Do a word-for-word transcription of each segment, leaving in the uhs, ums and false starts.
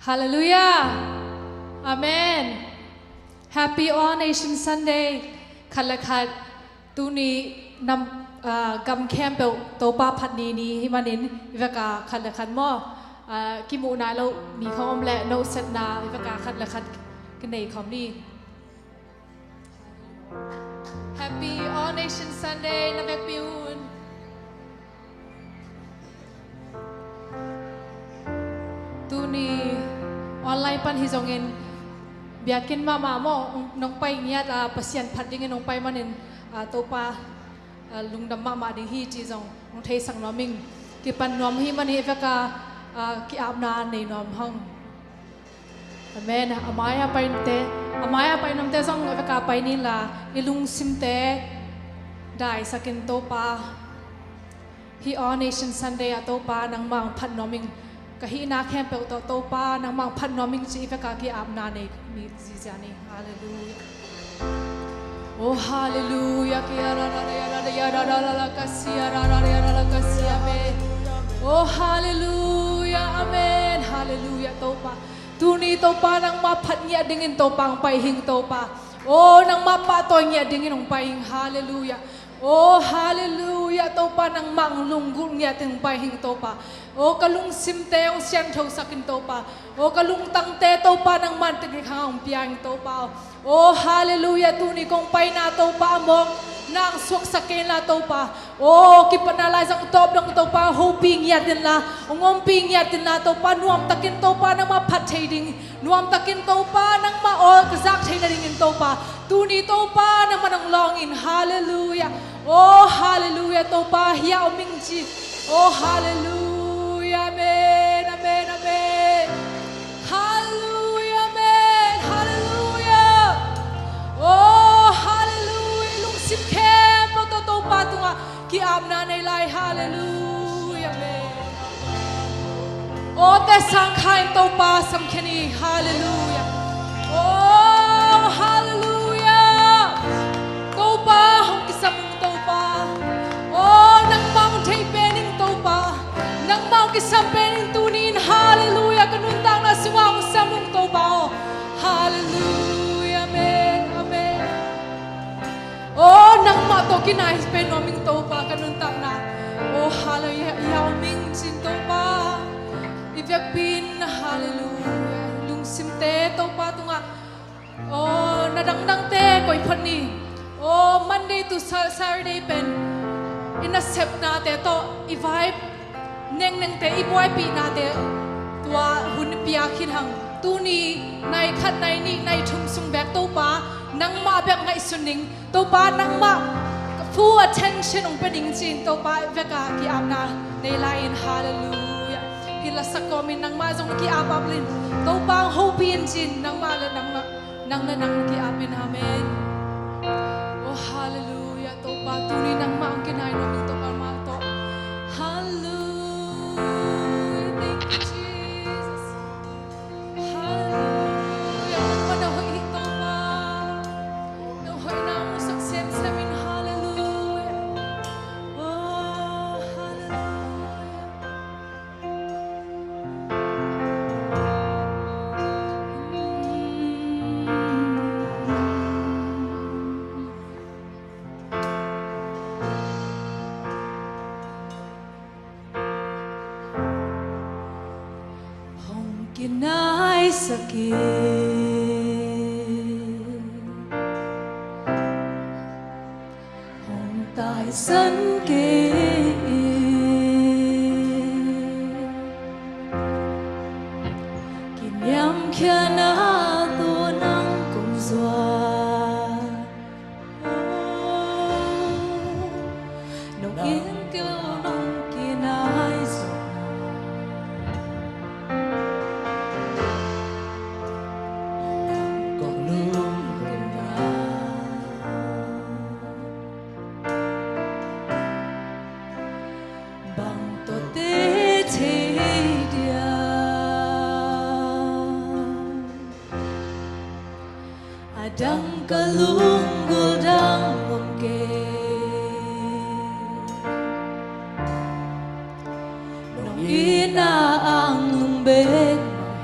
Halleluiah. Amen. Happy All Nation Sunday. Khat le khat tuni nam, ah, gam khempeuh Topa phat ni ni hi manin i veka khat le khat maw, ah, kimuh nai lo mi khawng om leh nosetna i veka khat le khat kinei khawm ni. Happy All Nation Sunday na vekpi un. Tuni online pan hi zongin biakinn mahmah maw, nong pai ngiat a, Pasian phat dingin nong pai manin, a, Topa, a, lungdam mahmah ding hi ci zong nong theisak nuam ing. Kipan nuam hi manin i veka, a, ki-apna nei nuam hang. Amen. A mai-a paite, a mai-a pai nuamte zong a veka pai ni la, i lungsimte daisakin Topa, hih All Nation Sunday ah Topa nangmah hong phat nuam ing. Ka hihna khempeuh tawh Topa nangmah hong phat nuam ing ci i veka ki-apna nei ni zizia ni. Halleluiah. Oh, halleluiah. Ki ara ra ra ya ra ra ya ra ra ra la ka sia ra ra ra ya ra la ka sia me. Oh, halleluiah. Amen. Halleluiah, Topa. Tuni Topa nangmah phat ngiat dingin Topa hong pai hing Topa. Oh, nangmah pahtawi ngiat dingin hong pai hing. Halleluiah. Oh, halleluiah, Topa nangmah hong lunggulh ngiat dingin hong pai hing Topa. Oh, ka lungsimte hong siangthosakin Topa. Oh, ka lungtangte Topa nangmah tek hang hong pia hing Topa. Oh, halleluiah, tuni kong paina Topa a mawk nang suaksak kei inla Topa. Oh, kipatna laizang tawp dong Topa hong hopih ngiat inla, hong ompih ngiat inla Topa, nuamtakin Topa nangmah phat thei ding, nuamtakin Topa nangmah awl ka zak thei nadingin Topa, tuni Topa nangmah nong lawng in. Halleluiah. Oh, halleluiah, Topa hia om ing ci. Oh, halleluiah. Amen, amen, amen. Halleluiah, amen. Halleluiah. Oh, halleluiah. Lungsim khempeuh tawh Topa tungah ki-apna nei lai. Halleluiah, amen. Aw, te sang kha in Topa samkhia ni. Halleluiah. Oh, halleluiah. Topa hong kisam ung Topa. Oh, nangmah hong thei pen ing Topa. Nangmah hong kisam pen ing tuni in. Halleluiah. Ka nuntakna sungah hong sam ung Topa aw. Halleluiah. Amen. Amen. Oh, nangmah tawh kinai pen nuam ing Topa ka nuntakna. Oh, halleluiah, hia om ing cin Topa. I vekpi in, halleluiah. Lungsimte Topa tungah. Oh, na dangdangte koih phot ni. Oh, Monday to Sa-, Saturday pen i nasepnate tawh i vibe nengnengte, i buaipihnate tua hun i piak hi hang. Tuni nai khat, nai nih, nai thum sung bek Topa nangmah bek ngaihsun ning. Topa nangmah full attention hong pia ning ci-in Topa veka ki-apna nei lai in. Halleluiah. Hih lasak kawmin nangmah zong ki-ap ap in. Topa hong hopih in ci-in nangmah le nangmah, nang le nang ki-ap in. Amen. Oh, halleluiah. Topa tuni nangmah hong kinai nuam ing Topa mah tawh. Halleluiah. Thank you, Jesus. Halleluiah. Nangmah na hoih hi Topa. Na hoihna hong musak semsem in. Halleluiah. Oh, halleluiah. Hong kinaisak in, hong taisan kei in, kiniamkhiatna tawh nang kong zuan. Nong in kei lo nong kinai zawh, nang kong lungdam na. Bang tawh tei thei diam? A dang ka lunggulh dang om kei. Nong itna ang lung bek mah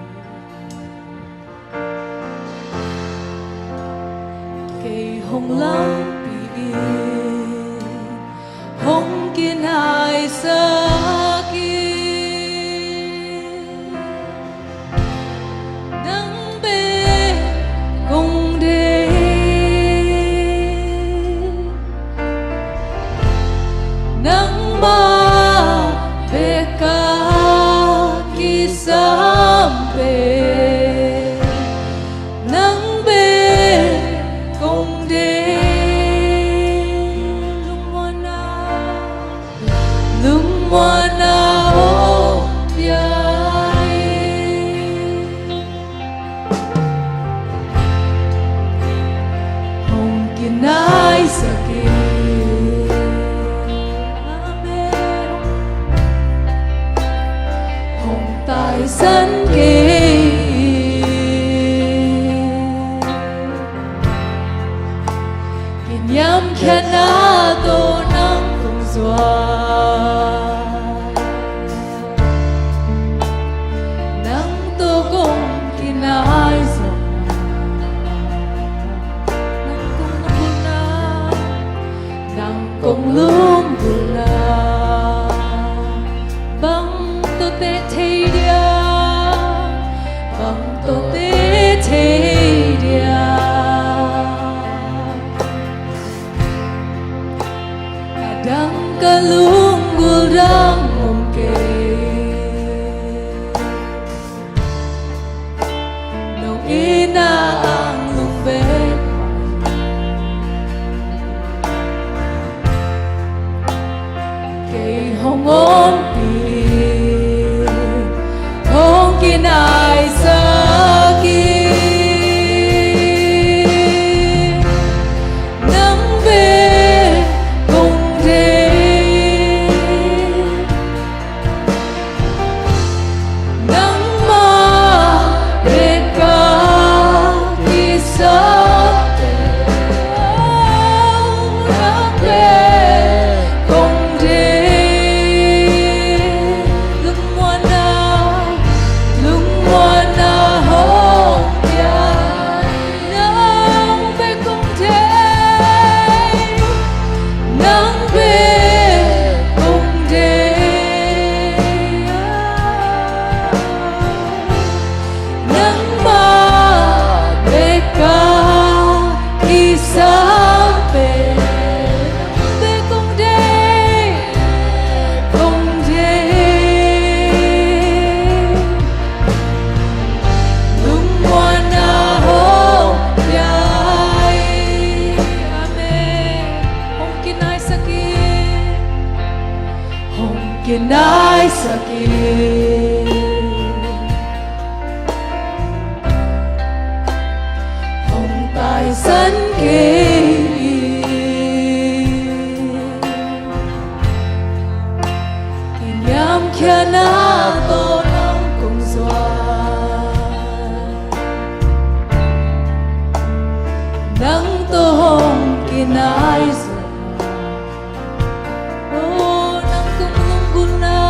hi. Sak in nang bek kong deih, nangmah bek a kisam pen nang bek kong deih. Lungmuanna, lungmuanna hong pia in, hong kinaisak in. Amen. Hong taisan kei in. Kiniamkhiatna tawh nang kong zuan, nang tawh kong kinai zawh, nang kong lunggulhna, nang kong lunggulhna. Bang tawh teh thei dia, bang tawh teh thei dia. A dang ka lunggulh dang om kei. Nong itna ang lum bek, kei hong ompih, hong kinaisak in. Nang bek kong deih, nangmah bek a kisam, nang bek kong deih. Lungmuanna, lungmuanna hong pia in. Nang bek kong deih, nang bek kong deih. Nangmah bek a kisam pen, nang bek kong deih, kong deih. Lungmuanna hong pia in. Amen. Hong kinaisak in, hong kinaisak in, hong taisan kei in. Kiniamkhiatna tawh nang kong zuan, nang tawh hong kinai zawh. Oh, nang kong lunggulhna,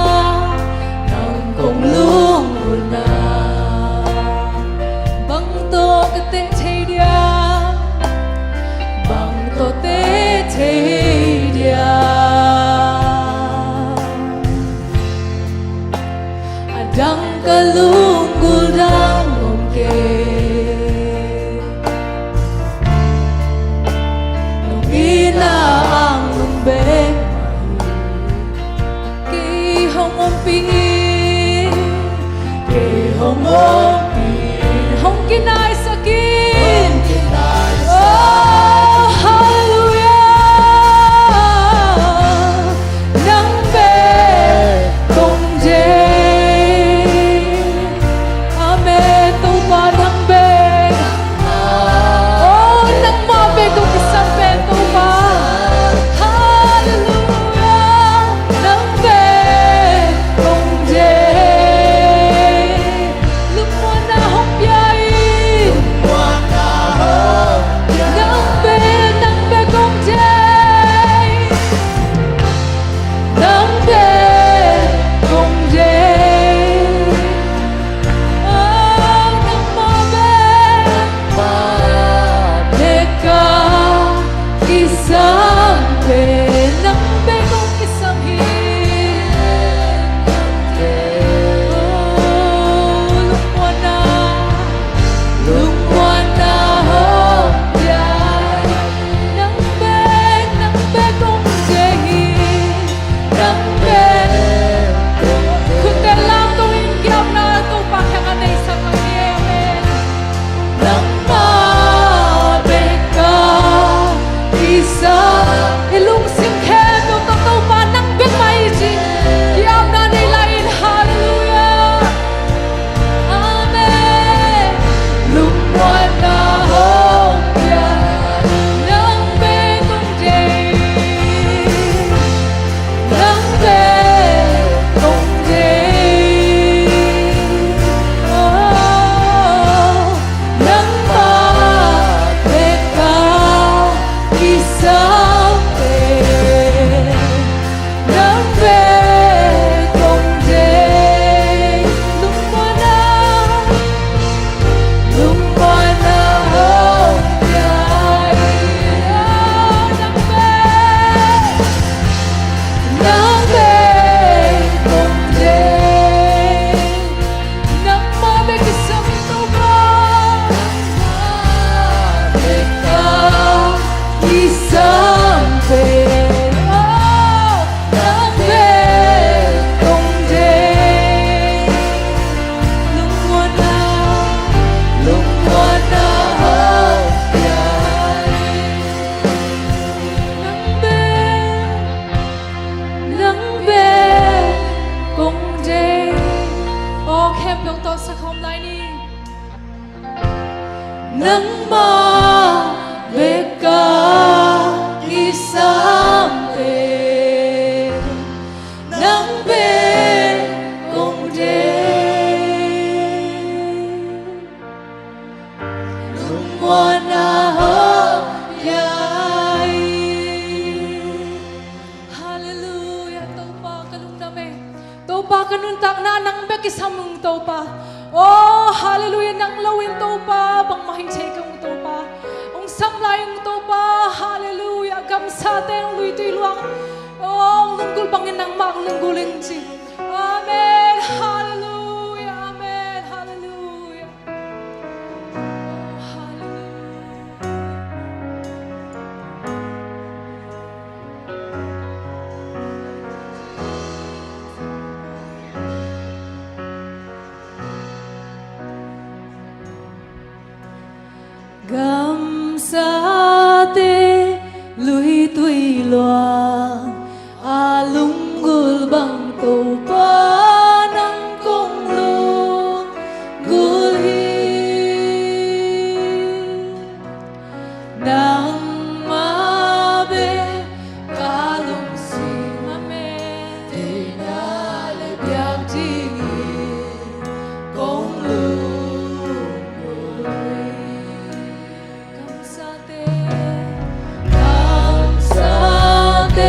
nang kong lunggulhna. Bang tawh ka teh thei dia, bang tawh teh thei dia. A dang ka lunggulh dang om kei. Nong itna ang lum bek, kei hong ompih in, kei hong ompih in, hong kinaisak in. Oh, halleluiah. Nang bek kong deih. Amen. Topa, nang bek. Oh, nangmah bek kong kisam pen Topa. Halleluiah. Nang bek kong deih. Lungmuanna hong pia in. Nang bek, nang bek kong deih. Nang bek kong deih. Ah, nangmah bek, bek a kisam pen, nang bek kong kisam hi. I lungsim khempeuh tawh Topa nang bek mah hi ci. Ki-apna nei lai in. Halleluiah. Amen. Lungmuanna hong pia, nang bek kong deih. Nang bek kong deih. Oh, nangmah bek a kisam pen. Nang bek kong deih. Lungmuanna, lungmuanna hong pia in. Nang bek, nang bek kong deih. Nangmah bek kisam, Topa. Nangmah bek a kisam pen. Oh, nang bek kong deih. Lungmuanna, lungmuanna hong pia in. Nang bek, nang bek kong deih. Aw, khempeuh tawh sa khawm lai ni. Nangmah bek a kisam pen, nang bek kong deih. Lungmuanna hong pia in. Halleluiah, Topa ka lungdam e. Topa ka nuntakna nang bek kisam ung Topa. Oh, halleluiah, nang lo in Topa bangmah hi thei kei ung Topa. Hong sam lai ung Topa, halleluiah, gamsate hong luitui luang. Oh, hong lunggulh bangin nangmah hong lunggulh in ci. Amen, halleluiah, amen, halleluiah. Gamsate luitui luang a lunggulh bang Topa nang kong lunggulh hi. Nangmah bek ka lungsim, amen, deihna le biak dingin kong lunggulh hi. Gamsate, gamsate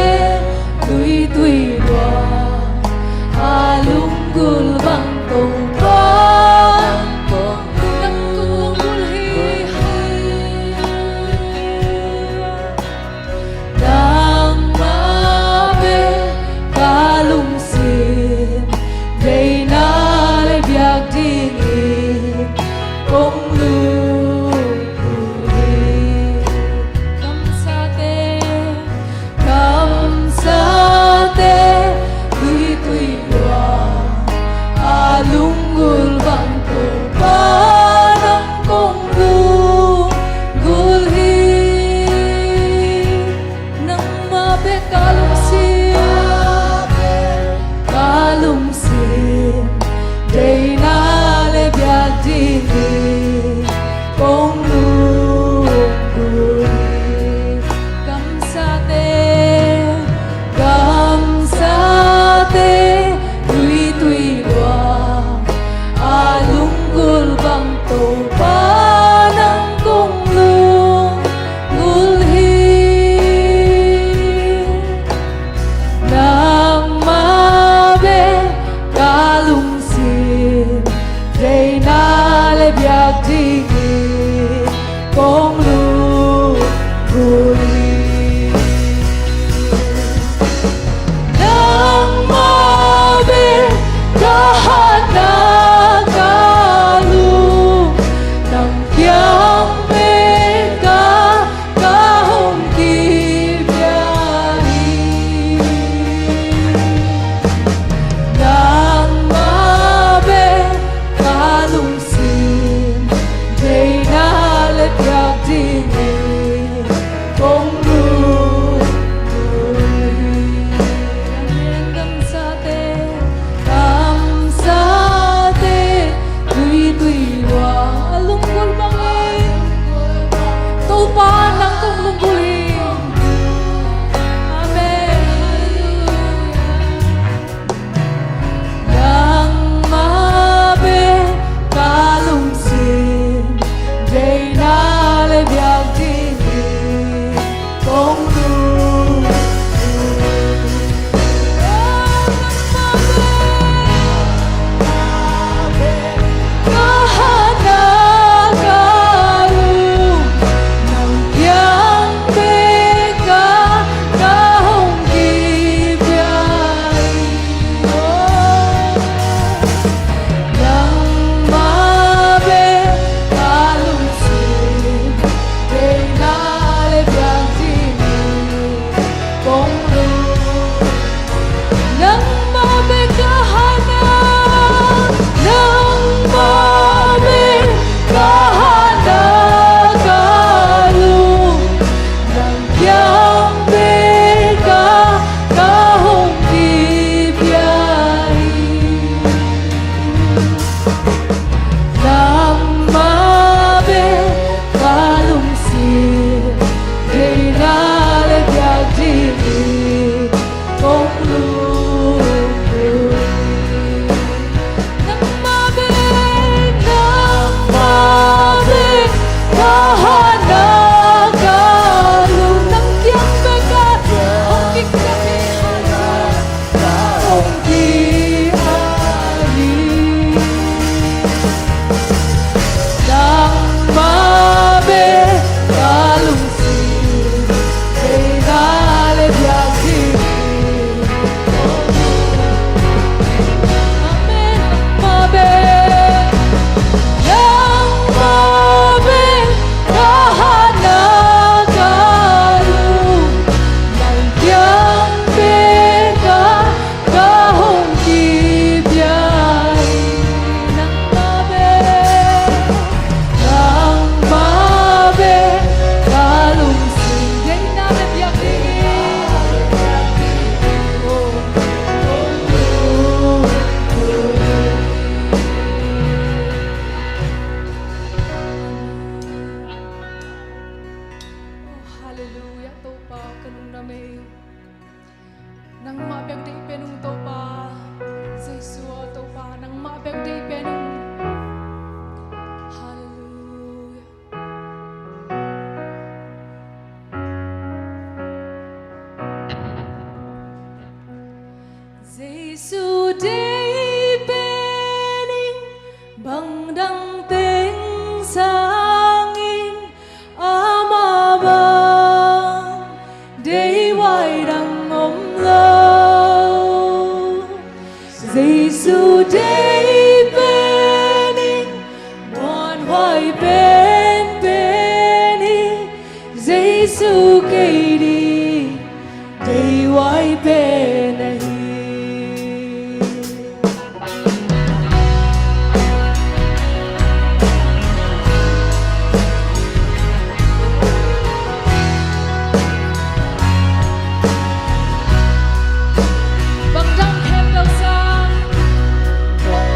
Nangmah bek deih pen ung Topa. Jesu aw Topa, nangmah bek deih pen ung. Halleluia. Jesu deih pen ing, bang dang teng sangin amah bang deihhuai dang om lo. Jesu deih pen ing, muanhuai penpen hi. Jesu kei ding deihhuai pen ahi. Bang dang khempeuh sang, bang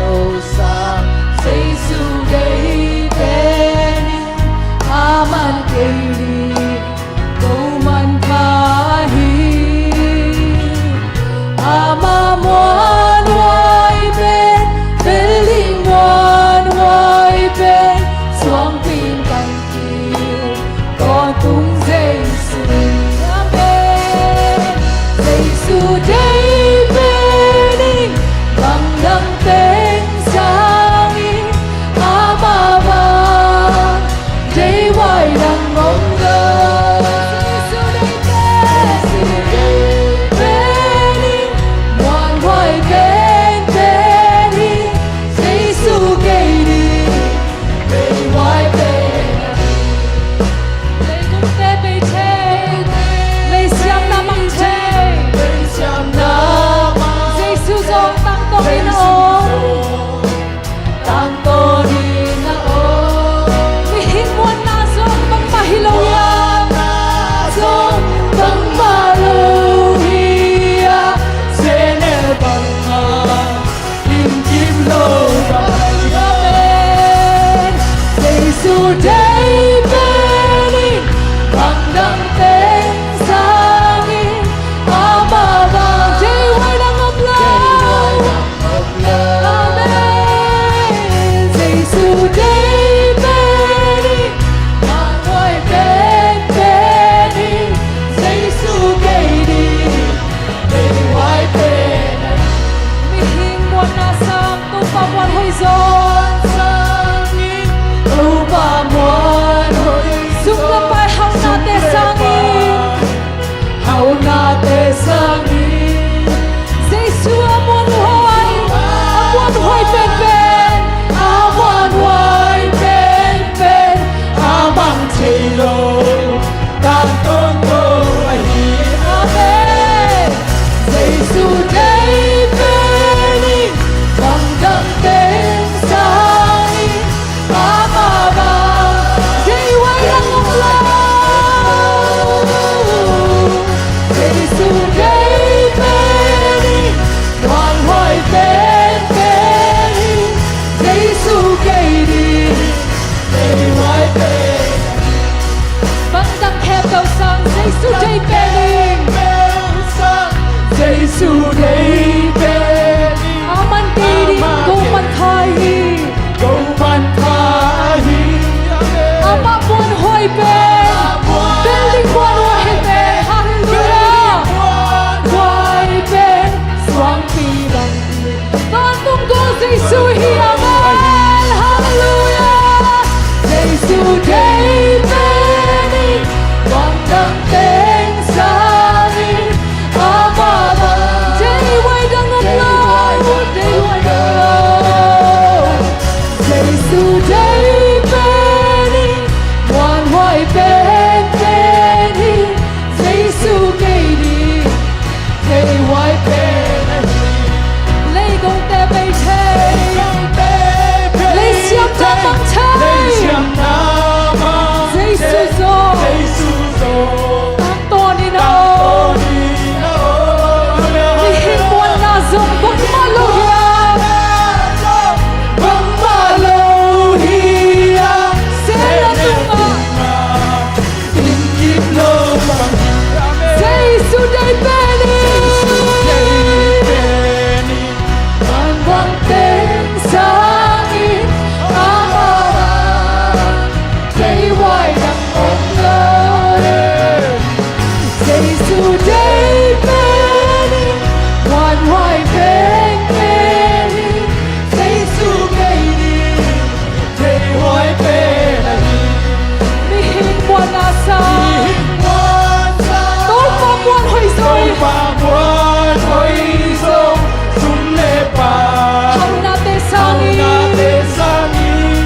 Topa muanhuai zong sum le pai, hauhnate sangin, hauhnate sangin,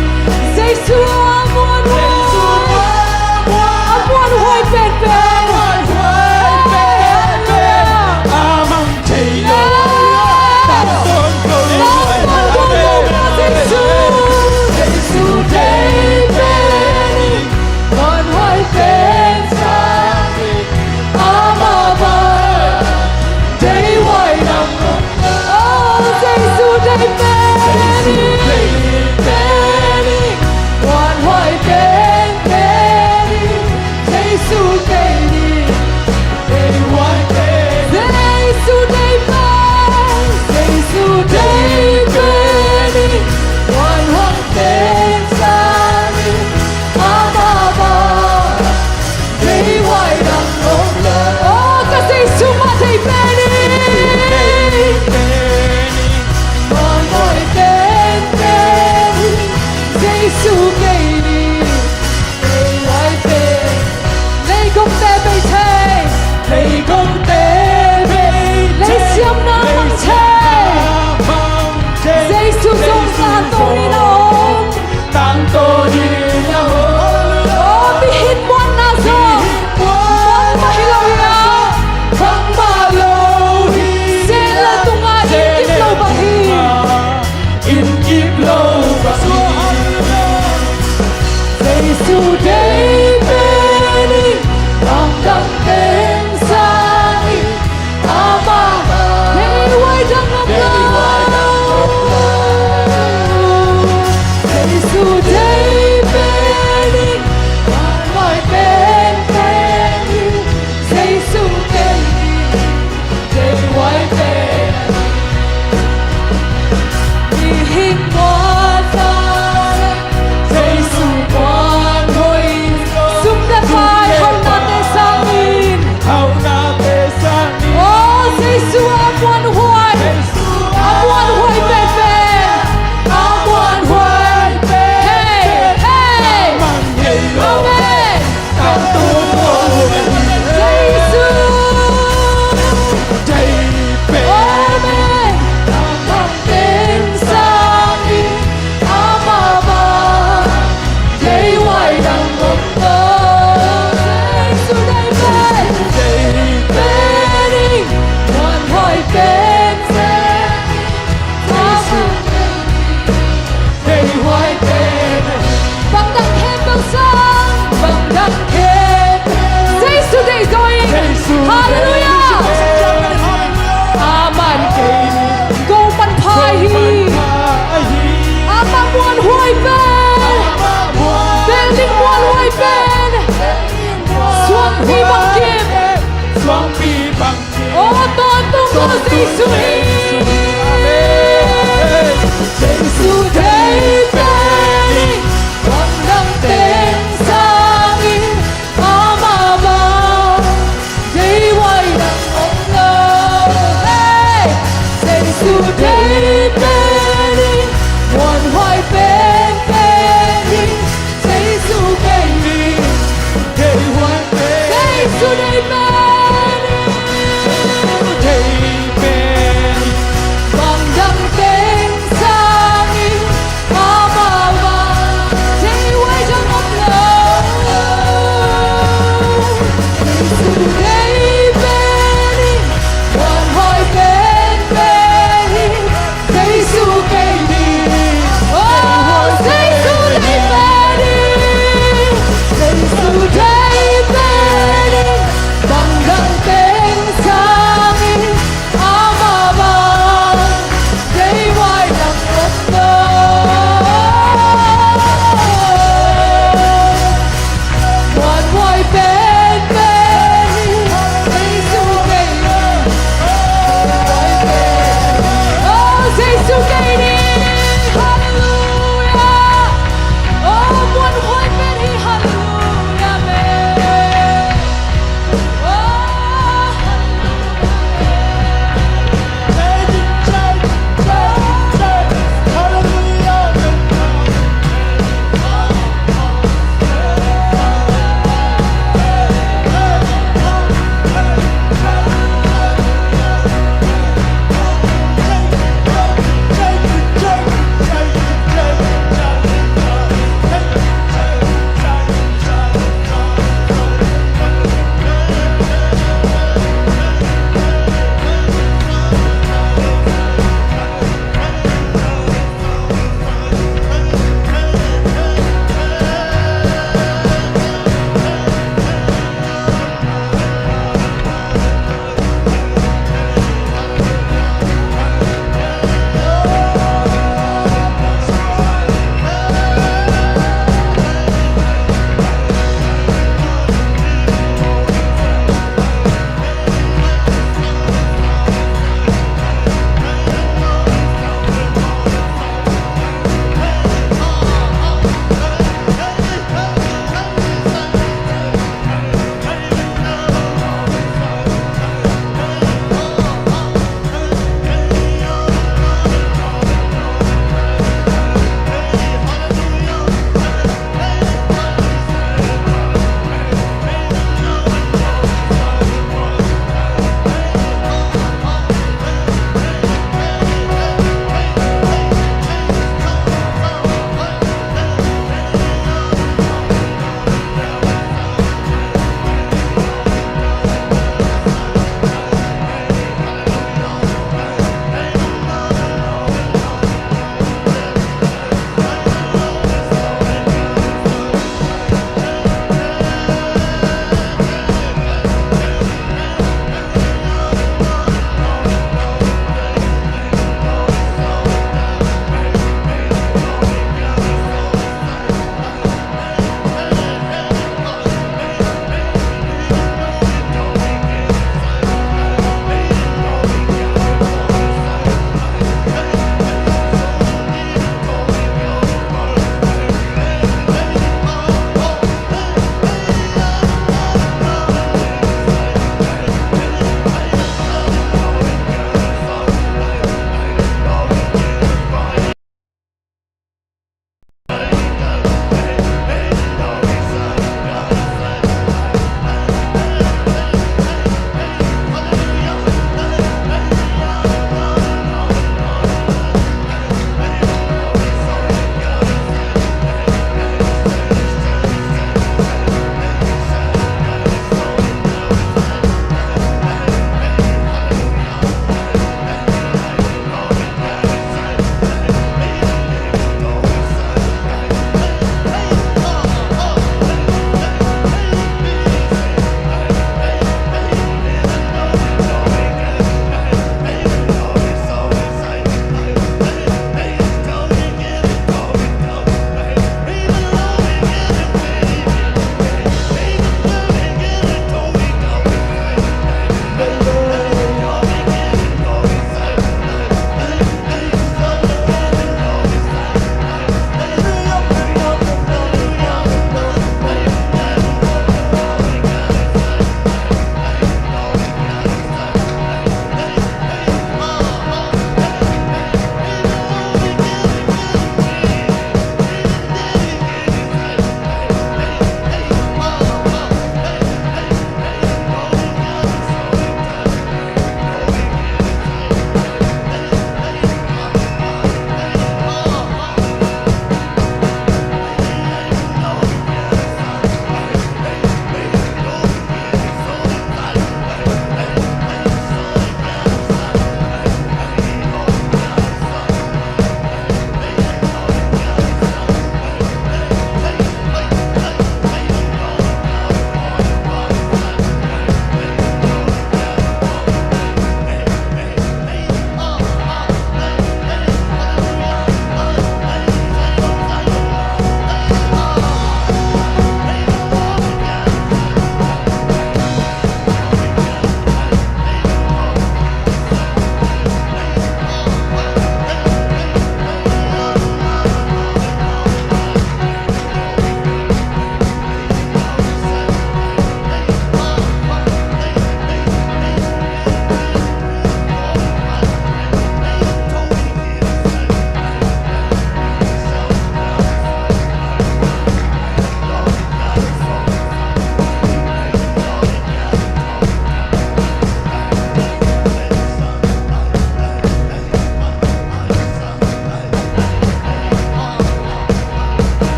Jesu a muanhuai, Jesu a muanhuai, a muanhuai penpen, a muanhuai penpen, a mang thei lo, tangtawn ko, tangtawn ko, Jesu. Jesu deih pen in, muanhuai pen sangin, amah bang deihhuai dang om lo. Oh, Jesu deih pen in, Jesu deih pen in, muanhuai penpen in, Jesu deih in, deihhuai pen. Jesu deih pen, Jesu deih pen in, muanhuai pen sangin, amah bang deihhuai dang om lo. Oh, ka Jesu mah deih pen in, muanhuai penpen in, Jesu deih in, deihhuai pen. Leikungte bei thei, leikungte bei thei, leisiamna mang thei, Jesu zong tangtawn in a om. Tangtawn in a om. Oh, mihing muanna zong muan mah hi lo hi a, bangmah lo hi. Sehnel tungah innkip lo bang hi. Innkip lo bang hi. Jesu deih pen in, bang dang teng sangin, amah deihhuai dang om lo. Jesu deih pen in, muanhuai penpen in, Jesu deih in, deihhuai pen. Mihing muanna, Jesu muanhuai, sum le pai, hauhnate sangin, hauhnate sangin. Oh, Jesu a muanhuai, Jesu a muanhuai penpen, a muanhuai penpen. Hey, hey. Amen. Jesu. Amen. Amah bang deihhuai dang om lo. Amah bang deihhuai dang om lo. Jesu deih pen, deih pen in, muanhuai pen pen. Jesu deih pen. Bang dang khempeuh sang, bang dang khempeuh. Jesu deih zaw in. Jesu deih. Halleluiah. Amen. Ko pan pha hi. Amah muanhuai pen. Amah muanhuai. Pen ding muanhuai pen. Suangpi bang kim. Suangpi bang kim. Oh, tawntung ko Jesu hi. Amen. Jesu deih pen in, bang dang teng sangin, amah bang deihhuai dang om lo. Hey! Jesu deih pen in, muanhuai penpen in, Jesu deih in, deihhuai pen. Jesu deih pen in, deih pen.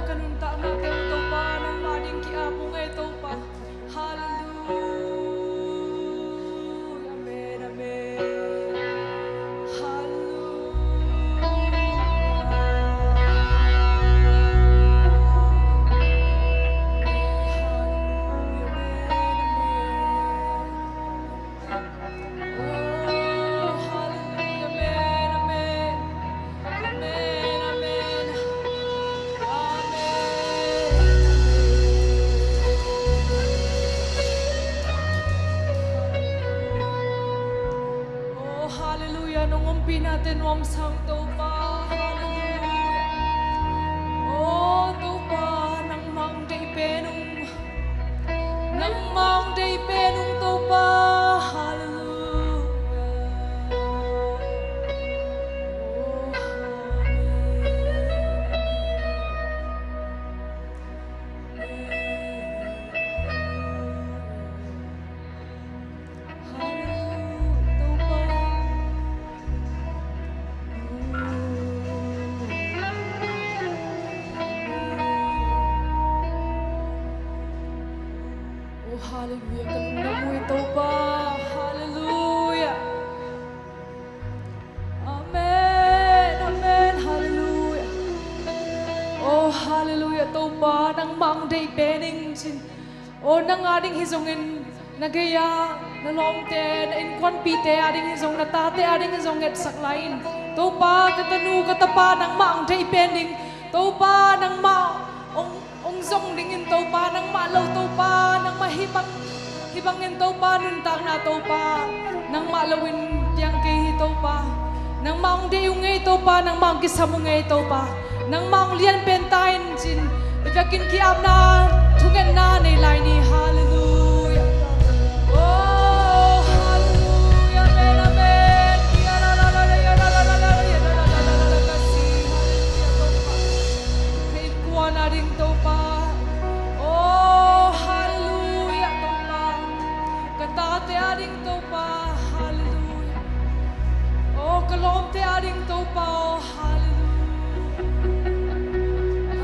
Ka nuntakna teng Topa nangmah ding ki-ap ung ei Topa. Halleluia. Amen, amen. Halleluia. Halleluia. Amen, amen. Oh, hallelujah. Amen, amen. Amen, amen. Amen. Oh, hallelujah. Nong ompihna te nuamsa ung Topa. Hallelujah. Oh, Topa, nangmah hong deih pen ung. Nangmah hong deih pen ung Topa. Halleluia. Oh, amen. Halleluia, Topa. Oh, hallelujah. Ka lungdam uh hi Topa. Hallelujah. Amen, amen. Hallelujah. Oh, hallelujah. Topa, nangmah hong deih pen ing cin. Oh, nang ading hi zongin, na gei-a na lawmte, na innkuanpihte ading hi zong, na tate ading hi zong ngetsak lai in. Topa, ka tanu ka tapa nangmah hong deih pen ding. Topa, nangmah hong, hong zong dingin Topa, nangmah lo Topa, nangmah hih bang, hih bangin Topa, nuntakna Topa, nangmah loin piang kei hi Topa. Nangmah hong deih ung ei Topa, nangmah hong kisam ung ei Topa. Nangmah hong lian pen ta in cin, i biakinn ki-apna thungetna nei lai ni. Hallelujah. Oh, hallelujah. Amen, amen. Ka innkuan ading Topa. Oh, hallelujah, Topa. Ka tate ading Topa. Hallelujah. Oh, ka lawmte ading Topa. Oh, hallelujah.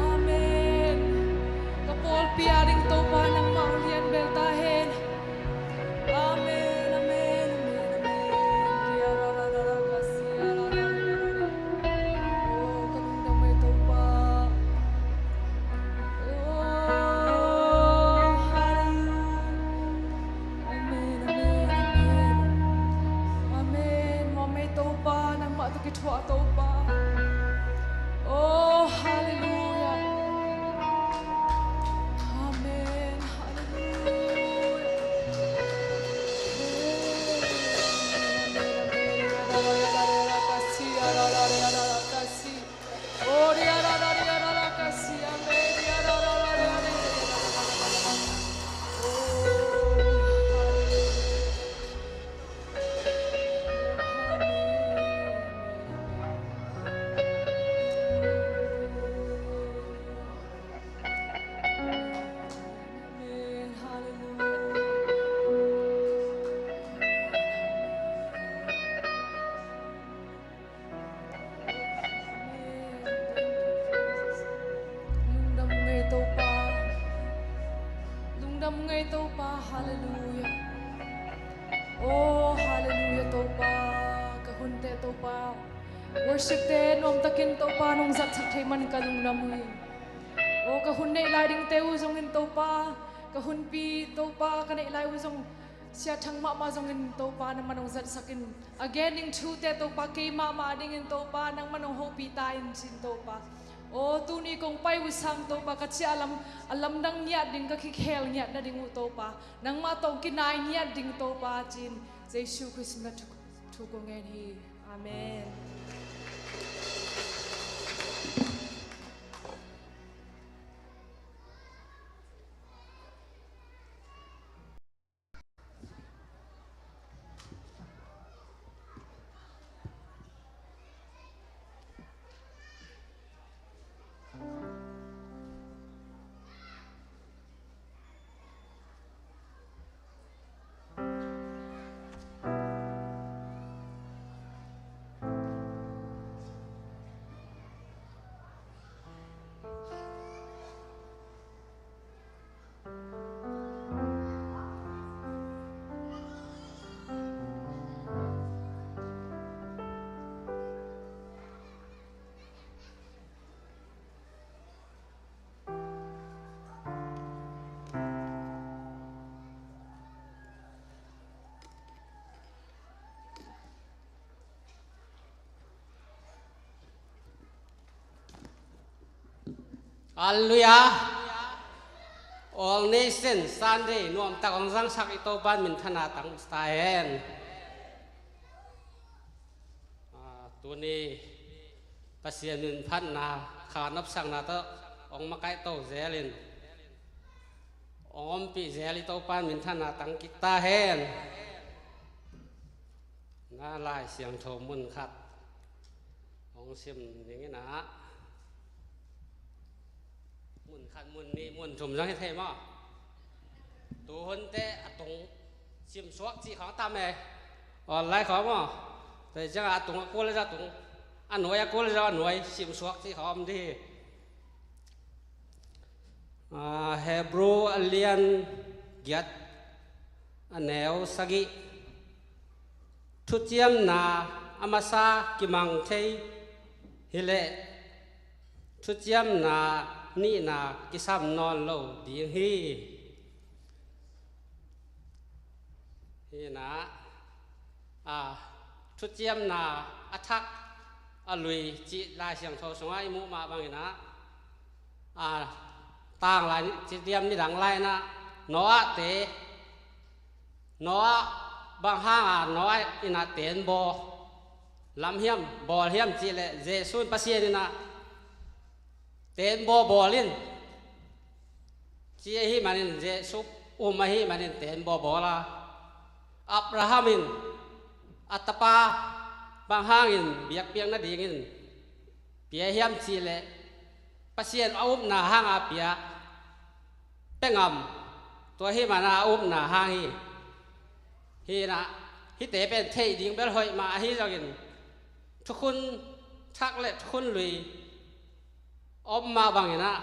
Amen. Ka pawlpi ading Topa nangmah hong lian bel ta hen. Amen, amen, amen, amen. Oh, ka lungdam ei Topa. Oh, hallelujah. Amen, amen, amen. Amen. Nuam ei Topa, nangmah tawh kithuah Topa. Oh, hallelujah. Amen. Hallelujah. Lungdam ngei Topa. Lungdam ngei Topa. Hallelujah. Oh, hallelujah, Topa. Ka hunte Topa, worship te nuamtakin Topa nong zatsak thei man ka lungdam uh hi. Oh, ka hun neih lai dingte uh zongin Topa, ka hunpi Topa ka neih lai uh zong, Sia Thang mahmah zongin Topa nangmah nong zatsakin, a gen ding thute Topa kei mahmah dingin Topa nangmah nong hopih ta in cin Topa. Oh, tuni kong pai uh sang Topa ka ciah lam, a lamdang ngiat ding, ka kikhel ngiat nading uh Topa nangmah tawh kinai ngiat ding Topa cin, Jesu Khrist min tawh thu, thu kong ngen hi. Amen. Halleluiah. All Nation Sunday nuamtak hong zangsak i Topa'n minthanna tang ta hen. Ah, tuni Pasian minphatna, kha nopsakna tawh hong makaihto zelin hong ompih zel i Topa'n minthanna tang kik ta hen. Na Lai Siangtho mun khat hong sim ning in ah, mun khat, mun nih, mun thum zong hi thei maw? Tu hun teh a tung simsuak cih khawng tam e. Online khawng maw? Tua ciang a tung a kul a za tung, a nuai a kul a za a nuai simsuak cih khawng om dih hi. Ah, Hebrew a lian giat, a neu sagih. Thuciamna a masa kimang thei hileh, thuciamna nihna kisam nawn lo ding hi. Hi in ah, a, thuciamna a thak a lui cih Lai Siangtho sungah i muh mah bangin ah, a, tanglai, ci diam nidang lai in ah, Noah te, Noah bang hang a Noah in ah teenbaw lam hiam, bawl hiam cih leh Jesuh in, Pasian in ah teenbaw bawl in, ci ahih manin Jesuh um ahih manin teenbaw bawl a, Abraham in a tapa bang hangin biakpiak nadingin pia hiam cih leh Pasian a upna hanga pia, pia ngam, tua ahih manin a upna hang hi. Hi in ah, hihte pen theih ding bel hoih mah ahi zongin, thukhun thak le thukhun lui om mah bangin ah,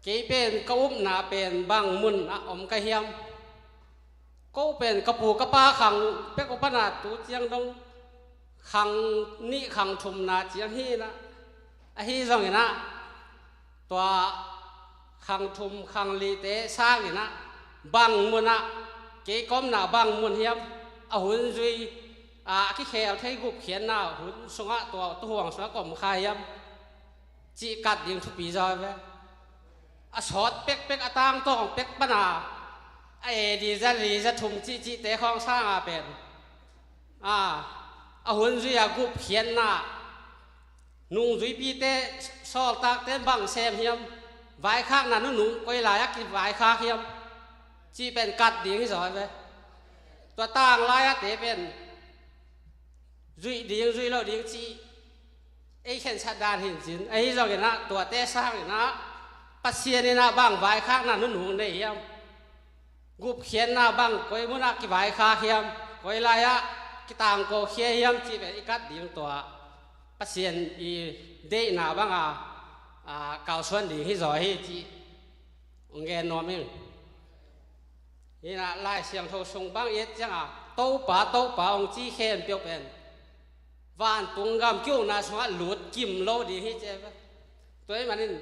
kei pen ka upna pen bang mun ah om ka hiam? Ko pen ka pu ka pa khang pek uh pan a tu ciang dong khang nih khang thumna ciang hi in ah, ahi zongin ah, tua khang thum khang lite sangin ah, bang mun ah, kei ka omna bang mun hiam? A hun zui, a, a kikhel thei gupkhiatna hun sungah, tua tuuhuang sungah ka om kha hiam? Cih kat ding thupi zaw ve. A sawt pekpek, a tangtawng pek pan a, a AD za li za thum cihcihte khawng sanga pen, a, a hun zui a gupkhiatna, nungzuipite, sawltakte bang sem hiam? Vaikhakna nunung koi lai-ah kivaikhak hiam? Cih pen kat ding hi zaw ve. Tua tanglai-ah te pen zuih ding, zuih lo ding cih ei khensat dan hi in cin. Ahi zongin ah, tuate sangin ah, Pasian in ah bang vaikhakna nunung nei hiam? Gupkhiatna bang koi mun ah kivaikhak hiam? Koi lai-ah kitangko khia hiam cih pen i kat ding, tua Pasian i deihna banga, a, kalsuan ding hi zaw hi cih hong gen nuam ing. Hi in ah, Lai Siangtho sung bang i et cianga, Topa, Topa hong ci khempeuh pen vantung gam ki-ukna sungah lut kim lo ding hi ci ve. Tua ahih manin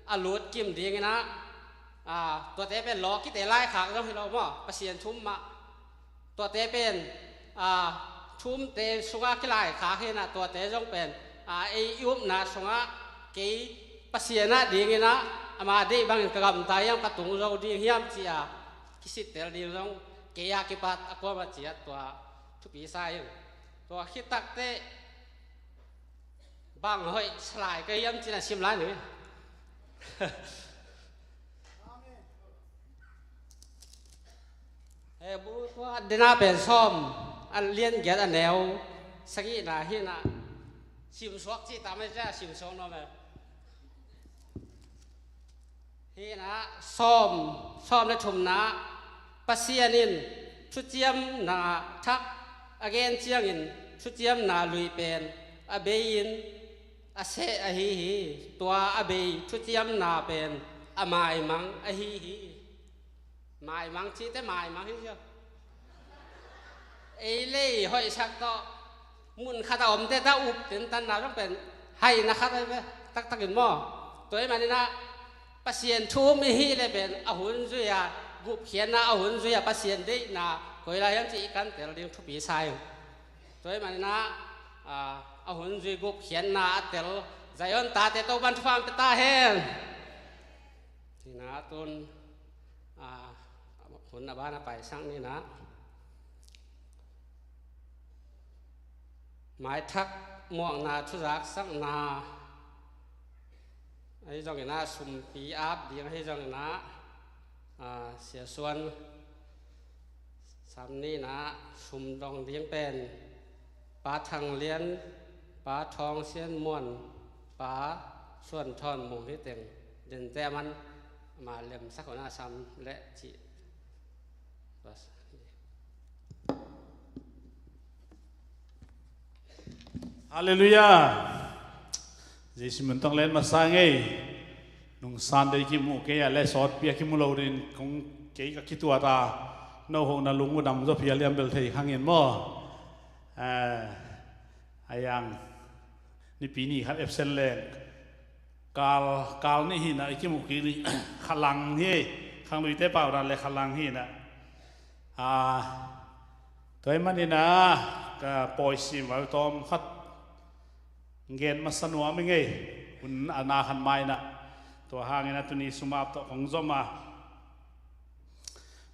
a lut kim dingin ah, a, tuate pen lawkite laikhak zong hi lo maw, Pasian thu-um mah. Tuate pen, a, thu-umte sungah kilaikhak hi in ah, tuate zong pen, a, ei i upna sungah kei Pasian ah dingin ah, ama deih bangin ka gamta hiam, ka tung zo ding hiam ci-a kisittel ding zong kei a kipat a kuamah ciat tua thupi sa ing. Tua khit takteh bang hoih sa lai ka hiam ci-in a sim lai ni. Hebru tua a dena pen sawm, a lian giat, a neu sagihna hi in ah, simsuak cih ta mai cia, simsuak nuam e. Hi in ah, sawm, sawm le thumna, Pasian in thuciamna thak a gen ciangin, thuciamna lui pen a bei-in a seh ahi hi. Tua a bei thuciamna pen a maimang ahi hi. Maimang cihte maimang hi cia. Ei lei hoihsak tawh mun khat a omte ta up tentanna zong pen haina khat ahi ve, taktakin maw. Tua ahih manin ah, Pasian thu-um i hih leh pen a hun zui-a gupkhiatna, a hun zui-a Pasian deihna koi lai hiam cih i kantel ding thupi sa ing. Tua ahih manin ah, a, a hun zui gupkhiatna a tel Zion tate Topan thupha pia ta hen. Tina tun, a, hun a ban a paisak ni na. Maithak muakna thuzaksakna ahi zongin ah, sumpi ap ding ahi zongin ah, a, Sia Suan sam ni na, sum dong ding pen Pa Thang Lian, Pa Thawng Sian Muan, Pa Suan Thawn Mung hi teng, den te man ma lemsak hun ah sam le cih. Halleluiah. Jesu min tawh len masa ngei. Nungsan dei kimu kei a le sawtpi a kimu lo din kong kei ka kituat a, no ho na lung uh dam zaw phial liam bel thei khang in maw. Eh, a yang nipi ni khat absent leng kal, kal nih hi na, i kimu kik ni. Khalang hi, khangluite pau dan le khalang hi na. A, tua ahih manin ah, ka pawisim val tawm khat gen masa nuam ing ei. Hun a na khan mai na. Tua hangin ah tuni sum ap tawh kong zom a,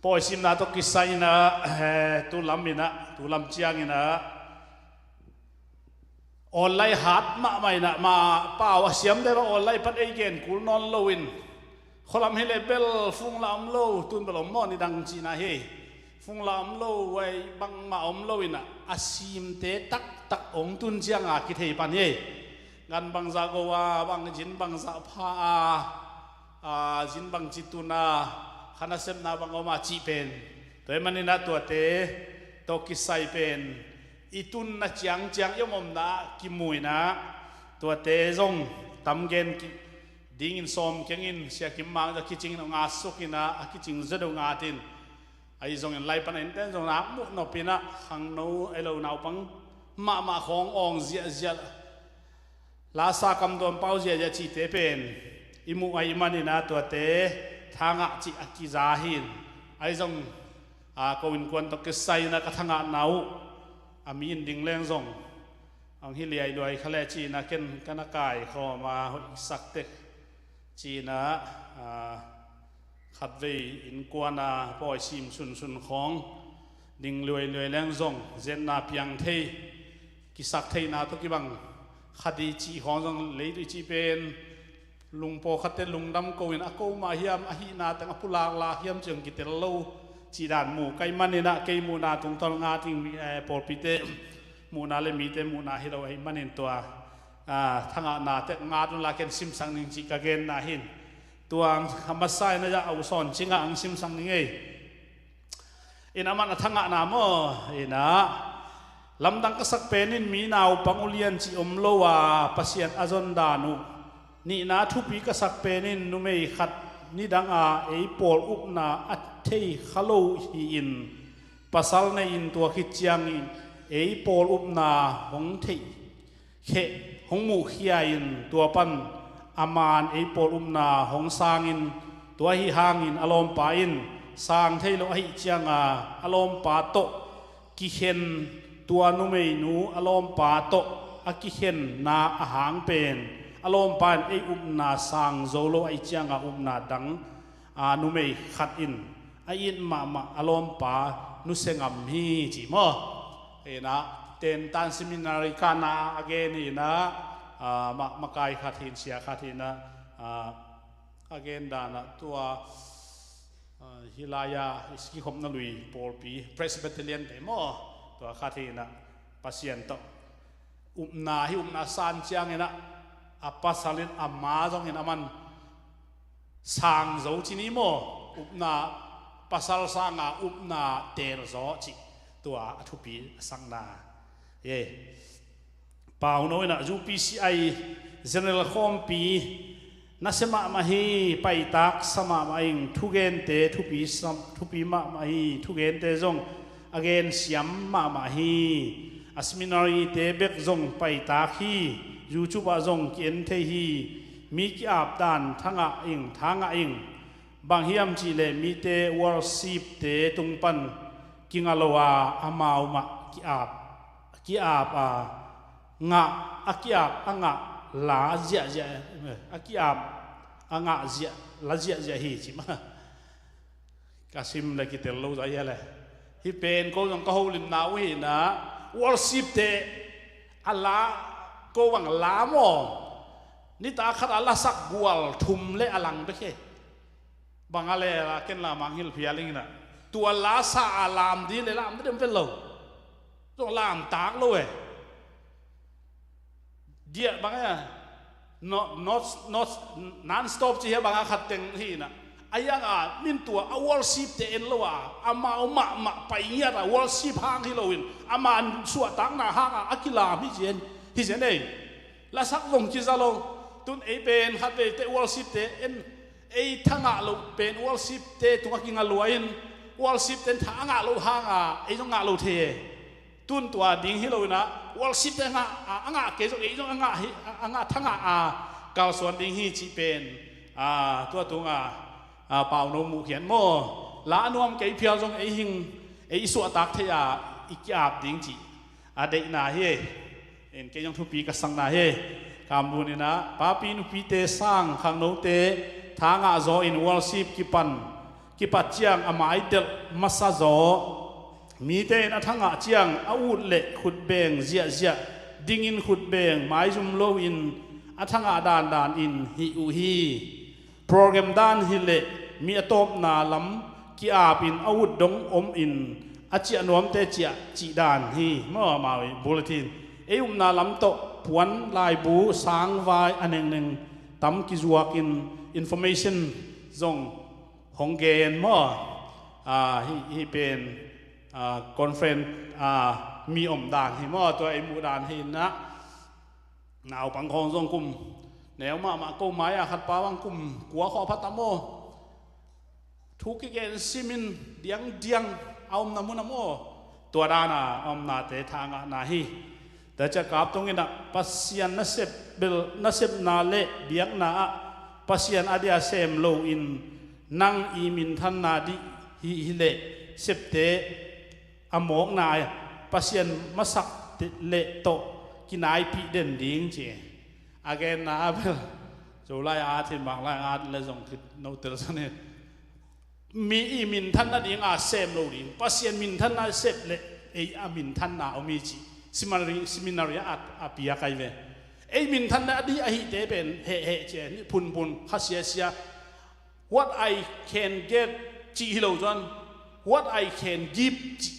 pawisimna tawh kisai in ah, eh, tu lam in ah, tu lam ciangin ah, online hat mahmah in ah, ma pau a siam deuh a online pan ei gen kul nawn loin, khualam hi leh bel phone la om lo, tun bel om maw, nidang cihna hi. Phone la om lo, ai bangmah om lo in ah, a simte taktak hong tun ciang a kithei pan hi. Gan bangzah go a, bang zin bangzah pha a, a, zin bangci tun a, kha nasepna bang om a cih pen. Tua ahih manin ah tuate tawh kisai pen i tunna ciangciang i om omna ah kimu in ah, tuate zong tam gen ki-, dingin sawm keng in, Sia Kim Mang a kicing in hong at suk in ah, a kicing zet hong at in. Ahi zongin lai pan a innte in zong nak muh nop in ah, khangno ahi lo naupang mahmah khawng awng ziahziah, lasa kamtuam pau ziahziah cihte pen i muh ahih manin ah tuate thangah cih a kiza hi in. Ahi zong, a, ko innkuan tawh kisai in ah ka thangahna uh a mi in ding leng zong hong hi liailuai kha leh ci in ah ken ka na kaikhawm a, hoihsak tek ci in ah, a, khatvei innkuan a pawisim sunsun khawng ding luailuai leng zong, zetna piang thei, kisak theihna tawh kibang kha ding cih khawng zong, leitui cih pen lungpaw khatte lungdam ko in, a ko mah hiam, a hihna teng a pulaklak hiam cih hong kitel lo cih dan mu ka hih manin ah, kei muhna tungtawn nga ting, eh, pawlpite muhna le mite muhna hi lo ahih manin tua, a, thangahna tek ngat un la, ken simsak ning cih ka genna hi in. Tua a masa in ah, a usawn cingah hong simsak ning ei. In ah, aman a thangahna maw, in ah, lamdang ka sak pen in mi naupang ulian cih om lo a, Pasian a zon dan uh. Nihna, thupi ka sak pen in numei khat nidang a ei pawl upna a thei kha lo hi in, pasal nei in tua khit ciangin ei pawl upna hong theih kheh, hong muhkhia in, tua pan a man ei pawl upna hong sang in, tua ahih hangin a lawmpa in sang thei lo ahih cianga a lawmpa tawh kikhen, tua numeinu a lawmpa tawh a kikhenna a hang pen a lawmpa in ei upna sang zo lo ahih cianga upna dang, a, numei khat in a it mahmah a lawmpa nusia ngam hi ci maw. In ah, Tentan Seminary kahna a gen in ah, a, ma-, makai khat hi in, sia khat hi in ah, a, a gen dan ah tua, a, hih lai-a i kikhopna lui pawlpi Presbyterian te maw, tua khat hi in ah, Pasian tawh upna hi, upna san ciangin ah, a pasal in a ma zongin aman sang zo ci ni maw, upna, pasal sanga upna teel zaw cih, tua a thupi a sakna. Ye. Pauno in ah U P C I General Khawmpi nasia mahmah hi, paitak sa mahmah ing, thugente thupi sa, thupi mahmah hi, thugente zong a gen siam mahmah hi. A seminary te bek zong paitak hi, YouTube ah zong ki-en thei hi. Mi ki-ap dan thangah ing, thangah ing. Bang hiam cihleh mite worship te tung pan kinga lo a, amau mah ki-ap, ki-ap a, ngah, a ki-ap a ngah la ziahziah, a ki-ap a ngah ziah, la ziahziah hi ci mah. Ka sim le kitel lo zah hia le. Hih pen ko zong ka holimna uh hi na, worship te a la, ko bang la maw, nitak khat a lasak gual thum le a lang bek hi. Bang a le la ken la mang hilh phial ing na. Tua lasa a lam di le lam di dem vel lo. Zong lam tak lo e. Dia bang a, not, not, not, non-stop ci hia bang a khat teng hi na. A yang a min tua a worship te en lo a, amau mahmah pai ngiat a worship hang hi lo in, ama suahtakna hang a, a kilam hi zen, hi zen ei. Lasak zong kiza lo. Tun ei pen khat vei te worship te en, ei thangah lo pen worship te tungah kinga lua in, worship ten tha a ngah lo hang a, ei zong ngah lo thei e. Tun tua ding hi lo in a, worship te a ngah, a, a ngah kei zong, ei zong a ngah hi, a, a ngah thangah a, kalsuan ding hi cih pen, a, tua tungah, a, pauno muh khian maw. La a nuam kei phial zong ei hing, ei suahtak thei a, i ki-ap ding cih a deihna hi. In kei zong thupi ka sakna hi. Kambun in a, papi nupite sang khangnote tha ngah zaw in worship kipan, kipat ciang a mai delh masa zaw. Mite in a thangah ciang a ut le khutbeng ziahziah dingin khutbeng maizum loin a thangah dandan in hih uh hi. Program dan hileh mi a tawpna lam ki-ap in a ut dong om in a ciah nuamte ciah cih dan hi. Maw amau i bulletin ei upna lam tawh puan laibu sangvai a nengneng tam kizuak in information zong hong gen maw. Ah, hih, hih pen, ah, conference, ah, mi om dan hi maw, tua ei muh dan hi na. Naupang khawng zong kum neu mahmah ko mai-ah khatpa bang kum kua khawh pha tam aw. Thu kigen simin diangdiang a omna mun am aw. Tua dana a omnate tha ngahna hi. Tua ciah kap tungin ah Pasian nasep bel, nasepna le biakna ah Pasian a dia sem loin nang i minthanna dih hi hileh septe a mawkna Pasian masak leh tawh kinaipih den ding ci. A genna a bel Zolai a at hin Manglai a at le zong khit notel san hi. Mi i minthan nading a sem lo ding, Pasian minthanna sep leh ei a minthanna om hi ci. Seminary, seminary a, a piak ai ve. Ei minthanna a dih ahite pen hehheh ci, ni phunphun kha siasia. What I can get cih hi lo cuan, what I can give cih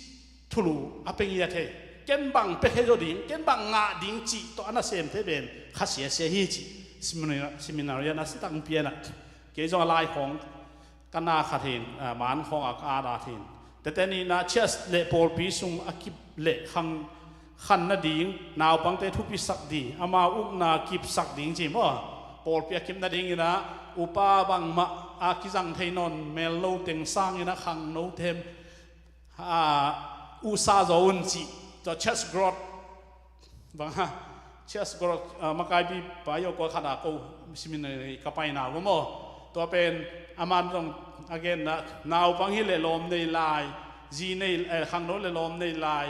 thulu a pia ngiat hi. Ken bang pia khe zaw ding, ken bang ngah ding cih tawh a nasemte pen kha siasia hi cih. Seminary, seminary a na sitak pian ah kei zong a lai khawng ka na khat hin, ah, man khawng a ka at at hin. Tete ni na church le pawlpi sung a kip le khang khan nading naupangte thupisak ding, amau upna kipsak ding ci maw. Pawlpi a kip nading in ah upa bangmah a kizang thei nawn mel lo teng sangin a khangnote, ah, usa zaw un cih. Tua church growth bang a, church growth, ah, makaipi pa yo kua khat a ko seminary ka paina uh maw. Tua pen aman zong a genna naupang hi le lawm nei lai, zi nei, eh, khangno le lawm nei lai,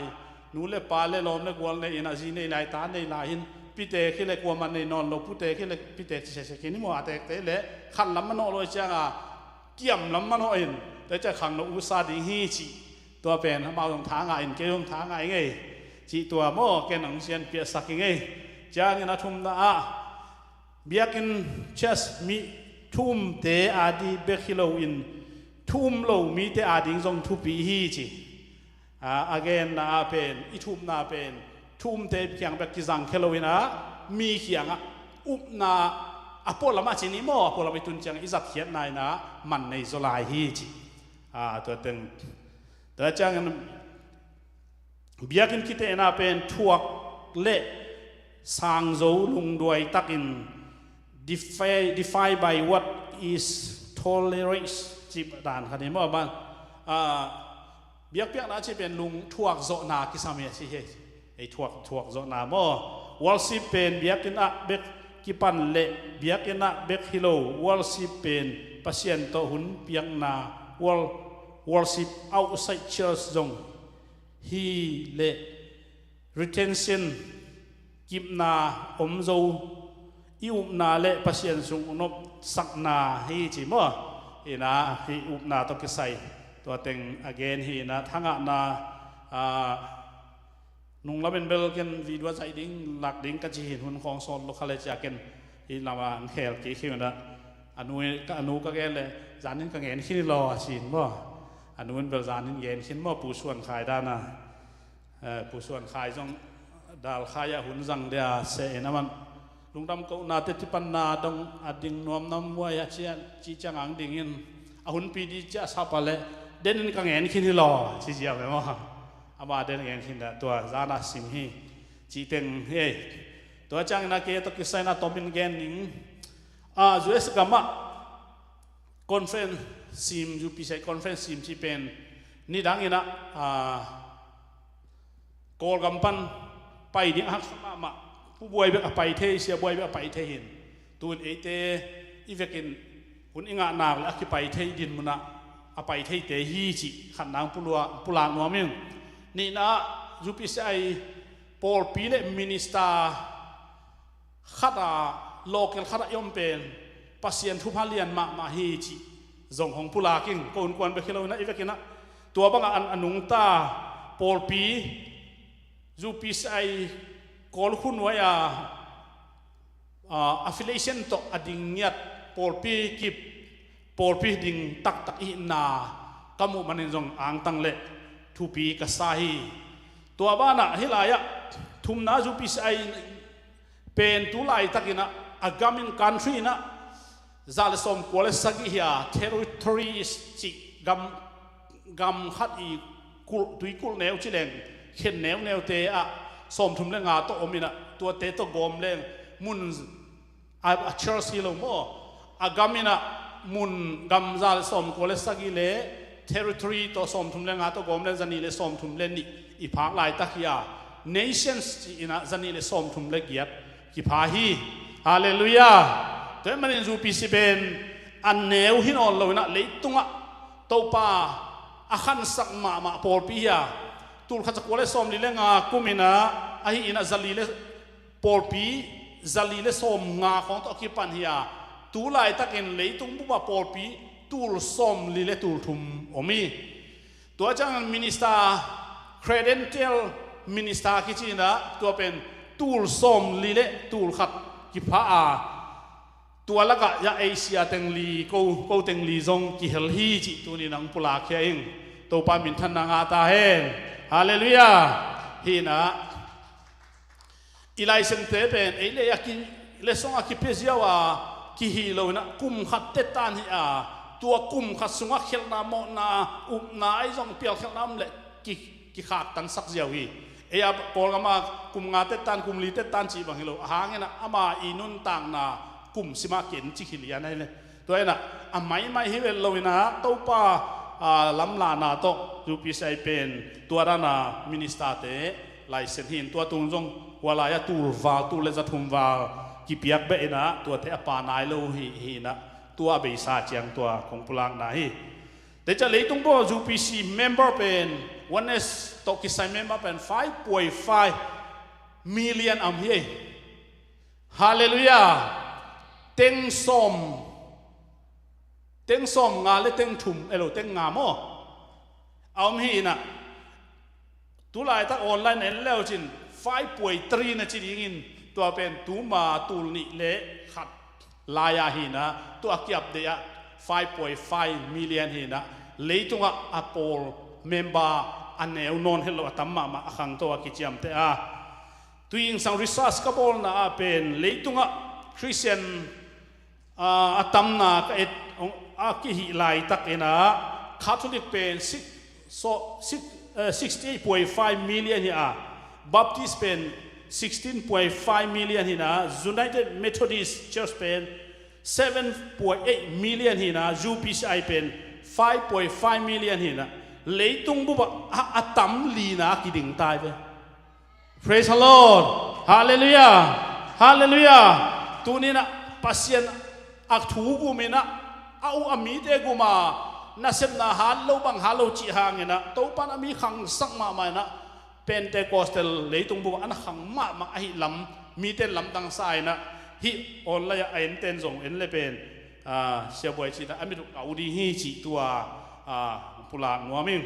nu le pa le lawm le gual nei in a zi nei lai, ta nei lai hin, pitek hi le kuaman nei nawn lo, putek hi le pitek ci sese khin hi maw, a tekte le khan lam manawh lo ciang a kiam lam manawh in, tua ciah khangno usa ding hi cih. Tua pen amau zong tha ngah in kei zong tha ngah i ngei cih tua maw, ken ang sian piahsak i ngei. Ciangin a thumna ah biakinn church mi thu umte a dih bek hi loin thu um lo mite a ding zong thupi hi ci. A, a genna ah pen, i thu umna pen thu umte kiang bek kizang khia loin ah mi kiangah upna a pualam ah ci ni maw, a pualam i tun ciang i zatkhiatna in ah man nei zaw lai hi ci. A, tua teng, tua ciangin biakinn kitehna pen thuak le sangzo lungduai takin defy, defy by what is tolerates cih dan khat hi maw. Ban, ah, biakpiakna cih pen lung thuak zawhna kisam hi a ci hi. Ei thuak, thuak zawhna maw. Worship pen biakinn ah bek kipan le biakinn ah bek hi lo. Worship pen Pasian tawh hun piakna. Wor-, worship outside church zong hi le retention, kipna om zo i upna le Pasian sung nopsakna hi ci maw? Ina hi upna tawh kisai tua teng a gen hi ina thangahna, ah, nunglamin bel ken video a zaih ding lak ding ka ci hin hun khawng sawt lo kha le cia ken hi lama ang khel kik hi ina a nu, a nu ka gen le zanin ka ngen khin hi lo a ci hin maw? A nu in bel zanin gen khin maw? Pu Suan Khai dana. Eh, Pu Suan Khai zong dal khai ah hun zang dia se in a man lungdam kohna te tipanna dong a ding nuam nam muai a cia ci ciang ang dingin a hun pi di cia sapa le denin ka ngen khin hi lo ci zia ve maw? Ama den ngen khin da tua zana sim hi ci teng hi. Tua ciangin a ke tawh kisaina tomin gen ning a U S gamah conference sim, U P C I conference sim ci pen nidang ina, ah, Kawlgam pan pai ding a haksa mahmah. Pu Buai bek a pai thei, Sia Buai bek a pai thei hin. Tun eite i vekin hun i ngah nak le a kipai thei din munah a pai theite hi ci khat nang pulua, pulak nuam in. Nihna U P C I pawlpi le minister khat a, local khat a i om pen Pasian thupha lian mahmah hi ci zong hong pulak in ko hun kuan bek hi lo ina i vekin a tua bangah an a nungta pawlpi U P C I Kawl khunuai a, ah, affiliation tawh a ding ngiat pawlpi kip pawlpi ding taktak i hihna ka muh manin zong angtang le thupi ka sa hi. Tua banah hih lai-ah thumna U P C I pen tu laitakin ah a gam in country in ah za le sawmkua le sagih hi a territories cih gam, gam khat i kulh, tuikulh neu ci leng khen neuneute ah sawmthum le nga tawh om in ah tuate tawh gawm leng mun a, a church hi lo maw? A gam in ah mun gam za le sawmkua le sagih le territory tawh sawmthum le nga tawh gawm le zanih le sawmthum le nih i phak laitak hi a nations ci in ah zanih le sawmthum le giat kipha hi. Halleluiah. Tua ahih manin U P C pen a neu hi nawn lo in ah leitungah Topa a khansak mahmah pawlpi hi a tul khat za kua le sawmli le nga kum in ah ahi in ah zali le pawlpi zali le sawmnga khawng tawh a kipan hi a tu laitakin leitung bup ah pawlpi tul sawmli le tul thum om hi. Tua ciangin minister, credential minister kici in ah tua pen tul sawmli le tul khat kipha a tua lakah ya Asia tengli ko, ko tengli zong kihel hi cih tuni nang pulak khia in Topa minthanna ngah ta hen. Halleluiah. Hi in ah i laisente pen ei le a ki le song a kipia ziau a kihi lo in ah kum khat tetan hi a tua kum khat sungah khelhna mawhna upna ahi zong pial khelhna om le ki, kikhaktansak ziau hi. Ei a Kawlgam a kum nga tetan kum li tetan cih bang hi lo a hang in ah ama i nuntakna kum simah ken cik hi lian ahi le Tua in ah a maimai hi vel lo in ah Topa, ah, lamlahna tawh U P C I pen tua dan a minister te laisen hi in tua tung zong hua lai a tul val tul le za thum val kipiak beh in ah tuate a pa nai lo hi, hi in ah tua a beisa ciang tua kong pulakna hi. Tua ciang leitung bup U P C member pen Oneness tawh kisai member pen five point five million a om hi. Halleluiah. Teng sawm, teng sawm nga le teng thum, elo teng nga maw? A om hi in ah tu laitak online en leu cin five point three na ci dingin tua pen tuma tul nih le khat lai-a hi in ah tua a ki-update ah five point five million hi in ah leitungah a pawl member a neu nawn het lo a tam mahmah a khangto a kiciamteh a Tui ingsang research ka bawlna ah pen leitungah Christian, ah, a tamna ka et a kihih laitak in ah Catholic pen six, so, six, eh, sixty eight point five million hi a, Baptist pen sixteen point five million hi in ah, United Methodist Church pen seven point eight million hi in ah, U P C I pen five point five million hi in ah, leitung bup ah a, a tam lina kiding tai ve. Praise the Lord. Halleluiah. Halleluiah. Tuni in ah Pasian a thu gum in ah a u a mite gum a nasepna hat lo bang hat lo cih hang in ah Topan a mi khangsak mahmah in ah Pentecostal leitung bup ah a na khang mahmah ahih lam mite lamdang sa in ah Hih online ah a enten zong en le pen, ah, siabuai cih ta a mit uh kau ding hi cih tua, ah, pulak nuam ing.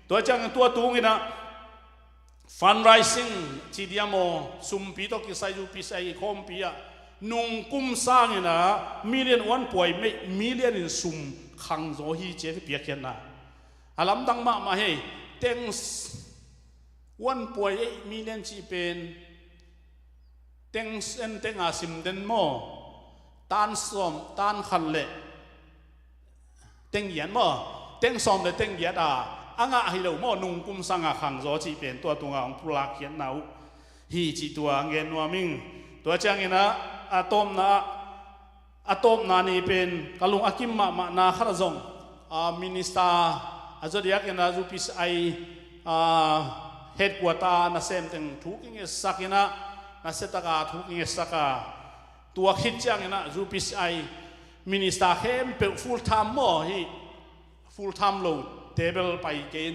Tua ciangin tua tunginah fundraising ci diam aw, sumpi tawh kisai zu pi sai khawmpi ah nungkum sanginah million one point eight million in sum khangzaw hi ci a piakkhiatna. A lamdang mahmah hi. Teng one point eight million cih pen teng en teng a sim den maw? Tan sawm, tan khat le teng giat maw? Teng sawm le teng giat a a ngah hi lo maw? Nungkum sanga khangzaw cih pen tua tunga hong pulakkhiatna uh hi cih tua ngen nuam ing. Tua cianginah a tawpna ah a tawpna ni pen ka lung a kim mahmahna khat ah zong, ah, minister a zodiak inah zu pi sai, ah, headquarter nasem teng thu kingetsak inah, nasiataka thu kingetsak a, tua khit cianginah zu pi sai minister khempeuh full time maw hi, full time lo table pai kei in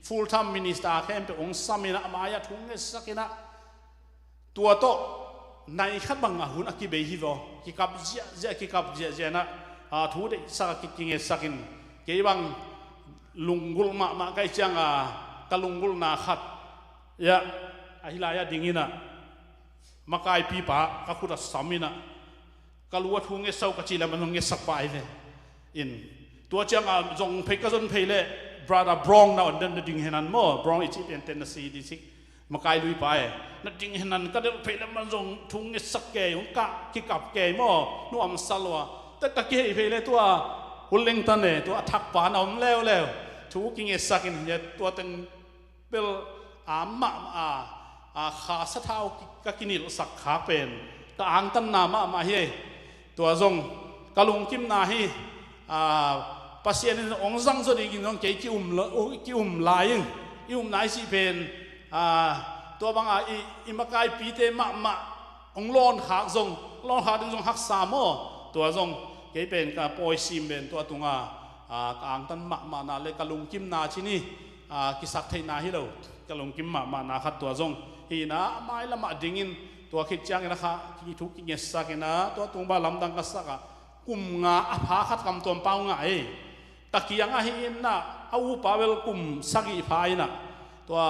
full time minister khempeuh hong sam inah a mai-ah thu ngetsak inah, tua tawh nai khat bang a hun a kibei hi vaw, kikap ziahziah, kikap ziahziah inah, a, thu deihsak a ki-, kingetsak in, kei bang lunggulh mahmah ka hih cianga ka lunggulhna khat, ya, ahi lai-ah ding inah makaipipa ka khut ah sam inah ka lu a thu ngetsak uh ka cih le man zong ngetsak pah hi ve. In tua cianga zong phei ka zon phei le brother Brong na on den na ding henan maw? Brong i cih pente na si di cik makai lui pa e. Na ding henan ka delh phei le man zong thu ngetsak kei, hong kah kikap kei maw? Nuamsa lua. Tek ka kihei phei le tua Hulengtan e, tua a thakpa na om leuleu. Thu kingetsak in hi a, tua teng bel a mah a, a kha sathau ki-, ka kinilhsak khak pen ka angtanna mahmah hi. Tua zong ka lungkimna hi. A, Pasian in hong zang zaw dingin zong kei ki-um lo-, u-, ki-um lai ing. I umna i cih pen, a, tua banga i, i makaipite mahmah hong lawnkhak zong, lawnkhak ding zong haksa maw? Tua zong kei pen ka pawi sim pen tua tunga, a, ka angtan mahmahna le ka lungkimna cih ni, a, kisak theihna hi lo. Ka lungkim mahmahna khat tua zong hi inah a mailamah dingin tua khit ciangin a kha ki-, thu kingetsak inah tua tung bang lamdang ka sak ah kum nga a pha khat Kam Tuam Pau ngah ei. Ka kiangah hi inah a upa bel kum sagih pha inah tua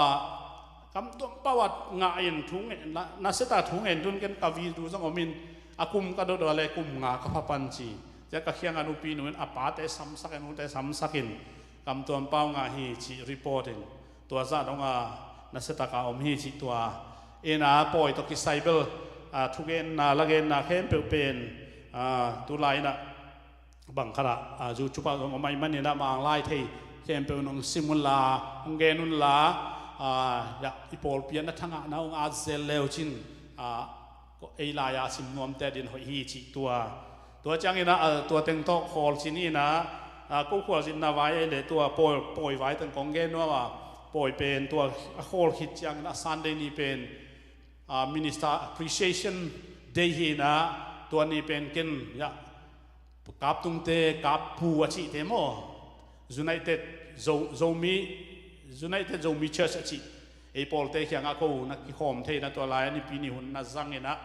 Kam Tuam Pau ah ngah in thu ngen, na, nasiata thu ngen tun ken ka video zong om in a kum ka dot uh a le kum nga ka pha pan ci. Cia ka kiangah nupi nu in a pate samsak in, ute samsak in Kam Tuam Pau ngah hi cih report in. Tua zah dong a nasiataka om hi cih tua. Inah pawi tawh kisai bel, a, thugenna, lagenna khempeuh pen, a, tulai inah bang khat ah, a, YouTube ah zong om ahih manin ah Manglai thei khempeuh nong sim unla, hong gen unla, a, ya, i pawlpi ah na thangahna hong at zel le uh cin, a, ei lai-a sim nuamte adingin hoih hi cih tua. Tua ciangin ah, a, tua teng tawh khawl cin inah, a, ko khualzinna vai ei le tua pawi, pawi vai teng kong gen nuam a, pawi pen tua a khawl khit ciangin a Sunday ni pen, a, Minister Appreciation Day hi inah, tua ni pen ken, ya, kaptungte, kappu a cihte maw, United Zo-, Zomi, United Zomi Church a cih ei pawlte kiangah ko na kikhawm thei inah tua lai a Nipi ni hun na zang inah,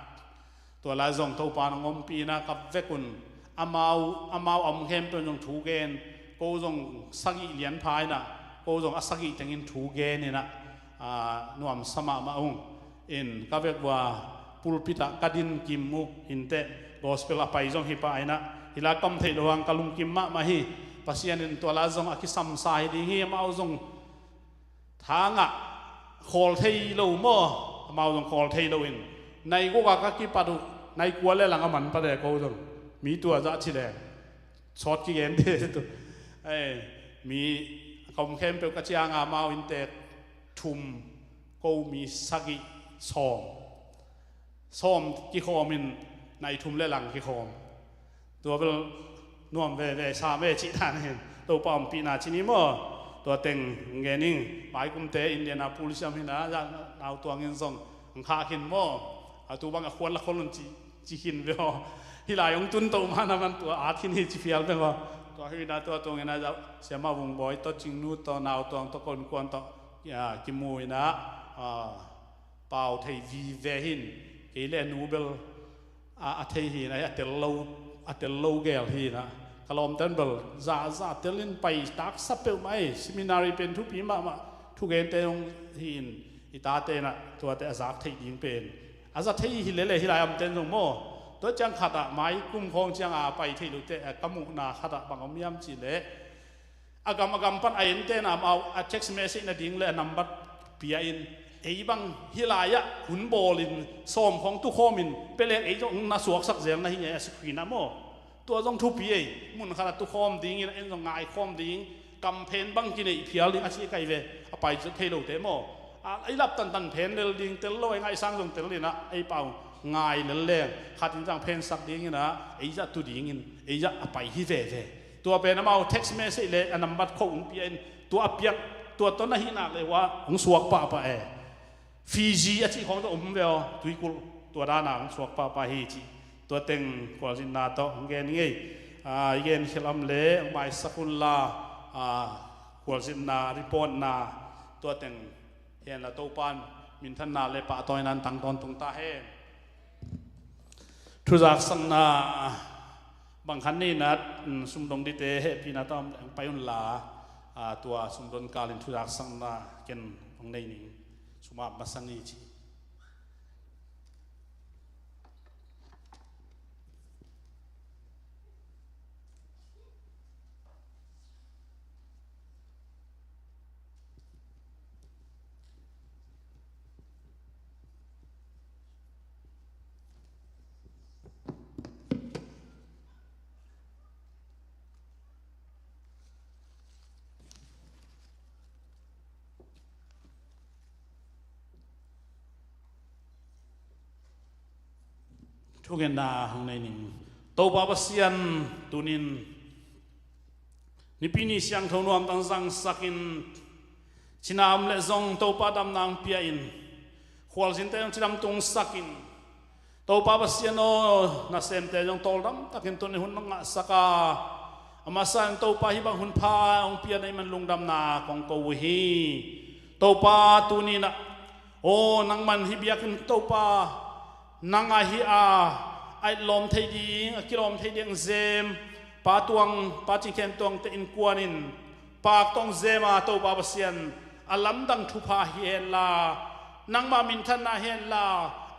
tua lai zong Topa nong ompih inah ka vek un, amau, amau a om khempeuh zong thu gen, ko zong sagih lian pha inah, ko zong a sagih tengin thu gen inah, a, nuamsa mahmah ung. In ka vek uh a pulpit ah ka din kim uh inteh, gospel a pai zong hi pah inah, hi lai kam theih loh hang ka lungkim mahmah hi. Pasian in tua lai zong a kisamsa hi ding hi, amau zong thangah khawl thei lo maw? Amau zong khawl thei lo in nai guk a ka kipat uh, nai kua le lang a man pah le ko zong mi tua zah ci le sawt kigen de tu. Ei, mi ka om khempeuh ka cianga amau inntek thum, ko mi sagih, sawm. Sawm kikhawm in nai thum le lang kikhawm. Tua bel nuam veve sa ve cih dan hin Topa ompihna cih ni maw? Tua teng ngen ing. Maikumte Indianapolis siam hi inah, nautuang in zong ang khah khin maw? A tu bang a khual la khol un ci, ci khin ve aw. Hi lai hong tun toh man a man tua at khin hi ci phial ve aw. Tua hi inah tua tungin ah Siamah Vung Bawi tawh, Cingnu tawh, nautuang tawh, konkuan tawh, a, kimu inah, a, pau thei vive hi in. Kei le nu bel a, a thei hi na, a tel lo, a tel lo gel hi na. Ka lawmten bel za, za telin pai taksa peuhmah ei, seminary pen thupi mahmah, thugente hong hi in, i tate na, tuate a zak theih ding pen. A za thei hi lele hi lai amten zong maw. Tua ciang khatah mai kum khawng ciang a pai theih lote, a ka muhna khatah bang om hiam cih leh, a gam a gam pan a ente na amau a text message nading le a nambat pia in, ei bang hih lai-ah hun bawlin sawm khawng tukhawmin pia leng ei zong na suaksak zel na hi nge a si khuina maw. Tua zong thupi ei, mun khatah tukhawm dingin a en zong ngaikhawm ding, kamphen bang kineih phial ding a ci kai ve, a pai zot thei lote maw. A, ei lap tantan phen lel ding tel lo, ei ngaihsang zong tel inah ei pau ngai lel leng khatin zang phensak dinginah ei zah tu dingin ei zah a pai hi veve. Tua pen amau text message le a nambat kho hong pia in, tua a piak, tua tawh na hihnak le hua hong suak pahpah e. Fiji a cih khawng tawh um ve aw, tuikulh tua dana hong suak pahpah hi cih. Tua teng khualzinna tawh hong gen ngei. A, i gen khilam le hong maisak unla, a, khualzinna, reportna, tua teng hi henla Topan minthanna le pahtawina tang tawntung ta hen. Thuzaksakna bang khat nei nat, mm, sumdong dite hehpihna tawh pai unla, a, tua sumdon kalin thuzaksakna ken hong nei ning, sumap masa ni ci. Thugenna hong nei ning. Topa Pasian tunin Nipi ni siangtho nuam tang zangsakin, cina om le zong Topa damna hong pia in, khualzinte zong cidam tungsakin, Topa Pasian aw, nasemte zong tawldam takin tuni hun na ngahsak a, a masa in Topa hih bang hun pha hong pia na hih man lungdamna kong ko uh hi. Topa tuni nah, aw, nangman hih biakinn Topa, nang ahi a, a it lawm thei ding, a kilawm thei ding zem, Pa Tuang, Pa Cing Khen Tuang te innkuan in, Pak tawh zem a Topa Pasian, a lamdang thupha hi henla, nangmah minthanna hi henla,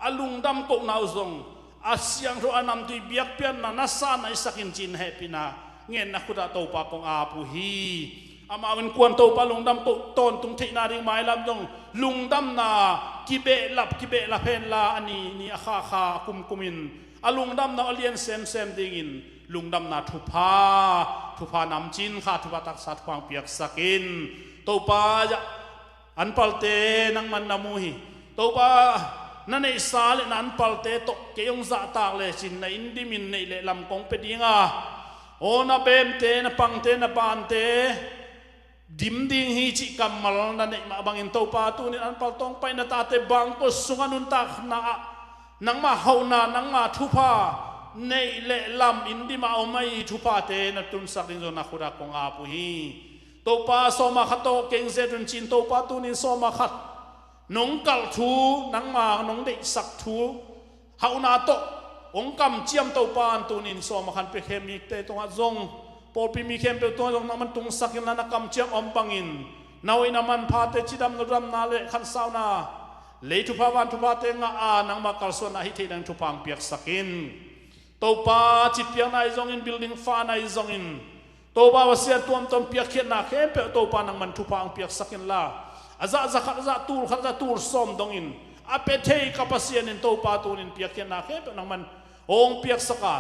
a lungdam kohna uh zong, a siangtho a namtui biakpiakna na sa naisakin ci-in hehpihna ngenna khutah Topa kong ap uh hi. Amau innkuan Topa lungdam koh tawntung theihna ding mailam zong lungdamna kibehlap, kibehlap henla a ni ni a kha kha a kum kum in a lungdamna a lian semsem dingin lungdamna thupha, thupha namcin kha, thupha taksa, thupha hong piaksak in. Topa, ya, an palte nangman na mu hi. Topa, na neihsa le na an palte tawh kei hong zahtak lecin na inn dimin neih le lam kong pia ding a, aw, na bemte, na pangte, na bante dim ding hi cih kammal na neih mah bangin Topa tunin an pal tawng pai na tate bangkua sungah nuntakna ah nangma hauhna, nangma thupha neih le lam inn dimah a om ahi thuphate na tunsak ding zong na khutah kong ap uh hi. Topa, sawma khat tawh keng zet un ci-in Topa tunin sawma khat nong kalh thu, nangma nong deihsak thu, hauhna tawh hong kamciam Topa in tunin sawma khat piakhia mite tungah zong, pawlpi mi khempeuh tungah zong nangman tungsak inla na kamciam a om bangin na hoihna manphate, cidamna, damna le khansauna, lei thupha van thuphate ngah a nangma kalsuanna ahi theih ding thupha hong piaksak in. Topa, citpiakna ahi zongin, building fana ahi zongin, Topa Pasian, tuamtuam piakkhiatna khempeuh Topa nangman thupha hong piaksak inla, a zah za khat, a zah tul khat, a zah tul sawm dongin a pia thei ka Pasian in Topa tunin piakkhiatna khempeuh nangman hong piaksak a,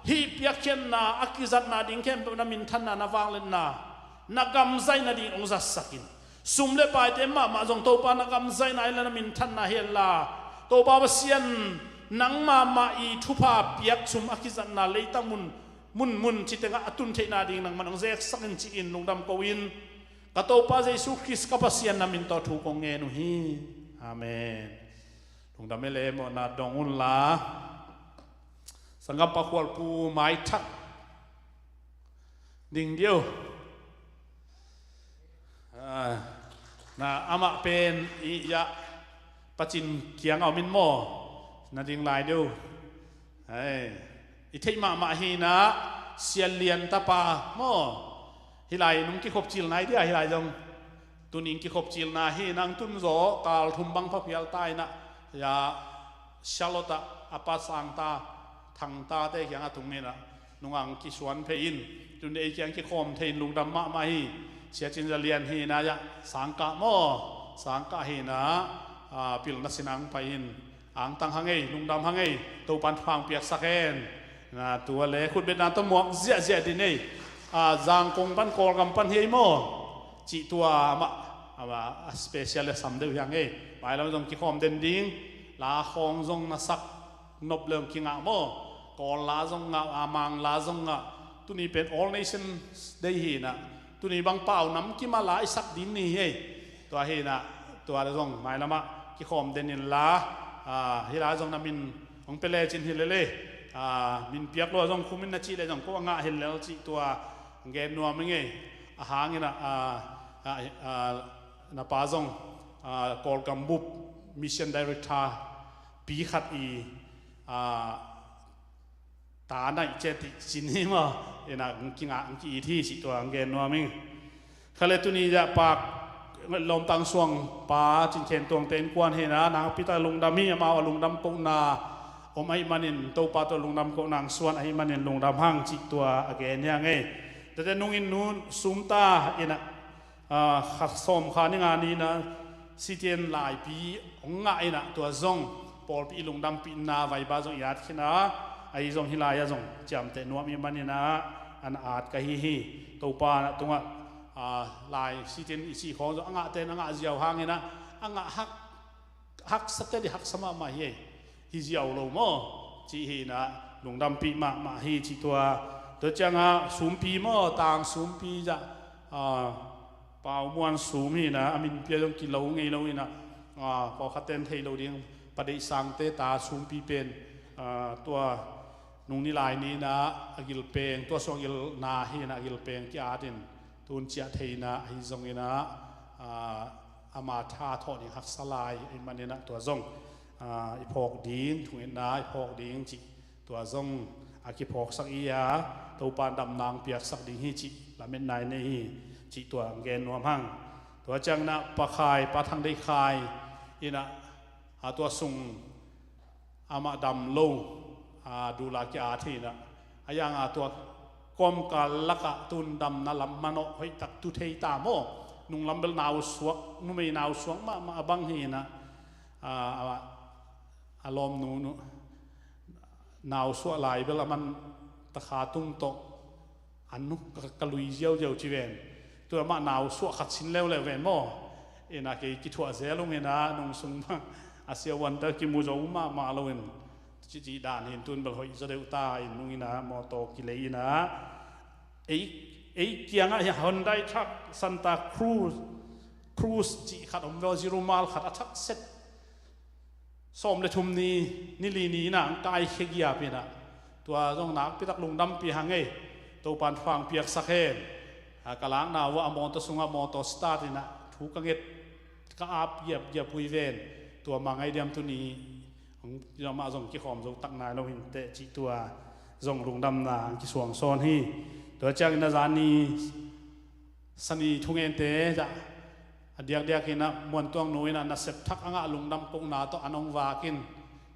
hih piakkhiatna a kizatna ding khempeuh na minthanna, na vangliatna, na gamzaina ding hong zatsak in. Sum le paite mahmah zong Topa na gamzaina hi la, na minthanna hi la, Topa Pasian, nangmah mah i thupha piak sum a kizatna leitang mun, mun, mun ci tengah a tun theihna ding nangman hong zeksak in ci-in lungdam ko-in, ka Topa Jesu Khrist ka Pasian na min tawh thu kong ngen uh hi. Amen. Lungdam e le, mawhna dong unla. Sanggam Pa Khualpu maithak ding dih uh. Ah, na amah pen i ya pacin kiang a om in maw, na ding lai dih uh. Hei, i theih mahmah hi inah, Sia Lian tapa maw? Hih lai nung kikhop cilna hi dia, hih lai zong. Tuni kikhop cilna hi inah, ang tun zaw kal thum bang pha phial ta inah, ya, Charlotte ah a pa Sangta, Thangta te kiang a tung inah, nung ang kisuan phei in, tun ei kiang kikhawm thei in lungdam mahmah hi. Sia Cin Za Lian hi inah, ya, Sangkah maw? Sangkah hi inah, a, pilna sin ang pai in. Angtang hang ei, lungdam hang ei, Topan thu hong piaksak hen. Na, tua le khutbetna tawh muak ziahziah din ei. A, Zangkong pan, Kawlgam pan hi ei maw? Cih tua amah, amah a special le sam deuh hi hang ei. Mailam zong kikhawm den ding, la khawng zong na sak nop le hong kingah maw? Kawl la zong ngah, a, Mang la zong ngah. Tuni pen All Nations Day hi inah. Tuni bang pau nam kim a la i sak ding ni hi ei. Tua hi inah, tua le zong mailam ah kikhawm den inla, a, hih lai zong na min hong pia lecin hi lel ei. A, min piak lua zong khum in na cih le zong ko a ngah hi lel cih tua gen nuam ing ei. A hang inah, a, a, a, na pa zong, a, Kawlgam bup Mission Director pi khat i, a, ta naih ciat i cin hi maw? Inah, ang kingah, ang ki-it hi cih tua ang gen nuam ing. Kha le tuni zah pak lawmtang suang pa Cin Khen Tuangte innkuan hi inah, nakpi tak lungdam hi, amau a lungdam kohna om ahih manin, Topa tawh lungdam kohna ang suan ahih manin lungdam hang cih tua a gen hi hang ei. Tate nung in nu Sumta inah, a, kha sawm kha ni nga ni inah, C T N laipi hong ngah inah, tua zong pawlpi i lungdampihna vaiba zong i at khin a, ahi zong hih lai-ah zong ciamteh nuam i hih man inah, an at ka hi hi. Topa na tungah, a, lai C T N i cih khawng zong a ngahte in a ngah ziau hang inah, a ngah hak, haksa te di haksa mahmah hi ei. Hi ziau lo maw? Cih hi inah, lungdampih mahmah hi cih tua. Tua ciangah Sumpi maw, Tang Sumpi zah, a, Pau Muan Sum hi inah, a min pia zong kilo ngei lo inah, a, pawlkhat ten thei lo ding, Pa Deih Sangte ta Sumpi pen, a, tua nung ni lai ni inah a gilpeng, tua suang gilna hi inah a gilpeng ki-at in, tun ciah thei inah, ahi zong inah, a, ama tha thawh ding haksa lai ahih man inah tua zong, a, i phawk ding, thungetna i phawk ding cih tua zong a kiphawksak i a, Topa in damna hong piaksak ding hi cih lametna i nei hi cih tua ang gen nuam hang. Tua ciang inah Pa Khai, Pa Thang Deih Khai inah, a, tua sung amah dam lo, a, dula ki-at hi inah, a, yang a tua kawmkal lakah tun damna lam manawh hoihtak tu thei ta maw? Nung lam bel nausuak, numei nausuak mahmah a bang hi inah, a, a, a lawmnu, nu, nausuah lai bel a man takha tung tawh an nu ka, ka lui ziauziau ci ven. Tua mah nausuah khat sin leuleu ven maw? Inah kei kithuah zel ung inah, nung sung mah a siavuan ta kimu zo mahmah lo in, cih, cih dan hi in, tun bel hoih zaw deuh ta in, nung inah mawtaw kilei inah, ei, ei kiangah hi Hyundai truck Santa Cruz, Cruz cih khat om ve, zirumal khat a thak set. Sawm le thum ni, ni li ni inah ang kaikhia giap inah, tua zong nakpi tak lungdampih hang ei. Topa in thu hong piaksak hen. A, ka lakna uh ah a mawtaw sungah mawtaw start inah thu ka nget, ka ap giapgiap uh hi ven. Tua mah ngaih diam, tuni amah zong kikhawm zo tak nai lo hi inteh cih tua zong lungdamna ang kisuang sawn hi. Tua ciang inah zani sani thungente zah, a diakdiak inah Muan Tuang nu inah nasep thak a ngah lungdam kohna tawh an hong vak in,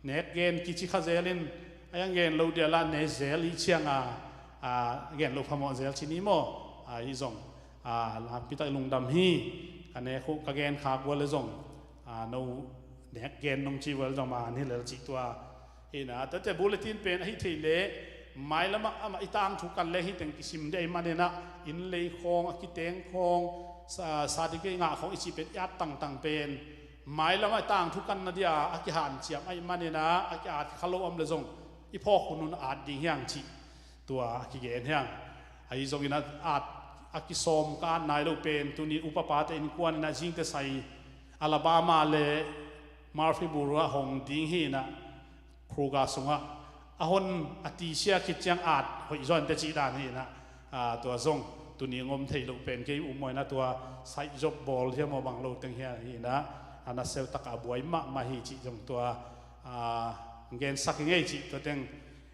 nek gen kici kha zel in, a, yang gen lo dia lah ne zel i ciang a, a, gen lo phamawh zel ci ni maw? A, hi zong, a, nakpi tak lungdam hi. Ka nek uh ka gen khak uh le zong, a, no nek gen nong ci uh le zong man hi lel cih tua. Hi inah, tate bulletin pen ahi thei leh, mailam ah amah i tangthu kan le hi teng kisim dih ahih man inah, inn lei khawng, a kiteng khawng, sa, certificate ngah khawng i cih pen i at tangtang pen, mailam ah i tangthu kan na dia a kihanciam ahih man inah, a ki-at kha lo om le zong i phawk hun hun at ding hi hang cih tua a kigen hi hang. Ahi zong inah at, a kisawm ka at nai lo pen, tuni upapate innkuan inah zingte sai Alabama le Murfreesboro ah hong ding hi inah, Kruger sungah a hon a tisia khit ciang at hoih zaw inteh cih dan hi inah, a, tua zong tuni ngom thei loh pen kei um maw inah, tua saih zop bawl hiam maw bang lo teng hi inah, a, nasep tak a buai mahmah hi cih zong tua, a, gensak hi ngei cih tua teng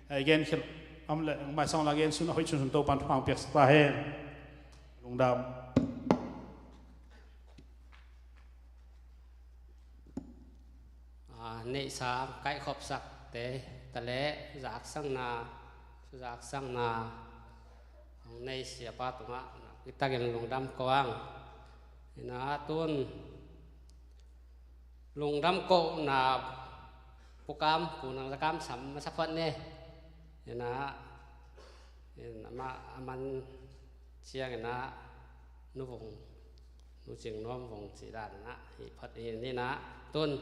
Hei, gen khel om le, maisang la gen sun, a hoih sunsun Topan thupha piaksak ta hen. Lungdam. A, neihsa kaihkhopsakte ta le, zaksakna, zaksakna hong nei siapa tungah kitakin lungdam ko ang. Ina tun lungdam kohna pukam, kunang zakam sam masak phot ni. Ina, ina ma, aman ciang ina nuvung, nucing nuam vung ci dan ina hi phot hi ina tun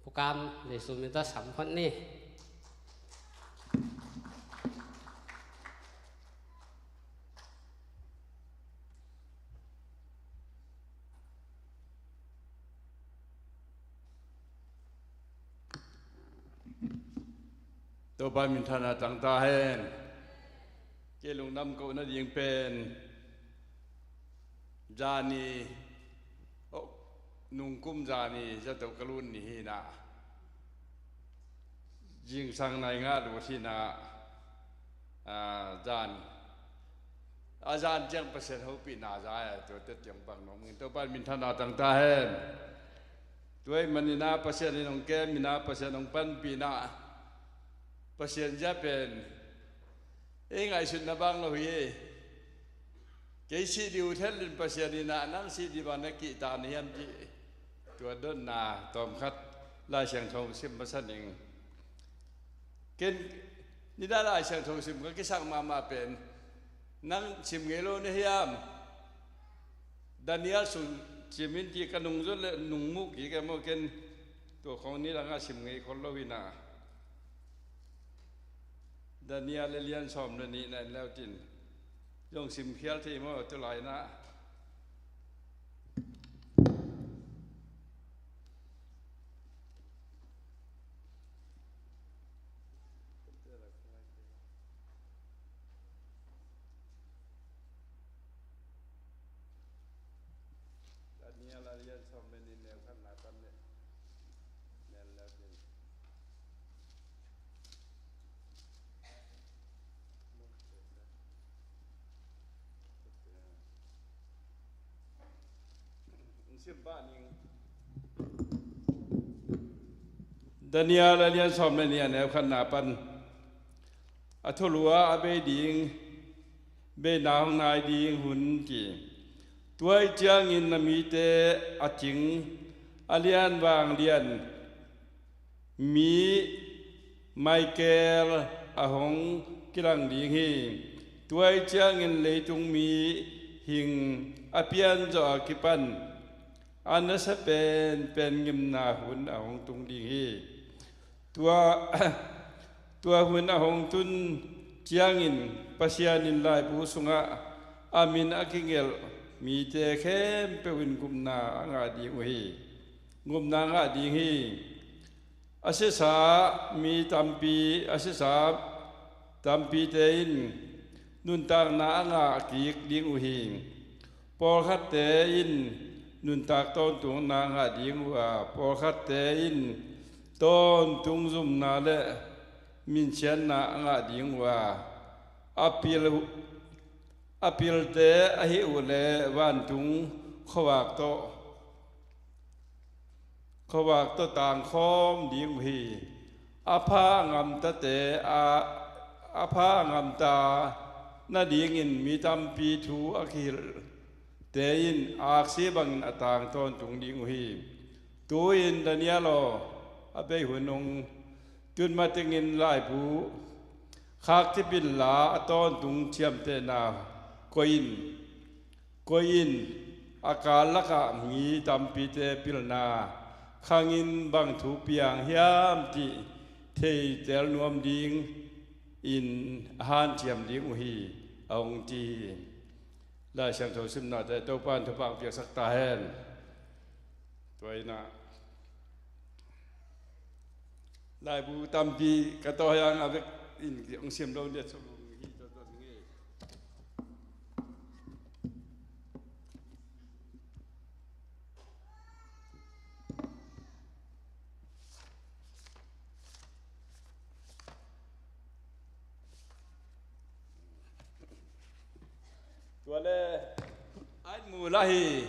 pukam Jesu min ta sam phot ni. Topa minthanna tangta hen. Kei lungdam kohna ding pen zani, oh, nungkum zani zato kalun ni hina. Zingsang nai nga lut hina. A, zan a zan ciang Pasian hopihna za a, tuate ciang bang nong min Topa minthanna tangta hen. Tua ih manina Pasian in hong kem ina Pasian hong panpina Pasian zia pen ei ngaihsutna bang lo hi. Kei sih dih uh thelin Pasian ina nang sih dih bang na kihta na hiam cih tua dotna tawmkhat Lai Siangtho sim masa ning. Ken nida Lai Siangtho sim ka kisang mahmah pen nang sim ngei lo na hiam? Daniel sung sim in ci ka nung zot le nung muh kik e maw, ken tua khong nidangah sim ngei khol lo hina. Daniel le lian sawm le nih na en leutin zong simkhial thei maw tu laina. Daniel a lian sawm le nih neu khatna pan le nen leutin. Daniel a lian sawm le nih a neu khatna pan a thulu ah a bei ding, beina hong nai ding hun ci. Tua ih ciangin na mite a cing a lianvang lian mi Michael a hong kilang ding hi. Tua ih ciangin leitung mi hing a pianzawh a kipan a nasa penpen ngimna hun a hong tung ding hi. Tua, tua hun a hong tun ciangin Pasian in laibu sungah a min a kigelh mite khempeuh in gupna a ngah ding uh hi. Gupna a ngah ding hi. A siasa mi tampi, a siasa tampite in nuntakna a ngah kik ding uh hi. Pawlkhatte in nuntak tawntungna ngah ding uh a, pawlkhatte in tawntung zumna le minsiatna a ngah ding uh a, a pil, a pilte ahih uh leh vantung khuavak tawh khuavak tawh tangkhawm ding uh hi. A pha a ngamtate a, a pha a ngamta nadingin mi tampi thu a kihilhte in aksi bangin a tang tawntung ding uh hi. Tu-in Daniel aw, a bei hun hong tun matengin laibu khak cip inla a tawntung ciamtehna koih in. Koih in, a kal lakah mi tampite pilna khangin bang thu piang hiam cih theitel nuam dingin a hanciam ding uh hi, a hong ci hi. Lai Siangtho simnate Topa in thupha piaksak ta hen. Tua inah laibu tampi ka tawh hiang a vek in hong sim lo ni a, thulu hi tawh tawh ding hi. Tua le ai mu la hi.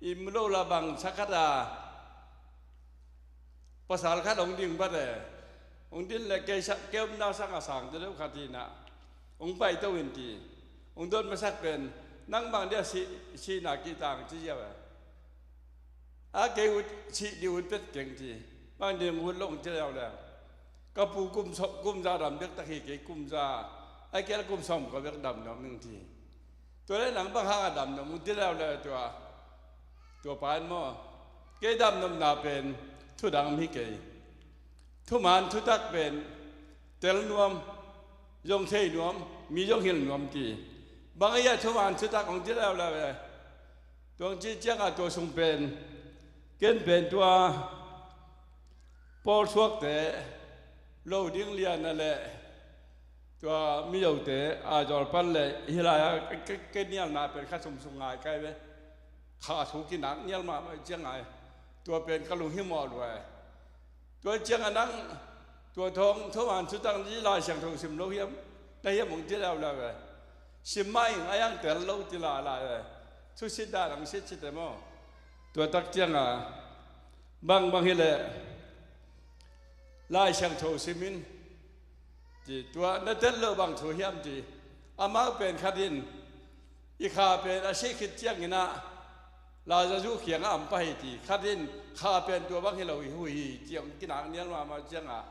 I mu lo la bang sa khat a, pasal khat hong ding bat e. Hong din le kei sa, kei omna sang a sang te deuh khat hi na. Hong pai to in ti. Hong dot masak pen, nang bang dia si, sihna kitang ci ziau e. A kei ut, sih di ut pet keng ci. Bang ding ut lo hong ci leuleu. Ka pu kum sawm, kum za dam bek tak hi, kei kum za. Ai kei la kum sawm ka bek dam nuam ing ci. Tua le nang bang hang a dam nuam ung ci leuleu tua. Tua pa in maw, kei dam nuamna pen thu dang hi kei. Thuman thutak pen tel nuam, zong thei nuam, mi zong hilh nuam ci. Bang a thuman thutak hong ci leuleu e. Tua hong ci ciangah tua sung pen, ken pen tua pawl suakte, lo ding lian a le tua miyote a zawl pan le hi lai a ke, ke nialna pen kha sum sung ngai kai ve. Kha thu kinak nial mahmah ciang ngai. Tua pen ka lunghimawh lua e. Tua ciangah nang tua thawng thuman thutak ci Lai Siangtho sim lo hiam? Na hiam hong ci leuleu e. Sim mah ing a iang tel lo ci lailai e. Thusit dan ang sitsit e maw. Tua tak ciangah bang bang hi leh Lai Siangtho sim in ci. Tua na tel lo bang thu hiam ci. Amau pen khat in i kha pen a sih khit ciangin ah Lazarus kiangah a om pah hi ci. Khat in kha pen tua bang hi lo hi, hui hi ci, hong kinak nial mahmah ciangah.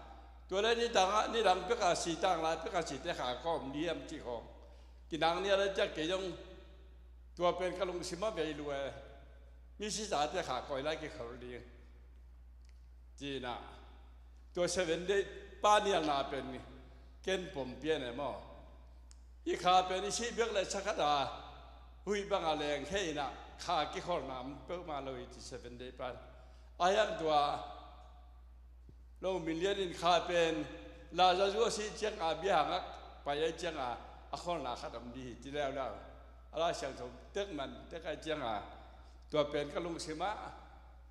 Tua le nidang ah, nidang pek a si, tanglai pek a site kha kawm ding hiam ci khawng kinak nial a ciang kei zong tua pen ka lungsim a vei lua e. Mi sisate kha kawm lai kikhol ding. Ci na, tua Seven Day pa nialna pen ken pom pian e maw. I kha pen i sih bek le sa khat a, huih bang a leng khe in ah kha kikholna om peuhmah lo hi ci Seven Day pan. A hiang tua lo min lian in kha pen Lazarus a sih ciangah bia hangah pai ai ciangah a kholna khat om ding hi ci leuleu. A Lai Siangtho tek man tek ai ciangah tua pen ka lungsim ah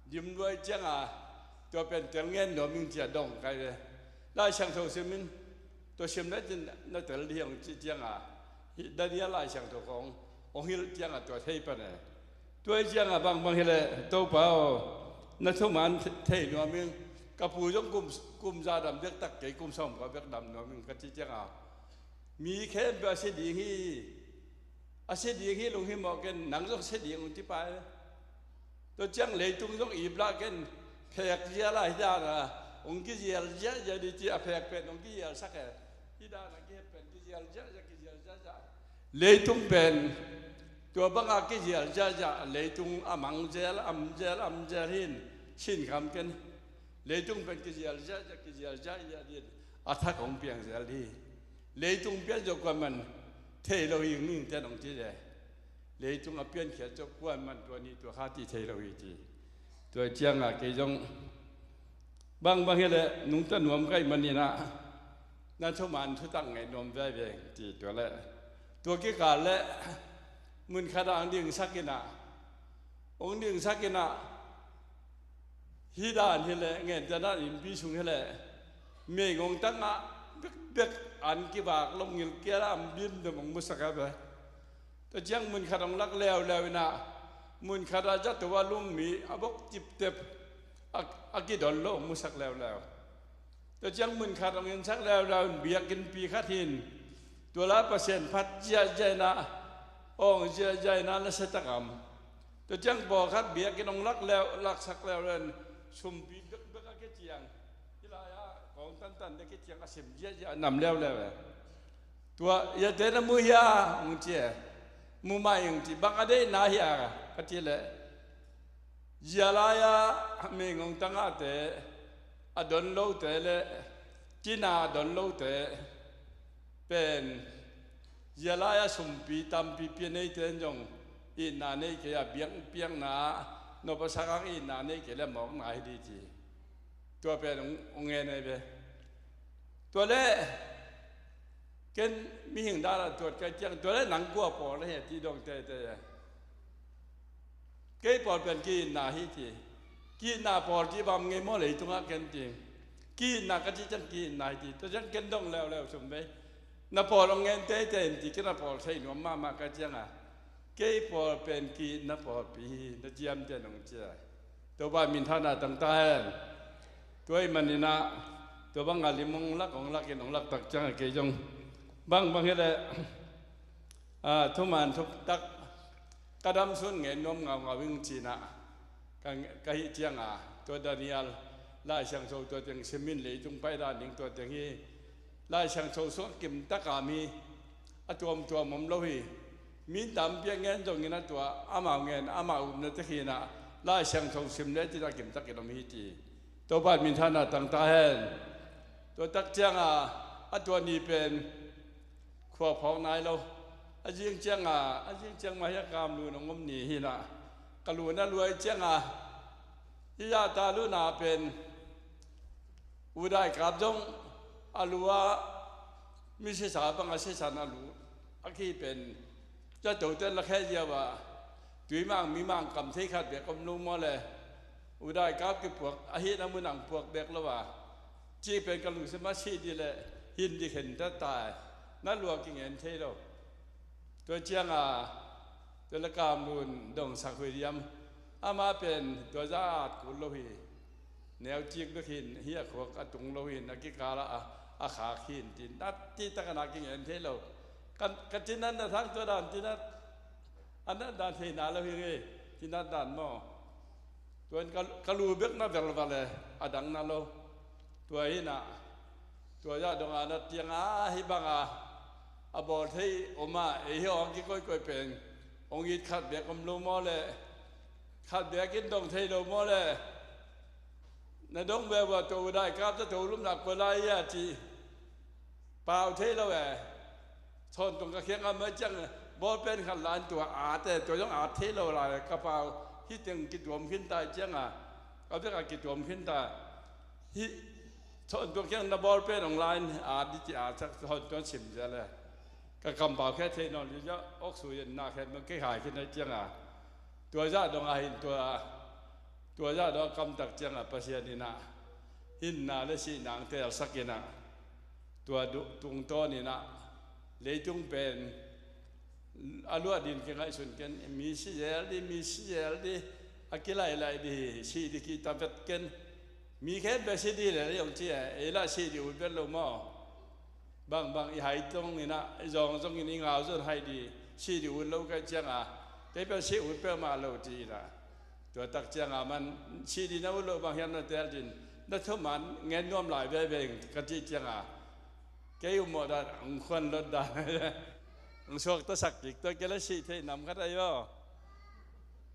dim luai ciangah tua pen tel ngen nuam ing ci a dong kai ve. Lai Siangtho sim in tua sim na cin na tel ding hong ci ciangah hih Daniel Lai Siangtho khawng hong hilh ciangah tua thei pan e. Tua hi ciangah bang bang hi leh Topa aw, na thuman thei nuam ing. Ka pu zong kum, kum za dam bek tak, kei kum sawm ka bek dam nuam ing ka ci ciangah mi khempeuh a si ding hi. A si ding hi lunghimawh ken, nang zong si ding ung ci pai. Tua ciang leitung zong ip lah ken, phek zial a hi dan a hong kizial ziahziah ding ci a, phek pen hong kizialsak e. Hi dan a kihep pen kizial ziahziah, kizial ziahziah. Leitung pen tua bangah kizial ziahziah, leitung a mang zel, am zel, am zel hin, sin kham ken. Leitung pen kizial ziahziah, kizial ziahziah ding a thak hong piang zel ding. Leitung pian zawh kuaman thei lo hi, mihingte in hong ci le. Leitung a piankhiat zawh kuaman tua ni tua kha ti thei lo hi ci. Tua ciangah kei zong bang bang hi leh nungta nuam ka hih manin ah na thuman thutak ngaih nuam veve ci tua leh. Tua kikal leh mun khat ah hong dingsak in ah, hong dingsak in ah, hih dan hi leh, ngente na innpi sung hi leh, mei ngong tangah bekbek an kivak lo, ngilkial ah an bim dem hong musak a ve. Tua ciang mun khat hong lak leuleu in ah, mun khat ah zato a lum mi a bok ciptep a, a kidon lo hong musak leuleu. Tua ciang mun khat hong ensak leuleu in, biakinnpi khat hin tua lai Pasian phat ziahziah in ah, awng ziahziah in ah, na se tak am. Tua ciang pawlkhat biakinn hong lak leu, laksak leuleu in, sumpi bekbek a kiciang, hih lai-ah kawng tantan dek kiciang a sim ziahziah a nam leuleu e. Tua, ziate na mu hia? Hong ci e. Mu mah ing ci. Bang a deihna hia? Ka ci leh, zia lai-ah mei ngong tangahte a don lote le cina a don lote pen, zia lai-ah sumpi tampi pia neite in zong itna nei kei a, biakpiakna ah nop a sak hang itna nei kei le mawkna hi ding ci. Tua pen hong, hong ngen ahi ve. Tua leh ken mihing dan a tuat ka hih ciang, tua leh nang kua pawl na hia ci dong teitei e. Kei pawl pen ki-itna hi ci. Ki-itna pawl ci bang ngei maw leitungah ken ci. Ki-itna ka cih ciang ki-itna hi ci. Tua ciang ken dong leuleu sum vei. Na pawl hong ngen teitei in ci, ken a pawl thei nuam mahmah ka hih ciangah, Kei pawl pen ki-itna pawlpi hi, na ciamteh nong cia. Topa minthanna tangta hen. Tua ahih manin ah, tua bang a lim hong lak, hong lak in hong lak tak ciang a kei zong. Bang bang hi leh, ah, thuman thuk tak, ka dam sun ngen nuam ngaungau ing ci-in ah. Ka, ka hih ciang a, tua Daniel, Lai Siangtho tua teng sim in leitung pai dan ding tua teng hi. Lai Siangtho sung a kim tak a mi, a tuamtuam om lo hi. Mi tampi a ngen zongin a tua, amau ngen, amau upna tek hi-in ah, Lai Siangtho sim le ci-in a kim tak in om hi ci. Topa minthanna tangta hen. Tua tak ciang a, a tua ni pen, khua phawk nai lo. A zing ciang a, a zing ciang mah hi a Kam Lun hong om ni hi-in ah. Ka lun a luai ciang a, hih zahta lun a pen, U Dai Kap zong a lu a, mi sisa bang a sisan a lu a ki pen, zato ten la khe ziau a, tuimang mimang kam thei khat bek om lo maw le, U Dai Kap kipuak, a hihna mun ah puak bek lo a, cih pen ka lungsim ah sih dih leh hin dih khen ta ta e, na lu a kingen thei lo. Tua ciang a, tua leh Kam Lun dongsak hi diam. Amah pen tua zah a at kul lo hi. Neu cik bek hi-in, hih a khuak a tung lo hi-in, a kikal ah a, a khak hi-in, ci-in, a cih tak a na kingen thei lo. Ka, ka cinat na thang tua dan cinat, a nat dan thei na lo hi ngei, cinat dan maw. Tua in ka, ka lu bek na velval e, a dang na lo. Tua hi-in ah, tua zah dong a nat ciang a, hih bang a, a bawl thei om a, ei hih hong kikoikoi pen, hong it khat bek om lo maw le, khat bek in dong thei lo maw le, na dong ve ua, tua U Dai Kap zato lupna kua lai hia ci, pau thei lo e. Thawn tung ka khiang a mai ciang, bawlpen khat la in tua at e, tua zong at thei lo lai, ka pau, hih teng kituam khin ta ciang a, a bek a kituam khin ta. Hih, thawn tung khiang na bawlpen hong la in at dih ci, at sak, thawn tung sim zel e. Ka kampau khe thei nawn dih zah, awk sui in na khe mah kei khai khin a ciang a. Tua zah dong a hin tua, tua zah dong a kam tak ciang a Pasian in ah, hinna le sihna hong teelsak in ah, tua du-, tungtawn in ah, leitung pen, a luah ding kingaihsun ken, mi si zel dih, mi si zel dih, a kilailai dih, sih dih kihta vet ken, mi khempeuh si dih lel hi hong ci e, ei lah sih dih ut vet lo maw. Bangbang i hai zongin ah, i zawng zongin i ngau zong hai dih, sih dih ut lo ka hih ciang a, kei pen sih ut peuhmah lo ci in ah. Tua tak ciang a man, sih dih na ut loh bang hiam na teel dih in, na thuman ngen nuam lai veve ing ka cih ciang a, kei ummawh dan, hong khuan lot dan, hong suaktasak kik, tua kei leh sih theih nam khat ahi aw.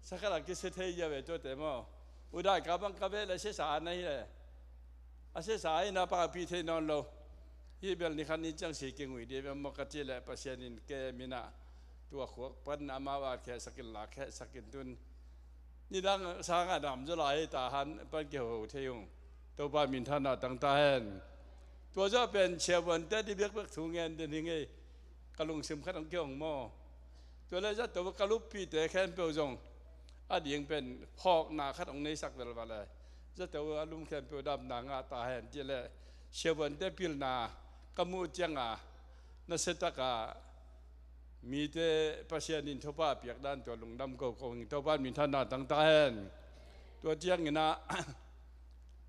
Sa khat a kisia thei zia ve tuate maw. U Dai Kap bang ka veh leh sisa na hi leh, a sisa in a paupih thei nawn lo. Hih bel ni khat ni ciang si kingui dih ve maw ka cih leh Pasian in kem in ah, tua khuak pan amau at khehsak in, lak khehsak in, tun nidang sang a dam zaw lai hi, Tahan pan kiho thei ung. Topa minthanna tangta hen. Tua zawh pen siavuante dih bekbek thu ngen den hi ngei. Ka lungsim khat hong kihong maw. Tua leh zato ka luppihte khempeuh zong a ding pen phawkna khat hong neisak velval e. Zato a lum khempeuh damna ngah ta hen, cih leh siavuante pilna ka muh ciang a, nasia tak a mite Pasian in thupha piak dan tua lungdam koko ing. Topa minthanna tangta hen. Tua ciangin ah,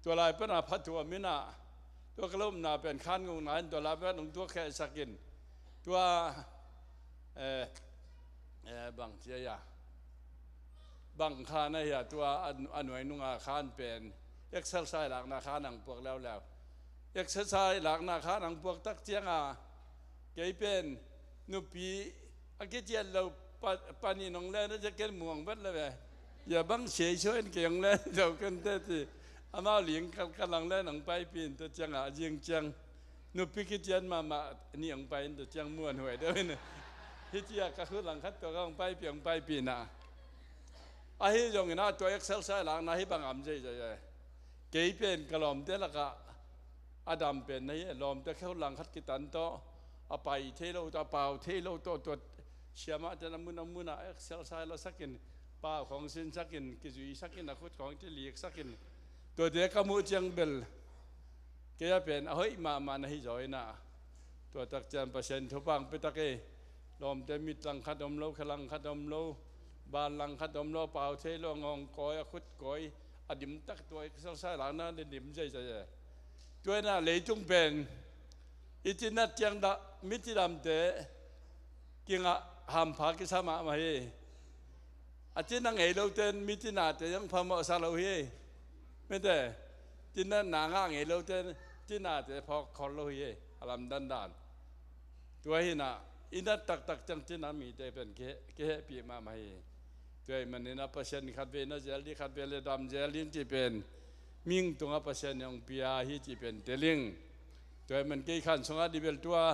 tua lai pan a phattuam in ah, tua ka lupna pen khan ngukna in tua lai pan hong tuak khehsak in. Tua, eh, eh, bang ci a, bang khan a hia, tua a, a nuai nung a khan pen, exercise lakna khan hong puak leuleu. Exercise lakna khan hong puak tak ciang a, kei pen nupi a kician lo pa, pa nih nong len a, ken muang vet lo ve. Hia bang siaisuah in kei hong len zo ken teh ci. Amau ling kalkal hong len hong paipih in, tua ciang a, a zing ciang nupi kician mahmah nih hong pai in, tua ciang muanhuai deuh in. Hih ci a ka khut langkhat tua ka hong paipih, hong paipih in ah. Ahi zongin ah tua exercise lakna hih bang a om zeizai e. Kei pen ka lawmte lakah a dam pen na hi e, lawmte khut langkhat kitan tawh, a pai thei lo tawh, a pau thei lo tawh, tua siamahte na mun a mun ah exercise lasak in, pau khawng sinsak in, kizuisak in, a khut khawng kiliksak in, tuate ka muh ciang bel kei a pen a hoih mahmah na hi zaw in ah. Tua tak ciang Pasian thupha hong pia tak e. Tawmte mit langkhat om lo, khe langkhat om lo, ban langkhat om lo, pau thei lo, a ngawng kawi, a khut kawi, a dim tak, tua i exercise lakna dim zeizai e. Tua hi a, leitung pen i cinat ciang dah, mi cidamte kingah hampha kisa mahmah hi. A cina ngei lote in mi cinate zong phamawhsa lo hi. Mite, cinatna ngah ngei lote in cinate phawk khol lo hi, a lamdang dan. Tua hi a, i nat taktak ciang cina mite pen kihehpih mahmah hi. Tua ahih manin a Pasian khatvei na zel ding, khatvei le dam zel ding cih pen mihing tungah Pasian in hong pia hi cih pen tel ing. Tua ahih man kei khan sungah dibel tua,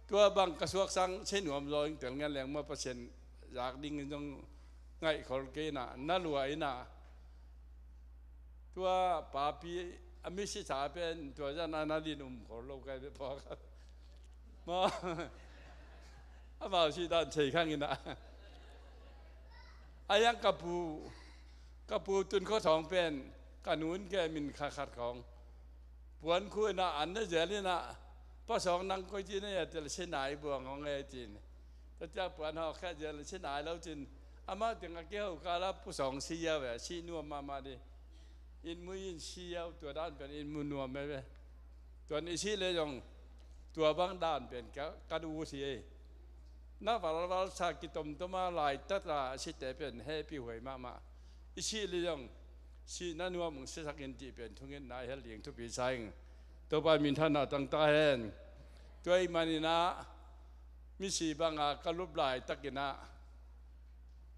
tua bang ka suak sang sei nuam zaw ing, tel ngen leng maw, Pasian zak dingin zong ngaih khol kei in a, na lua in a. Tua papi a misisa pen tua zan a na din um khol lo kai ve pawk. Maw, amau sih dan thei khang in a. A yang ka pu, ka pu Tun Khua Thawng pen ka nu in kem in kha khat khawng puan khu in a, an na zel in a, Pa Sawng nang koi ci na hia, tel Sinai buang hong e cin. Tua ciang puan hawh khia zel Sinai lo cin. Amau teng a kiho kal a Pu Sawng si ziau ve, si nuam mahmah ding. Inn mu in si ziau, tua dan pen inn mu nuam e ve. Tuan i sih leh zong tua bang dan pen ka, ka ut hi ei. Na valvalsa kitomtom a laitak a site pen hehpih huai mahmah. I sih leh zong sihna nuam hong siasak in cih pen thungetna i hel ding thupi sa ing. Topa min thanna tang ta hen. Tua ahih manin a misi bang a ka lup laitak in a,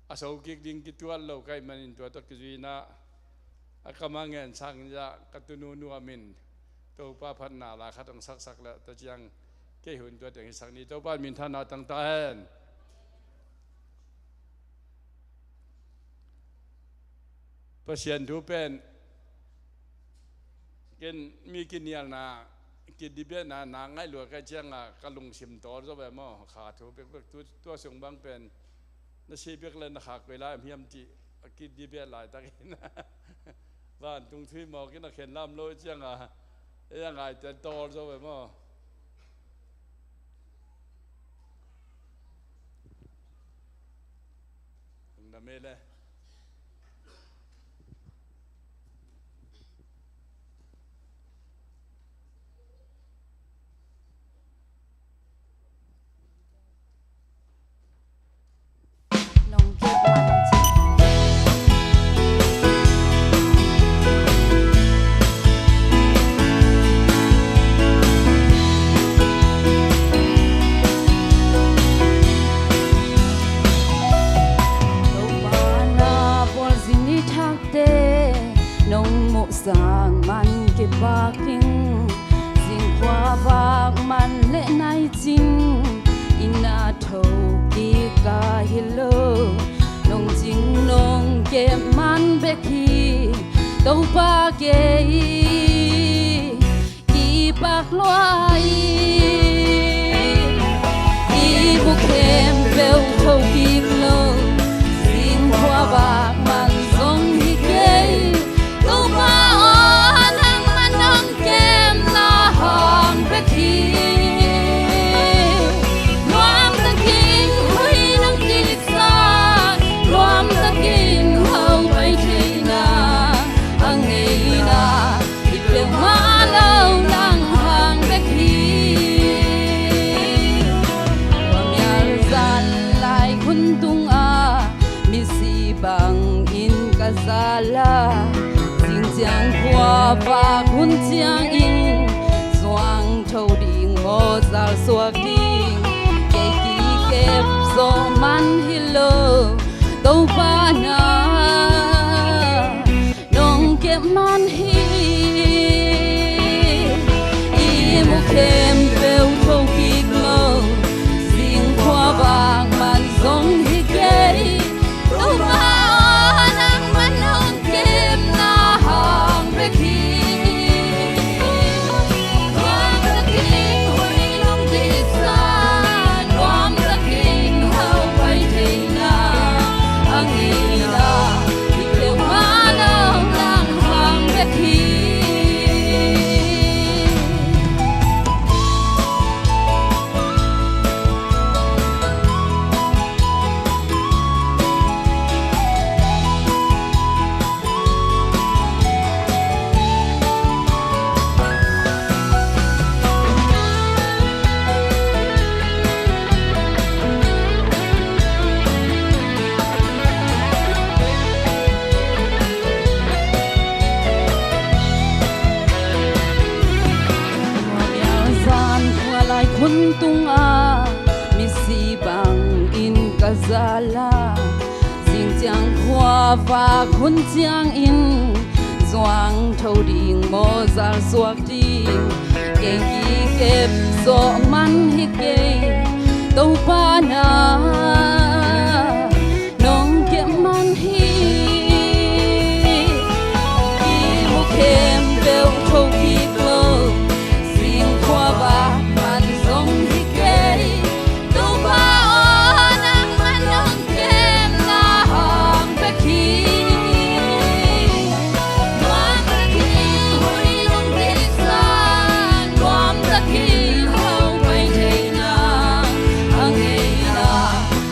a so kik ding kituat lo ka hih manin tua tawh kizui in a, a kam a ngen sang in a ka tunu nuam in Topa phatna la khat hong saksak leh tua ciang kei hun tua teng hisak ni. Topa min thanna tang ta hen. Pasian thu pen ken mi kinialna, kidebate-na na ngaih lua ka hih ciang a ka lungsim tawl zaw ve maw. Kha thu bekbek tu, tua sung bang pen na si bek leh na kha koi lai hiam cih a kidebate laitak in a, vantung thu mawk in a khen lam lo ciang a, ei a ngaihte tawl zaw ve maw. Lungdam ei leh. Topa na bawl zin i thakte nong muh sang man kipak ing. Zingkhua vak man leh nai cing, i na tho kik ka hi lo. Nong cing nong kep man bek hi, Topa kei kipak lua hi. I mu khempeuh tho kik lo, zingkhua vak man zong hi kei. Topa aw, nangman nong kemna hang bek hi. Nuam takin hui nong kisa, nuam takin ho pai theihna a ngeina, i peuhmah lo nang hang bek hi. Tua mial zan lai hun tungah misi bangin ka zal a, zing ciang khua vak hun ciangin zuang tho ding maw, zal suak ding, kei kikep zaw man hi lo. Topa na nong kep man hi. I mu khempeuh tho kik lo, zingkhua vak man zong hi kei. Topa aw, nangman nong kemna hang bek hi. Nuam takin hui nong kisa, nuam takin ho pai theihna a ngeina, i peuhmah lo nang hang bek hi. Ala, zing ciang khuavak hun ciangin zuang tho ding maw, zal suak ding? Kei kikep zawh man hi kei, Topa na nong kep man hi. I mu khempeuh tho kik lo, zing khuavak man zong hi kei, Topa aw, nangman nong kepna hang bek hi. Nuam takin huih nong diksan, nuam takin ho pai theihna a ngeina,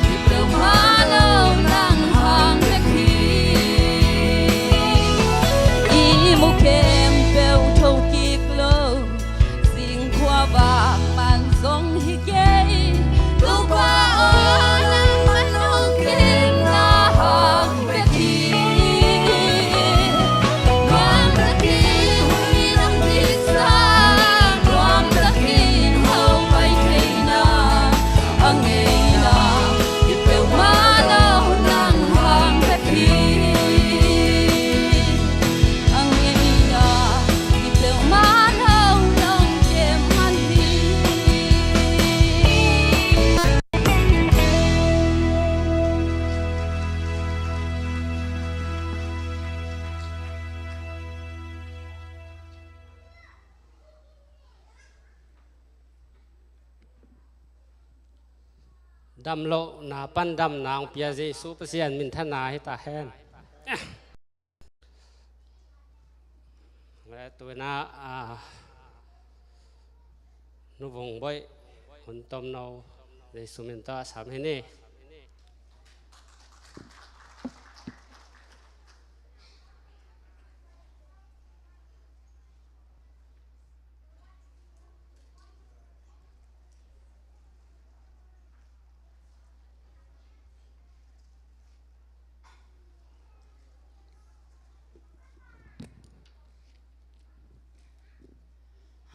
kip peuhmah lo nang hang bek hi. I mu khempeuh tho kik lo, zing khuavak man zong hi kei, Topa aw, nangman nong kepna hang bek hi. Nuam takin huih nong diksan, nuam takin ho pai theihna a ngeina, kip peuhmah lo nang hang bek hi. A ngeina, kip peuhmah lo nong kep man hi. Damlohna pan damna hong pia Jesu Pasian minthanna hi ta hen. Le tu-in ah, ah, Nu Vung Boih hun tomno Jesu min tawh a sam hi ni.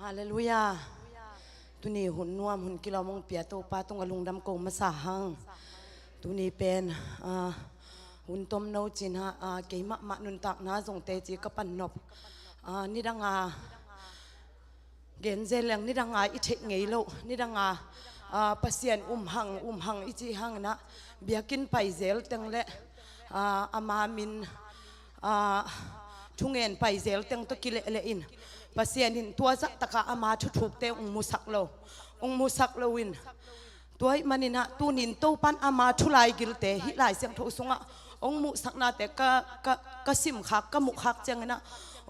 Halleluiah. Tuni hun nuam hun kilawm hong pia Topa tungah lungdam ko masa hang. Tuni pen, ah, hun tomno cih ah, ah, keimah mah nuntakna zong teci ka pan nop. Ah, nidang a gen zel leng nidang a i theih ngei loh, nidang a, ah, Pasian um hang, um hang i cih hangin ah, biakinn pai zel teng le, ah, ama min, ah, thungen pai zel teng tawh kilehleh in, Pasian in tua zah taka ama thuthukte hong musak lo, hong musak lo in, tua ahih manin ah, tuni in Topa'n ama thu laigilte hih Lai Siangtho sungah hong muhsaknate ka, ka, ka simkhak, ka muhkhak ciangin ah,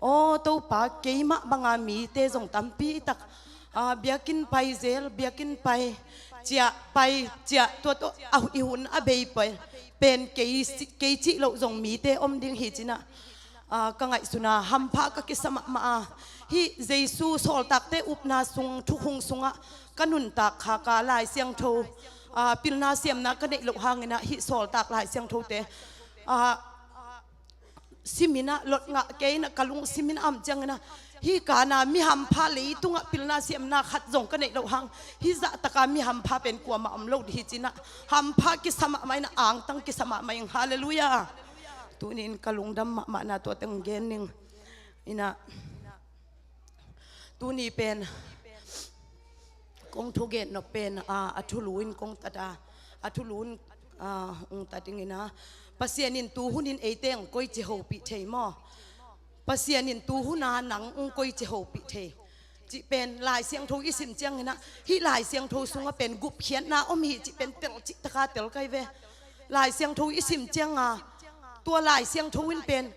aw Topa, keimah banga mite zong tampi tak, ah, biakinn pai zel, biakinn pai ciah, pai ciah, tua tawh a, i hun a bei pai pen kei, kei cih loh zong mite om ding hi ci-in ah, ah, ka ngaihsun a, hampha ka kisa mahmah a. Hih Jesu sawltakte upna sung, thukhun sungah ka nuntak khak a, Lai Siangtho, ah, pilna siamna ka neih loh hangin ah, hih sawltak Lai Siangthote, ah, simin ah, lot ngah kei in ah, ka lungsim in ah, a om ciangin ah, hih kana mi hampha, leitungah pilna siamna khat zong ka neih loh hang, hih zah taka mi hampha pen kuamah om lo ding hi ci-in ah, hampha kisa mahmah in ah, angtang kisa mahmah ing. Halleluiah. Tuni in ka lungdam mahmahna tua teng gen ning. In ah, tuni pen kong thugen nop pen, ah, a thulu in kong tat a, a thulu in, ah, hong tat ding in ah, Pasian in tu hun in eite hong koici hopih thei maw? Pasian in tu hun a nang hong koici hopih thei cih pen Lai Siangtho i sim ciangin ah, hih Lai Siangtho sungah pen gupkhiatna om hi cih pen tel cih taka tel kai ve. Lai Siangtho i sim ciang a, tua Lai Siangtho in pen,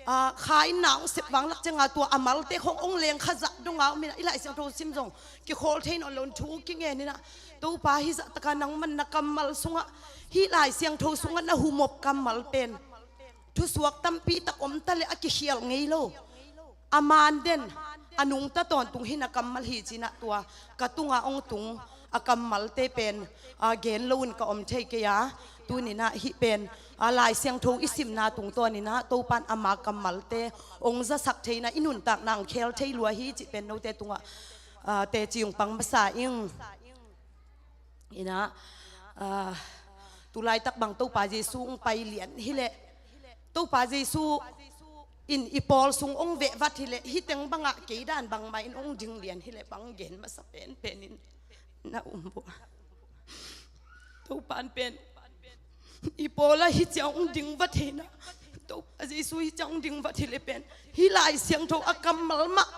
ah, kha in na hong sep vanglak ciang a, tua a malte khong hong leng kha zah dong a om in ah, i Lai Siangtho sim zong kikhawl thei nawn lo in, thu kingen in ah, Topa, hih zah taka nangman na kammal sungah, hih Lai Siangtho sungah na humop kammal pen thusuak tampi tak om ta leh a kikhial ngei lo. A man den, a nungta tawntung hih na kammal hi ci-in ah, tua ka tungah hong tung a kammalte pen, ah, gen loin ka om thei kei a. Tuni in ah hih pen, ah, Lai Siangtho i simna tungtawnin ah, Topa'n ama kammalte hong zasak thei in ah, i nuntakna hong khel thei lua hi cih pen note tungah, ah, teci hong pang masa ing. In ah, ah, Tulaitak bang Topa Jesu hong pai lian hileh, Topa Jesu in i pawl sung hong vehvat hileh, hih teng bangah kei dan bangmah in hong ding lian hileh bang gen masa penpen in na um bua. Topa in pen i pawl ah hih ciang hong ding vat hi na. Topa Jesu hih ciang hong ding vat hileh pen, hih Lai Siangtho a kammal mah,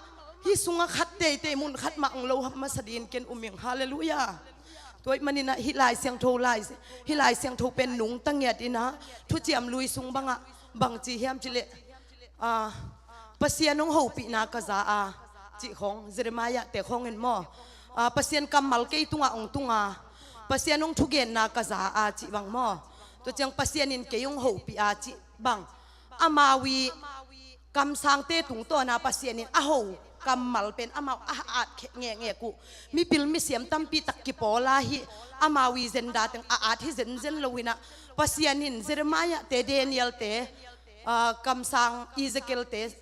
hih sungah khat teitei mun khat mah hong lo hap masa dingin ken um ing. Halleluiah. Tua ahih maninah hih Lai Siangtho lai, hih Lai Siangtho pen nungta ngiat inah, Thuciam Lui sung bangah bangci hiam cileh, ah, Pasian hong hopihna ka za a, cih khawng, Jeremiah te khawng in maw. Ah, Pasian kammal kei tungah hong tunga, Pasian hong thugenna ka za a, cih bang maw. Tua ciang Pasian in kei hong hopih a, cih bang. Amau i kamsangte tungtawna Pasian in a ho kammal pen amau a at kheh ngekngek uh. Mipil misiam tampi tak kipawl a hih amau i zenda teng a at hi zenzen lo inah, Pasian in Jeremiah te, Daniel te, ah, kamsang Ezekiel te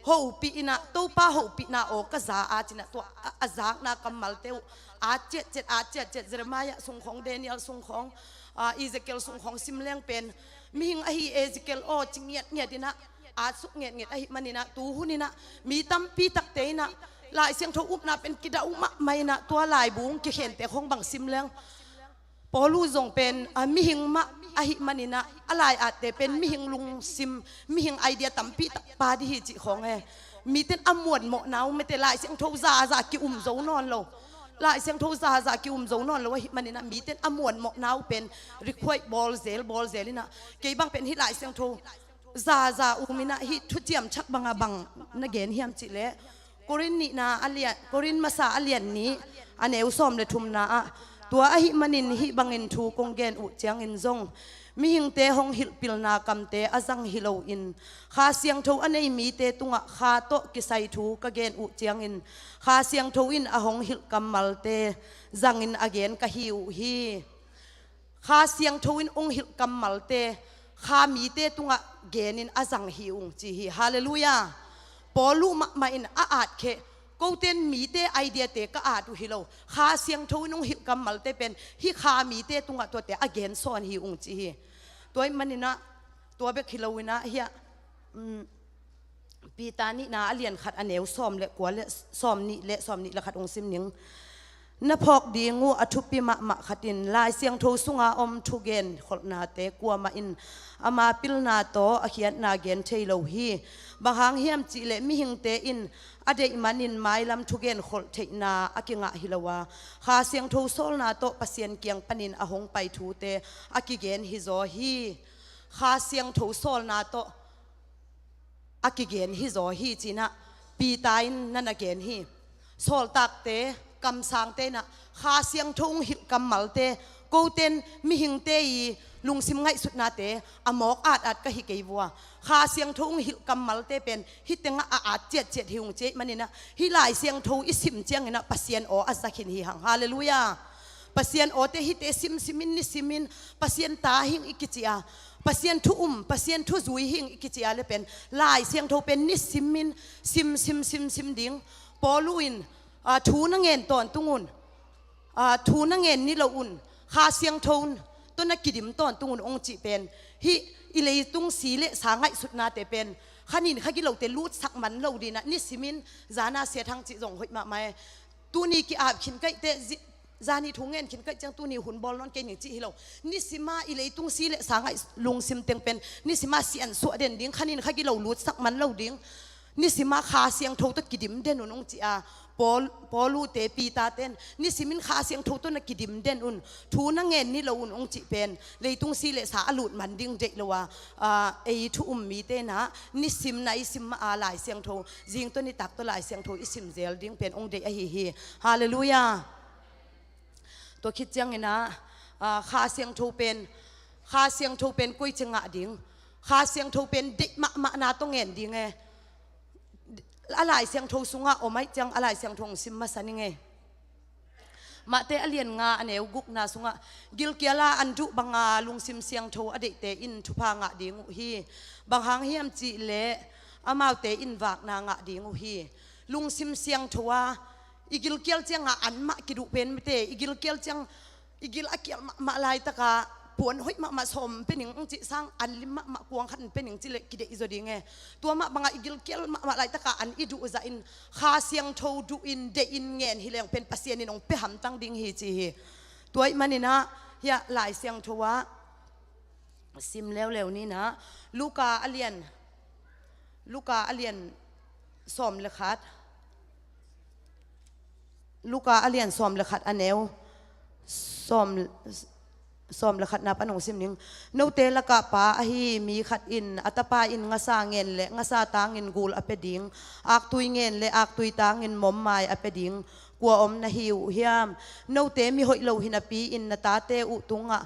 hopih inah, Topa hopihna aw ka za a cinah, tua a, a zakna kammalte uh at ciatciat, at ciatciat, Jeremiah sungkhawng, Daniel sungkhawng, ah, Ezekiel sungkhawng sim leng pen, mihing ahi Ezekiel aw ci ngiatngiat inah, at suk ngetnget ahih maninah, tu hun inah mi tampi takte inah Lai Siangtho upna pen kidau mahmah inah, tua laibu hong kikhente khawng bang sim leng, Paulu zong pen, ah, mihing mah ahih maninah, a lai atte pen mihing lungsim, mihing idea tampi tak pa dih hi cih khawng e. Miten a muanmawhna uh mete, Lai Siangtho zaza ki-um zo nawn lo. Lai Siangtho zaza ki-um zo nawn lo ahih maninah, miten a muanmawhna uh pen require bawl zel, bawl zel inah, kei bang pen hih Lai Siangtho zaza um inah, hih Thuciam Thak bangah bang na gen hiam cihleh, Korin nihna a lian, Korin masa a lian nih, a neu sawm le thumna ah, tua ahih manin hih bangin thu kong gen uh ciangin zong, mihingte hong hilhpilna kamte a zang hi loin, Kha Siangtho a nei mite tungah Kha tawh kisai thu ka gen uh ciangin, Kha Siangtho in a hong hilh kammalte zangin a gen ka hi uh hi. Kha Siangtho in hong hilh kammalte Kha mite tungah genin a zang hi ung ci hi. Halleluiah. Paulu mahmah in a at kheh, koten mite ideate ka at uh hi lo. Kha Siangtho in hong hilh kammalte pen hih Kha mite tungah tuate a gen sawn hi ung ci hi. Tua ahih maninah, tua bek hi lo inah hiah, um, Peter nihna a lian khat a neu sawm le kua le sawm nih le sawm nih le khat hong sim ning. Na phawk ding uh a thupi mahmah khat in Lai Siangtho sunga om thugen kholhnate kuamah in ama pilna tawh a khiatna gen thei lo hi. Bang hang hiam cihleh mihingte in a deih manin mailam thugen kholh theihna a kingah hi lo a, Kha Siangtho sawlna tawh Pasian kiang panin a hong pai thute a kigen hi zaw hi. Kha Siangtho sawlna tawh a kigen hi zaw hi cinah Peter in na na gen hi. Sawltakte, kamsangte inah Kha Siangtho hong hilh kammalte, koten mihingte i lungsim ngaihsutnate a mawk atat ka hi kei vua. Kha Siangtho hong hilh kammalte pen hih tengah a at ciatciat hi ung ci ahih maninah, hih Lai Siangtho i sim cianginah Pasian aw a za khin hi hang. Halleluiah. Pasian awte hihte simsimin nisimin Pasian ta hing i kici a, Pasian thu um, Pasian thu zui hing i kici a le pen Lai Siangtho pen nisimin sim sim sim sim ding. Paulu in, ah, thu na ngen tawntung un, ah, thu na ngen ni lo un, Kha Siangtho tawh na kidim tawntung un hong cih pen, hih i leitung si le sa ngaihsutnate pen khanin khagilote lutsak man lo dinah nisimin, zana sia thang cih zong hoih mahmah e. Tuni ki-ap khin kaihte zi-, zani thu ngen khin kaih ciang tuni hun bawl nawn kei ning cih hi lo. Nisima i leitung si le sa ngaih lungsim teng pen nisima siansuah den ding, khanin khagilo lutsak man lo ding. Nisima Kha Siangtho tawh kidim den un hong ci a, Paul, Paulute, Peter ten nisimin Kha Siangtho tawh na kidim den un, thu na ngen ni lo un hong cih pen leitung si le sa a lut man ding deih lo a, ah, ei thu um mite inah nisim na i sim mah a Lai Siangtho, zing tawh nitak tawh Lai Siangtho i sim zel ding pen hong deih ahi hi. Halleluiah. Tua khit cianginah, ah, Kha Siangtho pen, Kha Siangtho pen koi ci ngah ding, Kha Siangtho pen deih mahmahna tawh ngen ding e. A Lai Siangtho sungah om ahih ciang a Lai Siangtho hong sim masa ning e. Matthai a lian nga a neu gukna sungah, gilkial a an duh banga lungsim siangtho a deihte in thupha ngah ding uh hi. Bang hang hiam cihleh amaute in vakna ngah ding uh hi. Lungsim siangtho a i gilkial cianga an mah kiduh pen mite, i gilkial ciang, i gil a kial mahmah laitaka puan hoih mahmah sawm pe ning ang cih sang, an lim mahmah kuang khat pe ning cih leh kideih zaw ding e. Tua mah bangah i gilkial mahmah laitakah an i duh zahin Kha Siangtho duhin deihin ngen hi leng pen Pasian in hong pia hamtang ding hi ci hi. Tua ahih maninah hiah Lai Siangtho ah sim leuleu ninah Luka a lian, Luka a lian sawm le khat, Luka a lian sawm le khat a neu sawm, sawm le khatna pan hong sim ning. Note lakah pa ahi mi khat in a tapa in ngasa ngen le ngasa tangin gul a pia ding, aktui ngen le aktui tangin mommai a pia ding kua om na hi uh hiam? Note mihoih lo hinapi in na tate uh tungah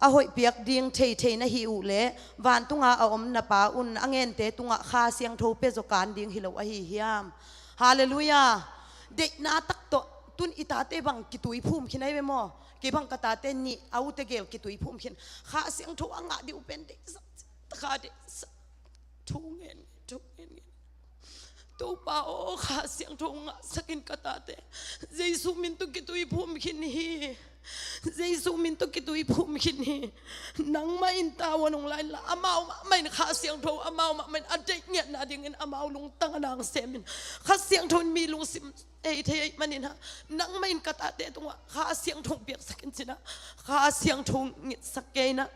a hoih piak ding theithei na hi uh leh vantunga a om na Pa un a ngente tungah Kha Siangtho pia zaw kan ding hi lo ahi hiam? Halleluiah. Deihna tak tawh tun i tate bang kitui phum khin ahi ve maw? Kei bang ka tate nih a ute gel kitui phum khin. Kha Siangtho a ngah dih uh pen deihsak, taka deihsak. Thu ngen, thu ngen, ngen. Topa aw, Kha Siangtho ngahsakin ka tate Jesu min tawh kitui phum khin hi. Jesu min tawh kitui phum khin hi. Nangmah in tavuan hong la inla, amau mahmah in Kha Siangtho, amau mahmah in a deih ngiatna dingin amau lungtang a nang semin. Kha Siangtho in mi lungsim ei thei ahih maninah nangmah in ka tate tungah Kha Siangtho piaksak in cinah Kha Siangtho ngitsak kei inah.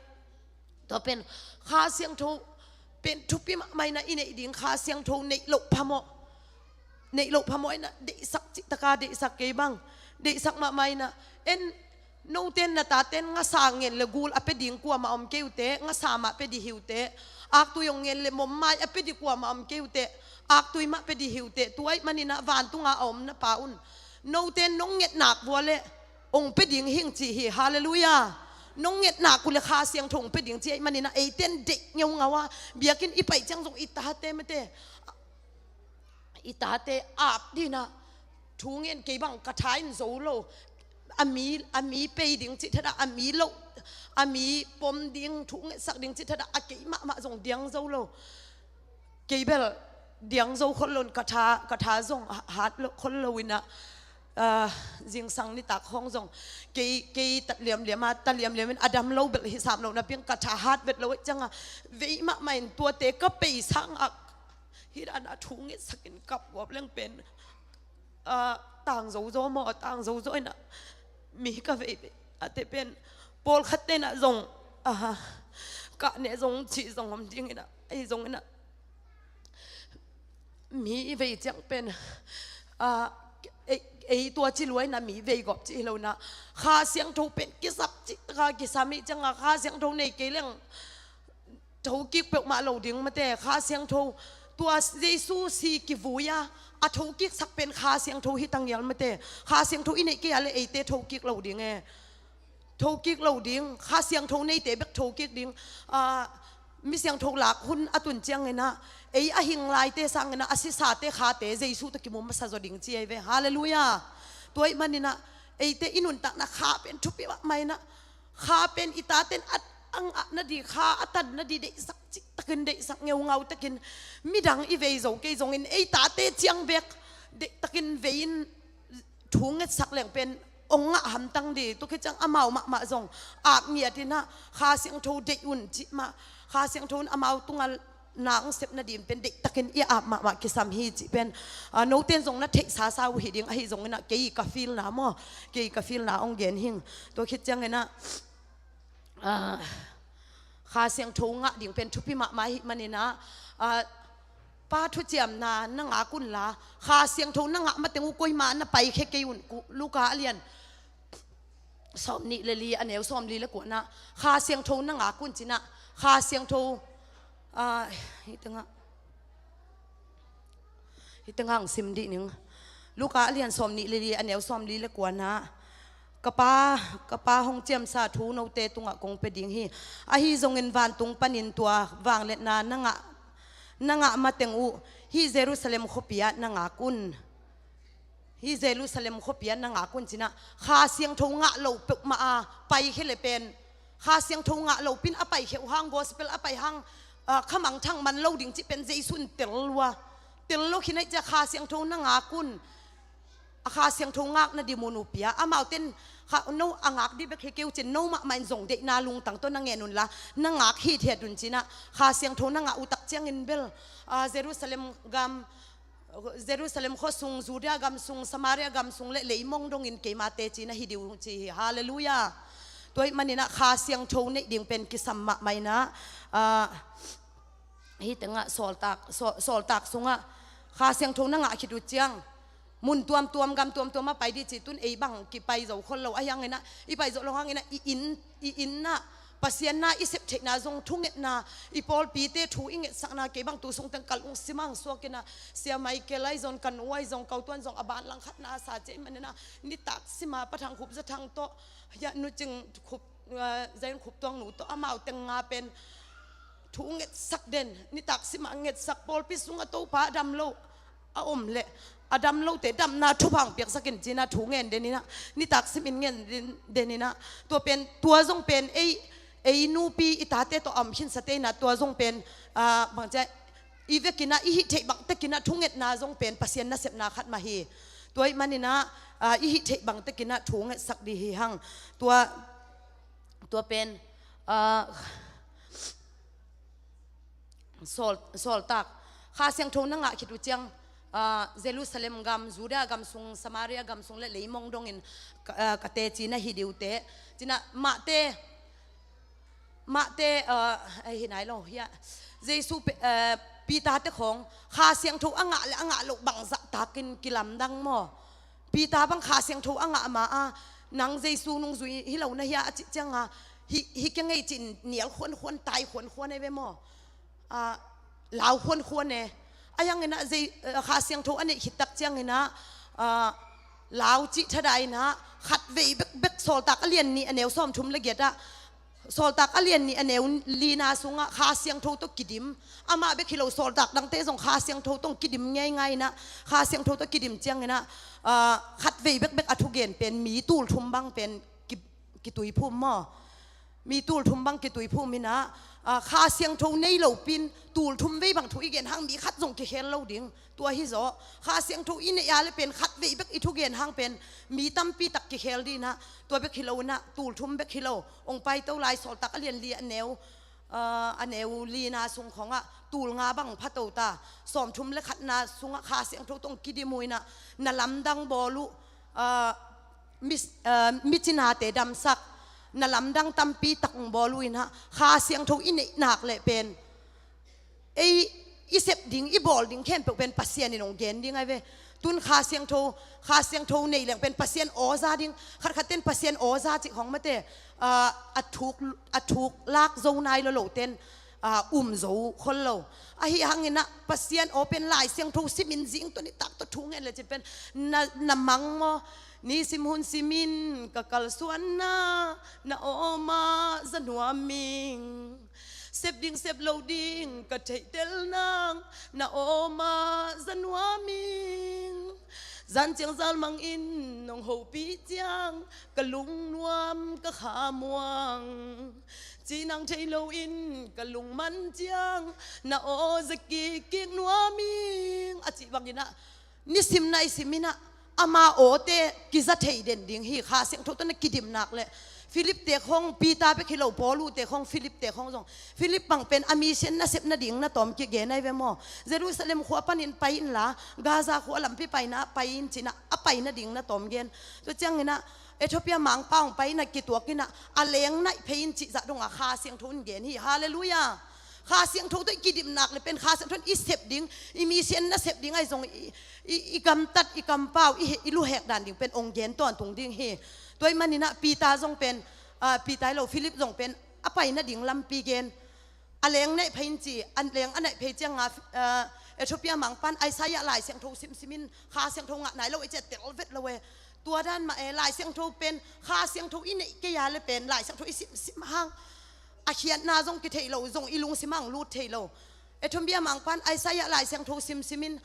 Tua pen Kha Siangtho pen thupi mahmah inah i neih ding, Kha Siangtho neih loh phamawh, neih loh phamawh inah deihsak cihtaka deihsak kei bang. Deihsak mahmah inah en noten na taten ngasa ngen le gul a pia ding kuamah om kei uh teh, ngasa mah pia dih hi uh teh, aktui hong ngen le mommai a pia dih kuamah om kei uh teh, aktui mah pia dih hi uh teh, tua ahih maninah vantunga a om na Pa un noten nong ngetnak vua le hong pia ding hing ci hi. Halleluiah. Nong ngetnak uh le Kha Siangtho hong pia ding ci ahih maninah eiten deih ngeungau a, biakinn i paih ciang zong i tate mate, i tate ap dinah thu ngen kei bang ka tha in zo lo. A mi, a mi pei ding cih thadah, a mi loh, a mi pom ding, thu ngetsak ding cih thadah a kei mahmah zong diang zo lo. Kei bel diang zo khol lo in ka tha, ka tha zong hat lo khol lo inah, ah, zingsang nitak hong zong kei, kei tat liamliam a, ta liamliam in a dam lo bel hi sam lo napi in ka tha hat vet lo ahih cianga vei mahmah in tuate ka pei sangah hih dan a thu ngetsakin kap guap leng pen, ah, tang zozo maw, tang zozo inah mi ka vei vei a te pen pawlkhat tenah zong, ah, kah neh zong cih zong om ding inah, ahi zong inah mi i vei ciang pen, ah, ei, ei tua ci lua inah mi vei gawp cih hi lo inah Kha Siangtho pen kisap cihtaka kisam ahih cianga Kha Siangtho nei kei leng thokik peuhmah lo ding mate. Kha Siangtho, tua Jesu si kivui a, a thokiksak pen Kha Siangtho hi tangial mate. Kha Siangtho i neih kei a le eite thokik lo ding e. Thokik lo ding, Kha Siangtho neite bek thokik ding. Ah, mi siangtho lak hun a tun cianginah ei a hing laite sanginah a sisate khate Jesu tawh kimu masa zaw ding ci ahi ve. Halleluiah. Tua ahih maninah eite i nuntakna Kha pen thupi mahmah inah Kha pen i taten a, a ngah nadih, Kha a tan nadih deihsak cihtakin, deihsak ngeungau takin, midang i vei zo kei zongin ei tate ciang bek deihtakin vei in thu ngetsak leng pen hong ngah hamtang dih. Tua khit ciang amau mahmah zong ap ngiat inah Kha Siangtho deih un cih mah, Kha Siangtho in amau tungah na hong sep nadih pen deihtakin i ap mahmah kisam hi cih pen, ah, noten zong na theihsa sa uh hi ding, ahi zong inah kei ka feelna maw, kei ka feelna hong gen hing. Tua khit ciang inah, ah, Kha Siangtho ngah ding pen thupi mahmah ahih maninah, ah, Pa thuciamna na ngak unla, Kha Siangtho na ngah mateng uh koima na paikhia kei un. Luka a lian sawmnih le li, a neu sawmli le kuanah Kha Siangtho na ngak un cinah, Kha Siangtho, ah, hih tengah, hih tengah ang sim dih ning. Luka a lian sawmnih le li, a neu sawmli le kuanah, ka Pa, ka Pa hong ciamsa thu note tungah kong pia ding hi. Ahi zongin vantung panin tua vangliatna na ngah, na ngah mateng uh hih Jerusalem khuapi ah na ngak un. Hih Jerusalem khuapi ah na ngak un cinah, Kha Siangtho ngah lo peuhmah a paikhia le pen, Kha Siangtho ngah lo pin a paikhia uh hang, gospel a pai hang, ah, khamangthang man lo ding cih pen Jesu in tel lua. Tel lo khin ahih ciah Kha Siangtho na ngak un. A Kha Siangtho ngakna ding mun uh pia. Amauten Kha, no a ngak dih bek hi kei uh cin, no mahmah in zong deihna lungtang tawh na ngen unla, na ngak hithiat un cinah, Kha Siangtho na ngah uh tak ciangin bel, ah, Jerusalem gam, Jerusalem khua sung, Judea gam sung, Samaria gam sung le leimong dongin keima teci na hi ding uh ci hi. Halleluiah. Tua ahih maninah Kha Siangtho neih ding pen kisam mahmah inah, ah, hih tengah Sawltak, Saw-, Sawltak sungah Kha Siangtho na ngah khit uh ciang, mun tuamtuam, gam tuamtuam a pai dih ci, tun ei bang kipai zo khol lo. Ahi hanginah, i pai zo lo hanginah, i inn, i innah Pasian na i sep theihna zong, thungetna, i pawlpite thu i ngetsakna, kei bang tu sungteng ka lungsim ah suak inah, Sia Michael ahi zong, ka nu ahi zong, ka u Tuan zong a ban langkhatna a sa ci ahih maninah, nitak sima Pa Thang Khup, Za Thang tawh, hiah Nu Cing Khup, ah, Za In Khup tuang nu tawh, amau teng nga pen thu ngetsak den, nitak simah ngetsak, pawlpi sungah Topa a dam lo a om leh, a dam lote damna thupha hong piaksak in cinah thu ngen den inah, nitak simin ngen den, den inah, tua pen, tua zong pen ei, ei nupi i tate tawh a om khinsate inah, tua zong pen, ah, bangcia, i vekinah i hih theih bang tekinah thungetna zong pen Pasian nasepna khat mah hi. Tua ahih maninah, ah, i hih theih bang tekinah thu ngetsak dih hi hang. Tua, tua pen, ah, Sawl, Sawltak, Kha Siangtho na ngah khit uh ciang, ah, Jerusalem gam, Judea gam sung, Samaria gam sung le leimong dongin ka, ah, ka teci na hi ding uh teh. Cinah mahte, mahte, ah, ahi nai lo hiah, Jesu pe-, ah, Peter te khawng Kha Siangtho a ngah le a ngah loh bang zahtakin kilamdang maw? Peter bang Kha Siangtho a ngah ma a, nang Jesu nungzui hi lo na hia a cih cianga, hi, hi kei ngei cin nial khuankhuan, tai khuankhuan e ve maw? Ah, lau khuankhuan e. Ahi hanginah Jei-, ah, Kha Siangtho a neih khit tak cianginah, ah, lau cih thada inah, khat vei bekbek Sawltak a lian nih a neu sawmthum le giatah, Sawltak a lian nih a neu lina sungah Kha Siangtho tawh kidim. Amah bek hi lo, sawltak dangte zong Kha Siangtho tawh kidim ngeingai inah, Kha Siangtho tawh kidim cianginah, ah, khat vei bekbek a thugen pen mi tul thum bang pen ki, kituiphum maw? Mi tul thum bang kituiphum inah, ah, Kha Siangtho nei lo pin tul thum vei bang thu i gen hang mi khat zong kikhel lo ding. Tua hi zaw, Kha Siangtho i neih a le pen khat vei bek i thugen hang pen mi tampi tak kikhel dih inah, tua bek hi lo inah, tul thum bek hi lo, hong paito lai, Sawltak a lian li a neu, ah, a neu lina sung khawngah tul nga bang phato ta, sawmthum le khatna sungah Kha Siangtho tawh kidim uh inah, na lamdang bawl uh, ah, mi, ah, micinate damsak, na lamdang tampi tak hong bawl uh inah, Kha Siangtho i neih nak le pen ei i sep ding, i bawl ding khempeuh pen Pasian in hong gen ding ahi ve. Tun Kha Siangtho, Kha Siangtho nei leng pen Pasian aw za ding. Khatkhat ten Pasian aw za cih khawng mate, ah, a thuk, a thuk lak zo nai lo, lo ten, ah, um zo khol lo. Ahi hanginah Pasian aw pen Lai Siangtho simin zing tawh nitak tawh thu ngen le cin pen na, na mang maw? Nisim hun simin ka kalsuanna na aw mah za nuam ing. Sep ding sep lo ding ka theihtel nang na aw mah za nuam ing. Zan ciang zal mangin nong hopih ciang ka lungnuam ka kha muang. Cih nang thei loin ka lungman ciang na aw za kikkik nuam ing, a cih banginah, nisim nai siminah ama awte kiza thei den ding hi. Kha Siangtho tawh na kidim nak le, Philip te khawng, Peter bek hi lo, Paul uh te khawng, Philip te khawng zong, Philip bang pen a mission nasep nading na tawm kigen ahi ve maw? Jerusalem khua panin pai inla, Gaza khua lampi paina pai in cinah, a pai nading na tawm gen. Tua cianginah Ethiopia mangpa hong pai inah kituak inah, a leng naih phei in cih zah dongah Kha Siangtho in gen hi. Halleluiah. Kha Siangtho tawh i kidim nak le pen Kha Siangtho in i sep ding, i mission nasep ding ahi zong, i, i, i gamtat, i kampau, i he, i luhek dan ding pen hong gen tawntung ding hi. Tua ahih maninah Peter zong pen, ah, Peter hi lo, Philip zong pen a pai nading lampi gen. A leng naih phei in ci, a leng a naih phei cianga, ah, Ethiopia mangpan Isaiah Lai Siangtho simsimin Kha Siangtho ngah nai lo e ci a tel vet lo e. Tua dan mah e, Lai Siangtho pen, Kha Siangtho i neih kei a le pen Lai Siangtho i simsim hang a khiatna zong kithei lo, zong i lungsim hang lut thei lo. Ethiopia mangpan Isaiah Lai Siangtho simsimin,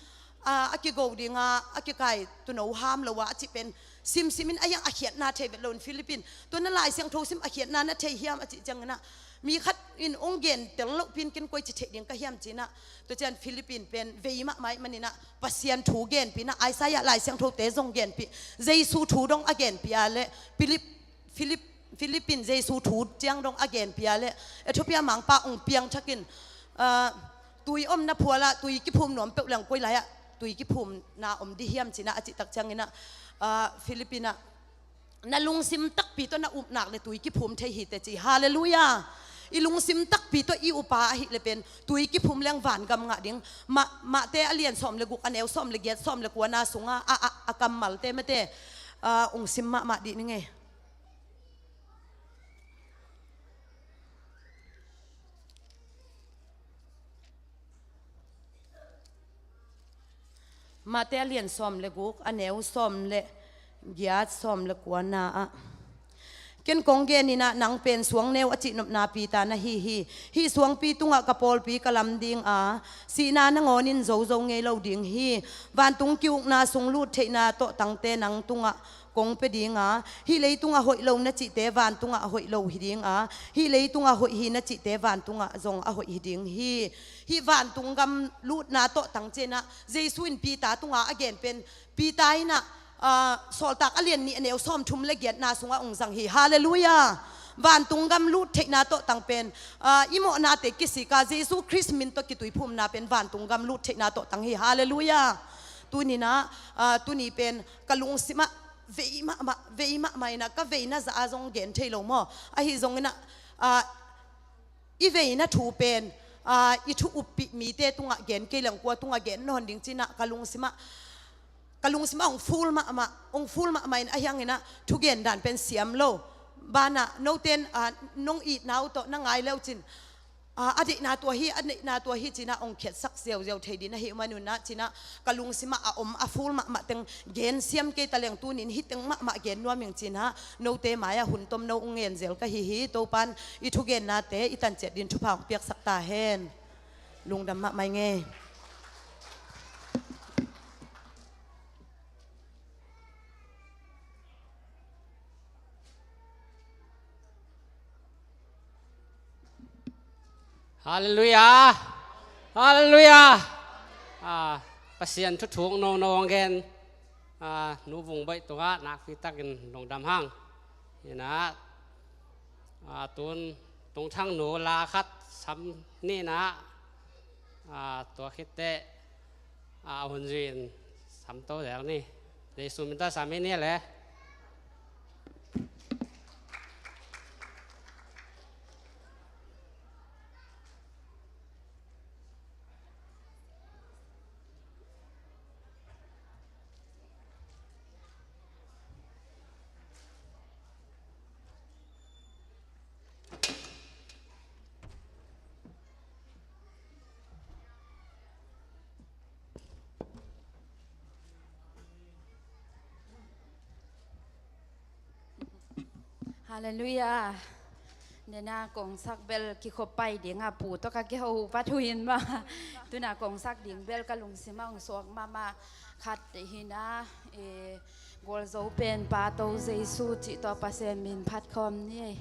ah, a kigo dinga a kikai tuuno ham lo a, a cih pen simsimin a hiang a khiatna thei vet lo in Philip in, tua na Lai Siangtho sim a khiatna na thei hiam a cih cianginah, Mi khat in hong gen tel loh pin ken koi ci theih ding ka hiam ci-in ah, tua ciang Philip in pen vei mahmah ahih manin ah Pasian thu genpih in ah, Isaiah Lai Siangthote zong genpih, Jesu thu dong a genpih a leh Philip, Philip, Philip in Jesu thu ciang dong a genpih a leh Ethiopia mangpa hong piangthak in, ah, tui omna phual ah tui kiphum nuam peuh leng koi lai-ah tui kiphumna om ding hiam ci-in ah a cih tak ciangin ah, ah, Philip in ah, na lungsim takpi tawh na up nak leh tui kiphum thei hi teh ci. Halleluiah. I lungsim takpi tawh i up a ahih leh pen tui kiphum leng vangam ngah ding. Mah, Mate a lian sawm le guk, a neu sawm le giat, sawm le kuana sungah a, a, a kammalte mate, ah, hong sim mahmah dih ning ei. Mate a lian sawm le guk, a neu sawm le giat, sawm le kuana ah, ken kong gen in ah, nang pen suangneu a cihnopna Peter na hi hi. Hih suangpi tungah ka pawlpi ka lam ding a, sihna nangawn in zozo ngei lo ding hi. Vantung ki-ukna sung lut theihna tawhtangte nang tungah kong pia ding a, hih leitungah hoih lo na cihte vantungah hoih lo hi ding a, hih leitungah hoih hi na cihte vantungah zong a hoih hi ding hi. Hih vantung gam lutna tawhtang ci-in ah Jesu in Peter tungah a gen pen, Peter in ah, ah, Sawltak a lian nih, a neu sawmthum le giatna sungah hong zang hi. Halleluiah. Vantung gam lut theihna tawhtang pen, ah, i mawhnate kisik a Jesu Khrist min tawh kituiphumna pen vantung gam lut theihna tawhtang hi. Halleluiah. Tuni-in ah, ah, tuni pen ka lungsim ah vei mahmah, vei mahmah in ah, ka veina zah a zong gen thei lo maw? Ahi zongin ah, ah, i veina thu pen, ah, i thu uppih mite tungah gen kei leng kua tungah gen nawn ding ci-in ah ka lungsim ah, ka lungsim ah hong full mahmah, hong full mahmah in, ahi hangin ah thugen dan pen siam lo. Banah note in, ah, nong itna uh tawh na ngai le uh cin, ah, a deihna tua hi, a deihna tua hi ci-in ah hong khiatsak ziauziau thei ding na hih man un ah ci-in ah ka lungsim ah a om a full mahmah teng gen siam kei ta leng, tuni-in hih teng mahmah gen nuam ing ci-in ah note mai-ah hun tomno hong ngen zel ka hi hi. Topa'n i thugennate i tan ciat ding thupha hong piaksak ta hen. Lungdam mahmah ing ei. Halleluiah. Halleluiah. Ah, Pasian thu thuk nono hong gen, ah, Nu Vung Baih tungah nakpi takin lungdam hang. Hi-in ah, ah, tun Tung Thang nu la khat sam ni-in ah, ah, tua khit teh, ah, a hun zui-in sam to zel ni. Jesu min tawh sam hi ni le. Halleluiah. Nena kongsak bel kikhop pai ding a pu tawh ka kiho vat uh hi mah. Tuna kongsak ding bel ka lungsim ah hong suak mahmah khat hi-in ah, eh, gualzo pen Pa To Jesu cih tawh Pasian min phat khawm ni.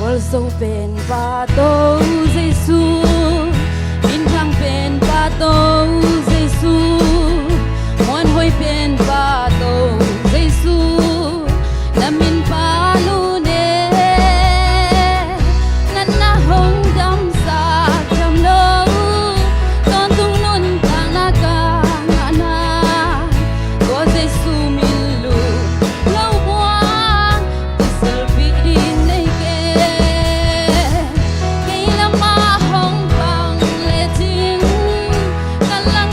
Gualzo pen Pa To Jesu, minthang pen Pa To Jesu, muanhuai pen Pa To Jesu, na min phat uh leh natna hong damsak tham lo, tawntung nuntakna ka ngahna, tua Jesu min lunglo buang kiselpih ding nei kei. Kei lamah hong pang lecin, ka lang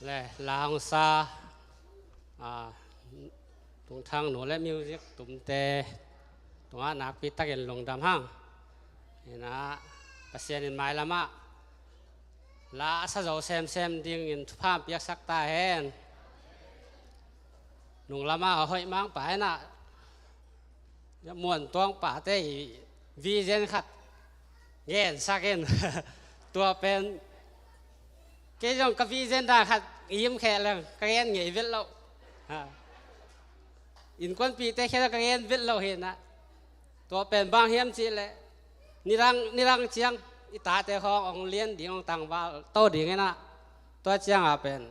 Eh, la hong sa, ah, tungthang nu le music tumte tungah nakpi takin lungdam hang. Inah Pasian in mailamah la a sa zo semsem dingin thupha piaksak ta hen. Nunglamah a hoih mangpa inah Muan Tuang pate i vision khat gensak in. Tua pen kei zong ka vision dan khat im kheh leng ka gen ngei vet loh. Ha. Innkuanpihte khia ka gen vet loh hinah. Tua pen bang hiam cihleh nidang nidang ciang i tate khawng hong lian ding, hong tangval to ding inah. Tua ciangah pen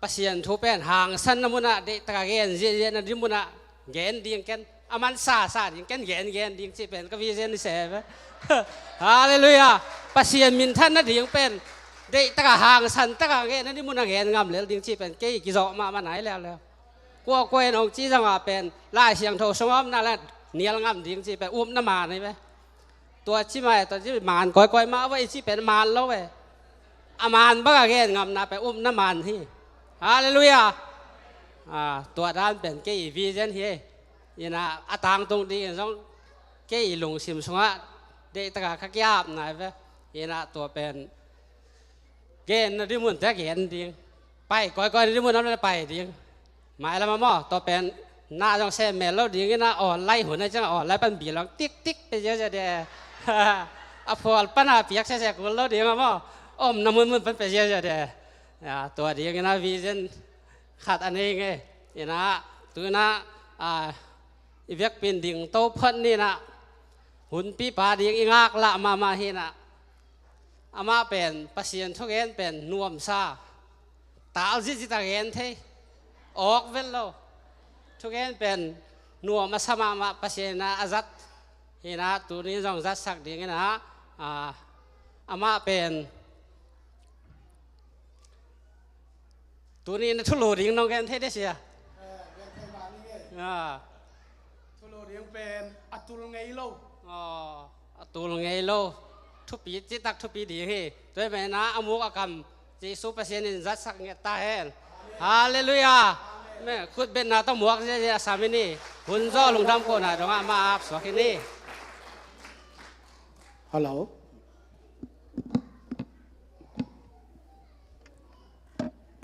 Pasian thu pen hangsanna munah deihtaka gen ziahziahna ding munah gen ding, ken a mansa sa ding, ken gen gen ding cih pen ka vision ni se ve. Halleluiah. Pasian minthanna ding pen deihtaka hangsantaka genna ding munah gen ngam lel ding cih pen kei kizawh mahmah nai leuleu. Kuakua in hong ci zongah pen Lai Siangtho sungah omna le nial ngam ding cih pen upna man hi ve. Tua ci mai, tua ci man kawikawi mah va i cih pen man lo ve. A man bangah gen ngamna pen upna man hi. Halleluiah. Ah, tua dan pen kei i vision hi. Inah a tangtung dingin zong kei i lungsim sungah deihtaka ka kiapna hi ve. Inah tua pen genna ding munte gen ding. Pai kawikawi na ding mun a pai ding. Mailam a maw, tua pen na zong sem mel lo ding inah online hun a ciang online pan bil hong tiktik pe ziazia de. A phual pana piak sese kul lo ding a maw. Omna munmun pan pe ziazia de. Ya, tua ding inah vision khat a nei nge. Inah tu inah, ah, i vekpin ding to phot ni inah. Hunpipa ding i ngaklah mahmah hinah. Amah pen Pasian thugen pen nuamsa, tal zitzit a gen thei, awk vet lo. Thugen pen nuam a sa mahmah, Pasian inah a zat hinah, tuni zong zatsak ding inah, ah, amah pen tuni na thulu ding nong gen thei de sia. Ah. Thulu ding pen a tul ngei lo. Ah, a tul ngei lo. Thupi, citak thupi ding hi. Tua hi mena a muk a kam Jesu Pasian in zatsak nget ta hen. Halleluiah. Me, khutbetna tawh muak ziazia a sam hi ni. Hun zaw lungdam kohna dongah amah a apsuak hi ni. Hello.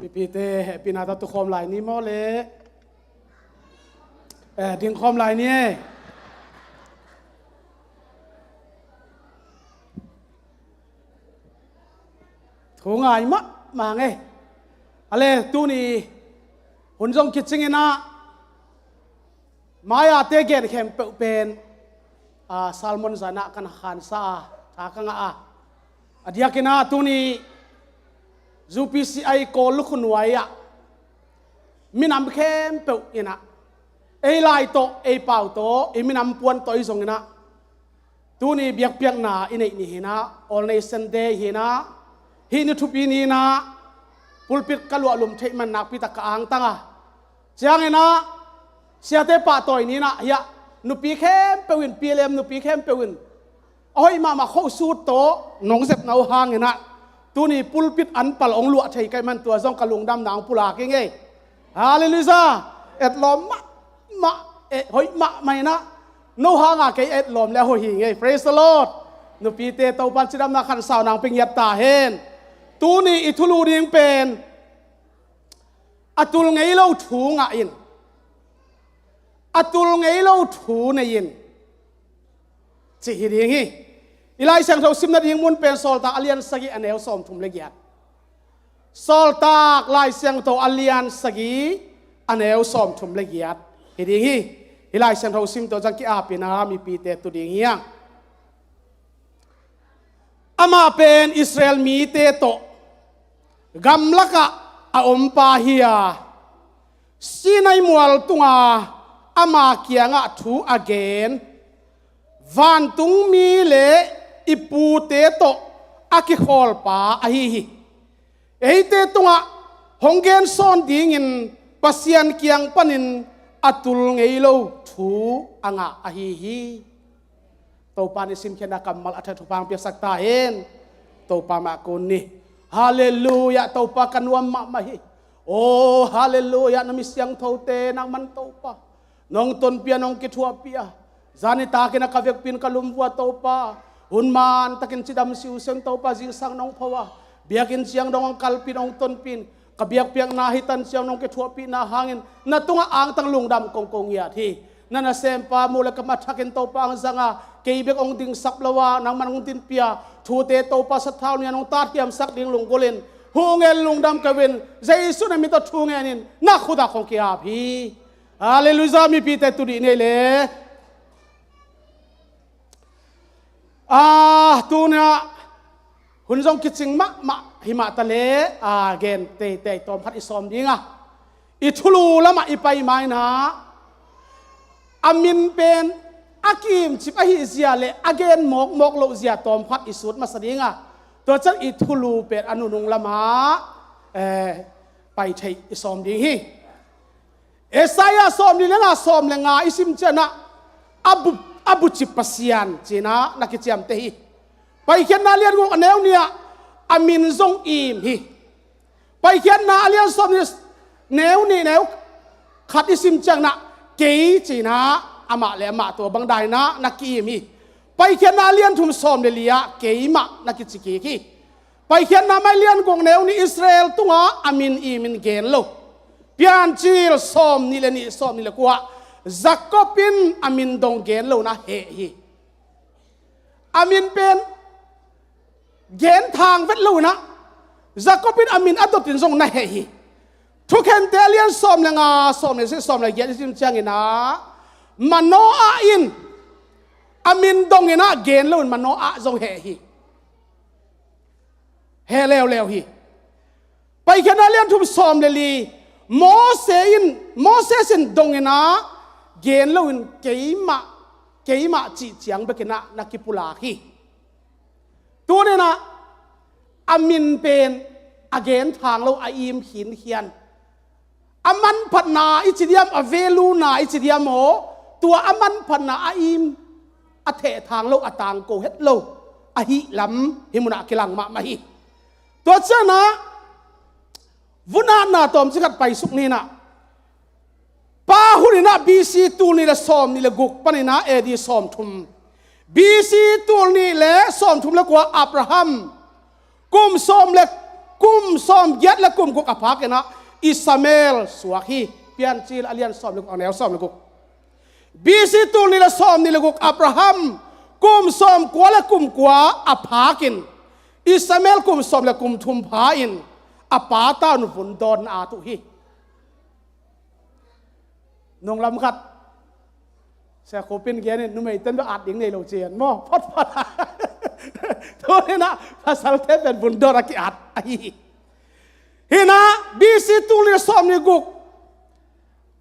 Mipite hehpihna tawh tukhawm lai ni maw le? Eh, dingkhawm lai ni e. Thu ngai mahmah nge. A le tuni hun zong kicing inah mai-ate gen khempeuh pen, a, sermon zanah kan khansa a, tha ka ngah a. A diakinah tuni U P C I Kawl lukhunuai ah minam khempeuh inah, ei lai tawh, ei pau tawh, ei minam puan tawh, ei zong inah tuni biakpiakna i neih ni hinah, All Nation Day hinah, hih ni thupi ni inah pulpit ka luahlum theih man nakpi tak ka angtang a. Cianginah siate pahtawi ni inah hiah nupi khempeuh in, P L M nupi khempeuh in a hoih mahmah khohsut tawh nong zepna uh hanginah tuni pulpit anpal hong luah thei ka hih man tua zong ka lungdamna hong pulak ing ei. Halleluiah. Etlawm mahmah, eh, hoih mahmah inah no hanga kei etlawm le a hoih hi ngei. Praise the Lord. Nupite Topan cidamna khansauna hong pia ngiat ta hen. Tuni i thulu ding pen a tul ngei lo thu ngah in, a tul ngei lo thu nei in, cih hi ding hi. I Lai Siangtho simna ding mun pen Sawltak a lian sagih a neu sawmthum le giat. Sawltak Lai Siangtho a lian sagih a neu sawmthum le giat hi ding hi. I Lai Siangtho sim tawh zang ki-apina mipite tu ding hi hang. Amah pen Israel mite tawh gamlakah a ompa hi a, Sinai mual tunga ama kiangah thu a gen vantungmi le i pute tawh a kikhawlpa ahi hi. Eite tungah hong gensawn dingin Pasian kiang panin a tul ngei lo thu a ngah ahi hi. Topa in i simkhiatna kammal a tha thupha hong piaksak ta hen. Topa mah kun ni. Halleluiah, Topa ka nuam mahmah hi. Oh, halleluiah, na mi siangthote nangman Topa nong tonpih a, nong kithuahpih a, zani takin a ka vekpi in ka lum vua Topa, hun man takin cidam siusiu in Topa zingsang nong pho a, biakinn ciang dong hong kalpih in hong tonpih in, ka biakpiakna hi tan ciang nong kithuahpihna hangin na tungah angtang lungdam kong ko ngiat hi. Na nasempa muh le kam a thakin Topa hong zang a, kei bek hong dingsak lo a, nangman hong dinpih a, thute Topa sathau ni a nong tatthiamsak ding lunggulh in, hong en lungdam kei un, Jesu na min tawh thu ngen in na khut ah kong ki-ap hi. Halleluiah, mipite tu dih ni ei le. Ah, tuna hun zong kicing mahmah hi mah ta le, ah, gen teitei tawm khat i sawm ding a, i thulu lamah i pai mai-in ah, a min pen a kimcip ahih zia le a gen mawkmawk loh zia tawm khat i sut masa ding a, tua ciang i thulu pen a nunung lamah, eh, pai theih i sawm ding hi. Isaiah sawmli le nga, sawm le nga i sim ciangin ah, a bu, a buci Pasian ci-in ah na kiciamteh hi. Paikhiatna a lian guk a neu nih ah a min zong im hi. Paikhiatna a lian sawmnih, neu nih, neu khat i sim ciangin ah, kei ci-in ah amah le amah tua bang dan in ah na ki-im hi. Paikhiatna a lian thum, sawm le li ah keimah na kici kik hi. Paikhiatna mai lian guk, neu nih, Israel tungah a min imin gen lo. Piancil sawmnih le nih, sawmnih le kua ah, Jacob in a min dong gen lo-in ah heh hi. A min pen gen thang vet lo-in ah, Jacob in a min a dot in zong na heh hi. Thukhente a lian sawm le nga, sawm le sawm le giat i sim ciangin ah, Manoah in a min dong in ah gen lo-in Manoah zong heh hi. Heh leuleu hi. Paikhiatna a lian thum, sawm le li, Moses in, Moses in dong in ah gen lo-in keimah, keimah cih ciang bek in ah na kipulak hi. Tuni-in ah a min pen a gen thang lo, a im khinkhian. A manphatna i ci diam, a value-na i ci diam aw, tua a manphatna a im, a theh thang lo, a tangko het lo ahih lam hih munah kilang mahmah hi. Tua ciangin ah vun atna tawmcik khat paisuk ni-in ah, Pa hun in ah B C tul nih le sawmnih le guk panin ah A D sawmthum. B C tul nih le sawmthum le kua, Abraham kum sawm le, kum sawmgiat le kum guk a phak in ah Ishmael suak hi. Piancil a lian sawm le guk, a neu sawm le guk. B C tul nih le sawmnih le guk, Abraham kum sawmkua le kum kua a phak in Ishmael kum sawm le kum thum pha in a pa tawh vun dawn a at uh hi. Nunglam khat, Sia Khup in gen in, numeite in bek at ding nei lo ci-in maw, photphot. Tuni-in ah pasalte pen vun dawn a ki-at ahi hi. Hi-in ah B C tul nih le sawmnih le guk,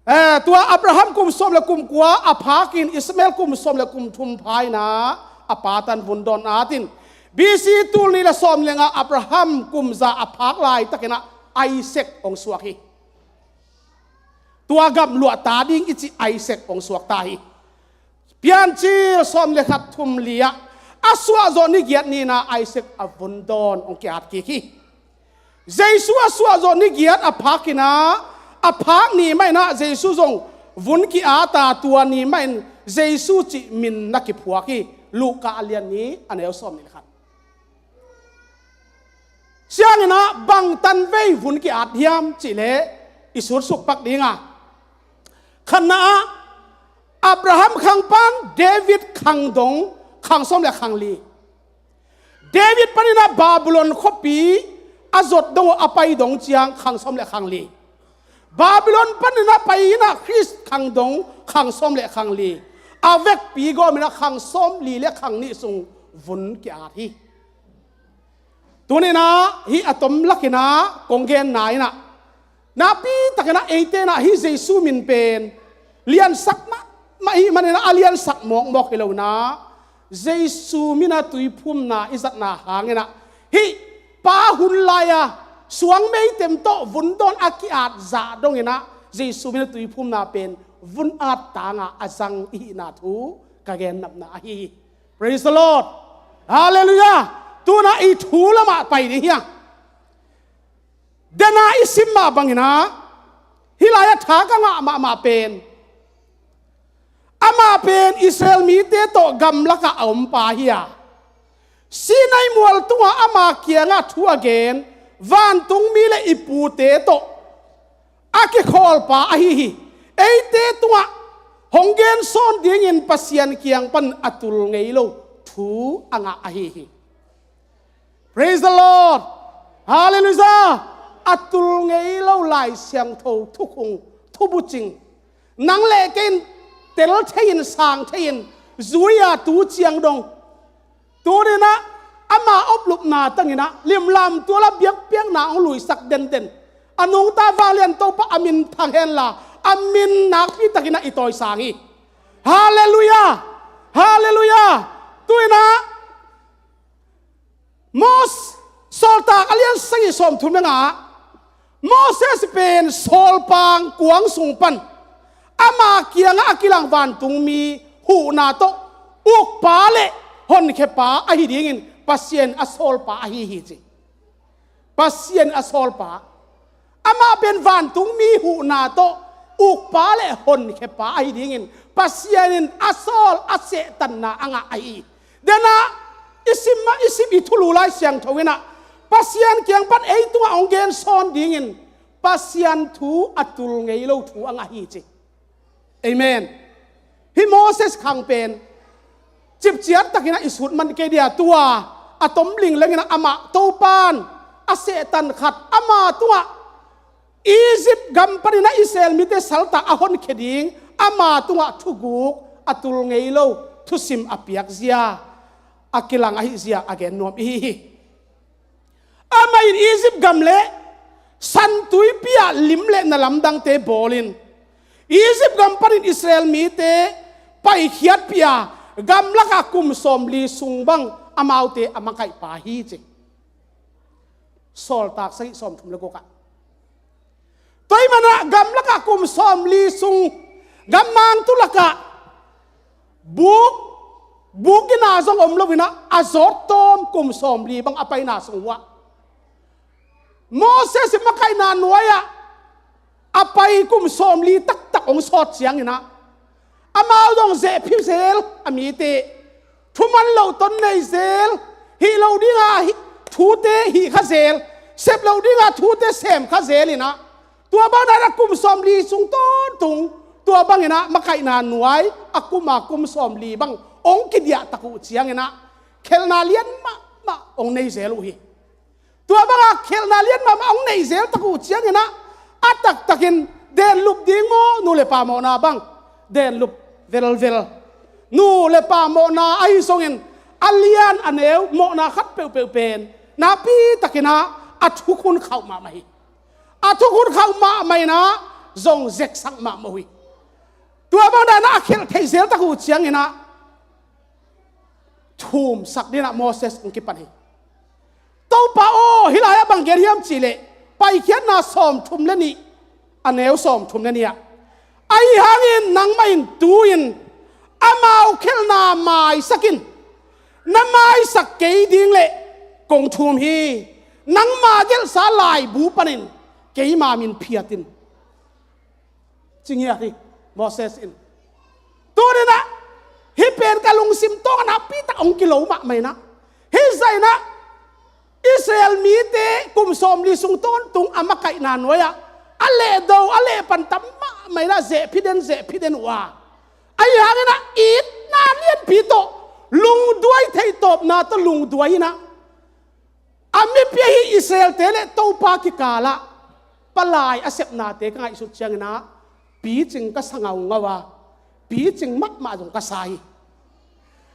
eh, tua Abraham kum sawm le kum kua a phak in Ishmael kum sawm le kum thum pha in ah a pa tawh vun dawn a at in, B C tul nih le sawmnih le nga, Abraham kum za a phak laitakin ah Isaac hong suak hi. Tua gamhluah ta ding i cih Isaac hong suak ta hi. Piancil sawm le khat, thum li ah, a suahzawh ni giat ni-in ah Isaac a vun dawn hong ki-at kik hi. Jesu a suahzawh ni giat a phak in ah, a phak ni mah in ah Jesu zong vun ki-at a, tua ni mah in Jesu cih min na kiphuak hi. Luka a lian nih, a neu sawmnih le khat. Ciangin ah bang tanvei vun ki-at hiam cih leh i sutsuk pak ding a, khatna ah Abraham khang pan David khang dong khang sawm le khang li. David panin ah Babylon khuapi a zot dong uh a pai dong ciang khang sawm le khang li. Babylon panin ah pai in ah Khrist khang dong khang sawm le khang li. A vekpi gawmin ah khang sawm li le khang nih sung vun ki-at hi. Tuni-in ah hih a tom lakin ah kong genna in ah, nakpi takin ah eite in ah hih Jesu min pen liansak mahmah ahih manin ah a liansak mawkmawk hi lo-in ah, Jesu min a tuiphumna i zatna hangin ah, hih Pa hun lai-a suang meitem tawh vun dawn a ki-at zah dongin ah Jesu min a tuiphumna pen vun at tangah a zang i hihna thu ka gennopna ahi hi. Praise the Lord. Halleluiah. Tu-in ah i thu lamah pai ding hi hang. Dena i sim mah bangin ah, hih lai-ah tha ka ngah mahmah pen, amah pen Israel mite tawh gamlakah a om pa hi a, Sinai mual tungah ama kiangah thu a gen vantungmi le i pute tawh a kikhawlpa ahi hi. Eite tungah hong gensawn dingin Pasian kiang pan a tul ngei lo thu a ngah ahi hi. Praise the Lord. Halleluiah. A tul ngei lo Lai Siangtho thukhung, thubucing, nang le kei in tel thei-in, sang thei-in, zui-a tu ciang dong, tuninah ama oplupna tanginah limlam tuala biakpiakna hong luisak denden a nungta vanglian Topa a min thang henla, a min nakpitakinah i tawisang hi. Halleluiah. Halleluiah. Tuinah Mos, Sawltak a lian sagih sawmthum le nga-ah, Moses pen sawlpang kuang sung pan ama kiangah a kilang vantungmi huhna tawh ukpa le honkhiapa ahi dingin Pasian a sawlpa ahi hi ci. Pasian a sawlpa. Amah pen vantungmi huhna tawh ukpa le honkhiapa ahi dingin Pasian in a sawl, a sehtanna a ngah ahi. Denah i sim mah, i sim, i thulu Lai Siangtho inah Pasian kiang pan ei tungah hong gensawn dingin Pasian thu a tul ngei lo thu a ngah hi ci. Amen. Hih Moses khang pen cipciat takinah i sut man kei dia, tua a tom linglenginah amah Topan a sehtan khat ama tungah Egypt gam paninah Israel mite saltah a honkhia ding ama tungah thuguk a tul ngei lo thusim a piakzia, a kilang ahihzia a gen nuam ihi hi. Amah in Egypt gam le San Tuipi-ah lim le na lamdangte bawlin, Egypt gam panin Israel mite paikhiatpih a, gamlakah kum sawmli sung bang amaute a makaihpa hi ci. Sawltak sagih sawmthum le gukah. Tua ahih manah gamlakah kum sawmli sung gammang tulakah buk, buk gina zong om loinah a zawt tawm kum sawmli bang a paina sung uhah Moses in makaihna nuai-ah a pai kum sawmli taktak hong sawt cianginah amau dong zehphi zel a mite, thuman loh ton nei zel, hih loh dinga hih thute hih kha zel, sep loh dinga thute sem kha zel inah, tua bangin ah kum sawmli sung tawntung tua banginah makaihna nuai a kuma kum sawmli bang hong kidiahtak uh cianginah khelhna lian mahmah hong nei zel uh hi. Tua banga khelhna lian mahmah hong neih zeltak uh cianginah a taktakin denlup ding maw, nu le pa mawhna bang denlup velvel. Nu le pa mawhna ahi zongin a lian a neu mawhna khat peuhpeuh pen nakpitakinah a thukhun khauh mahmah hi. A thukhun khauh mahmah inah zong zeksak mahmah uh hi. Tua bang danah a khelh theih zeltak uh cianginah thumsak dinah Moses hong kipan hi. Topa aw, hih lai-ah bang gen hiam cihleh Paikhiatna sawmthum le nih, a neu sawmthum le nih-ah, ahi hangin nangmah in tu-in amau khelhna maisak in, na maisak kei ding leh kong thum hi. Nangma gelhsa laibu panin keima min phiat in. Ci ngiat hi Moses in. Tuninah hih pen ka lungsim tawng a nakpitak hong kilo mahmah inah, hih zahinah Israel mite kum sawmli sung tawntung a makaihna nuai-ah a lehdo a lehpan tam mahmah inah zehphi den zehphi den uh a, ahi hanginah itna lianpi tawh lungduai theih tawpna tawh lungduai inah a mipi ahi Israel-te le Topa kikalah palai a sepnate ka ngaihsut cianginah picing ka sa ngaungau a, picing mahmah zong ka sa hi.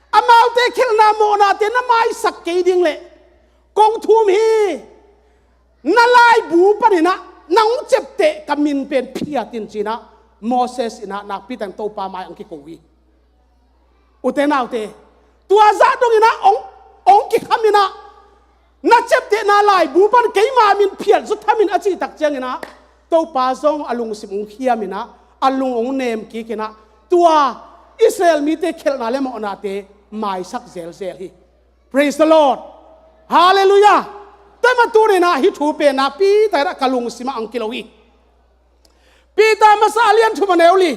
Amaute khelhna mawhnate na maisak kei ding leh kong thum hi. Na laibu paninah nang hong ciapteh ka min pen phiat in ci-inah Moses inah nakpi teng Topa mai hong kiko hi. Ute naute, tua zah donginah hong, hong kikhaminah na ciaptehna laibu pan keima min phiat zuthamin a cihtak cianginah Topa zong a lungsim hong khiaminah a lung hong nem kikinah tua Israel mite khelhna le mawhnate maisak zelzel hi. Praise the Lord. Halleluiah. Tua mah tuni-in ah hih thu pen ah Peter in ah ka lungsim ah hong kilo hi. Peter masa a lian thum a neu li.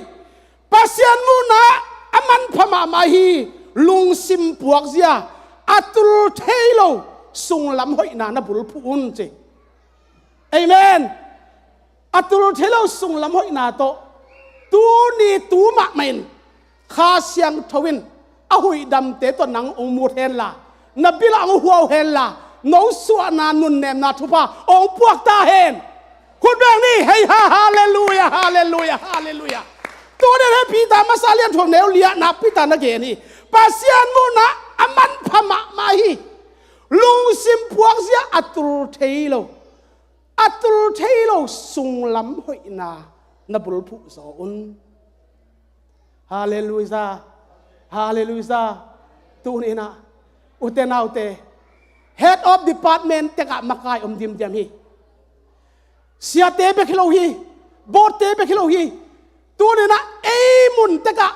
Pasian muhna a manpha mahmah hi. Lungsim puakzia a tul thei lo sunglam hoihna na bulphuh un ci. Amen. A tul thei lo sunglam hoihna tawh tuni tu mahmah in Kha Siangtho in a huihdamte tawh nang hong mut henla, na bil ah hong huau henla, no suahna nunnemna thupha hong puak ta hen. Khut beng ni, hei ha, halleluia, halleluia, halleluia. Tuni-in ah Peter masa lian thum neu li ah nakpi takin na gen hi. Pasian muhna a manpha mahmah hi. Lungsim puakzia a tul thei lo, a tul thei lo sunglam hoihna na bulphuh zaw un. Halleluia. Halleluia. Tuni-in ah ute naute, head of department tek ah makai om dimdiam hi. Siate bek hi lo hi. Boardte bek hi lo hi. Tuni-in ah ei mun tek ah,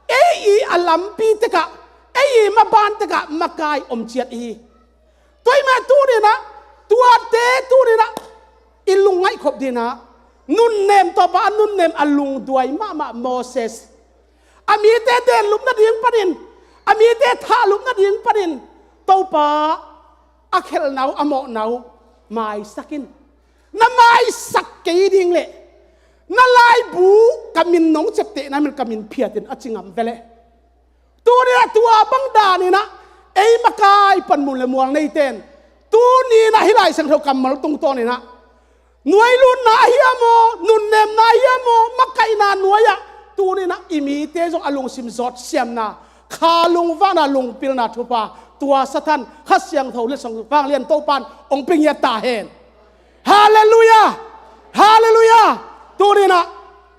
ei i a lampi tek ah, ei i maban tek ah makai om ciat hi. Tua ahih manin tuni-in ah tuate tuni-in ah i lungngaih khop dingin ah nunnem tawh a nunnem a lungduai mahmah Moses, a mite denlum nading panin, a mite thahlup nading panin Topa a khelhna uh, a mawhna uh maisak in. Na maisak kei ding leh na laibu ka min nong ciaptehna min ka min phiat in a ci ngam ve leh. Tuni-in ah tua bang danin ah ei makai panmun le mual neite in tuni-in ah hih Lai Siangtho kammal tungtawnin ah nuailutna ahi a maw, nunnemna ahi a maw, makaihna nuai-ah tuni-in ah i mite zong a lungsim zawtsiamna, kha lungvahna, lungpilna thupha tua Satan Kha Siangtho letsong vanglian Topa in hong pia ngiat ta hen. Halleluia. Halleluia. Tuni-in ah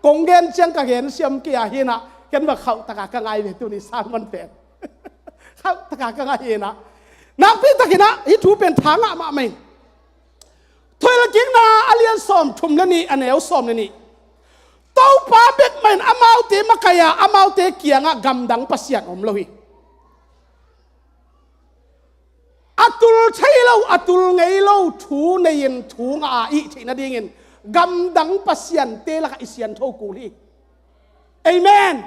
kong gen ciang ka gen siam kei a hi-in ah ken va khauh takin ka ngai ve tuni sermon pen. Khauh takin ka ngai hi-in ah nakpi takin ah hih thu pen tha ngah mahmah hi. Thuhilhkikna a lian sawmthum le nih, a neu sawm le nih. Topa bek mah in amaute makaih a, amaute kiangah gamdang pasian om lo hi. A tul thei lo, a tul ngei lo thu nei-in thu ngah a, i theih nadingin gamdang pasiante lakah i siangtho kul hi. Amen.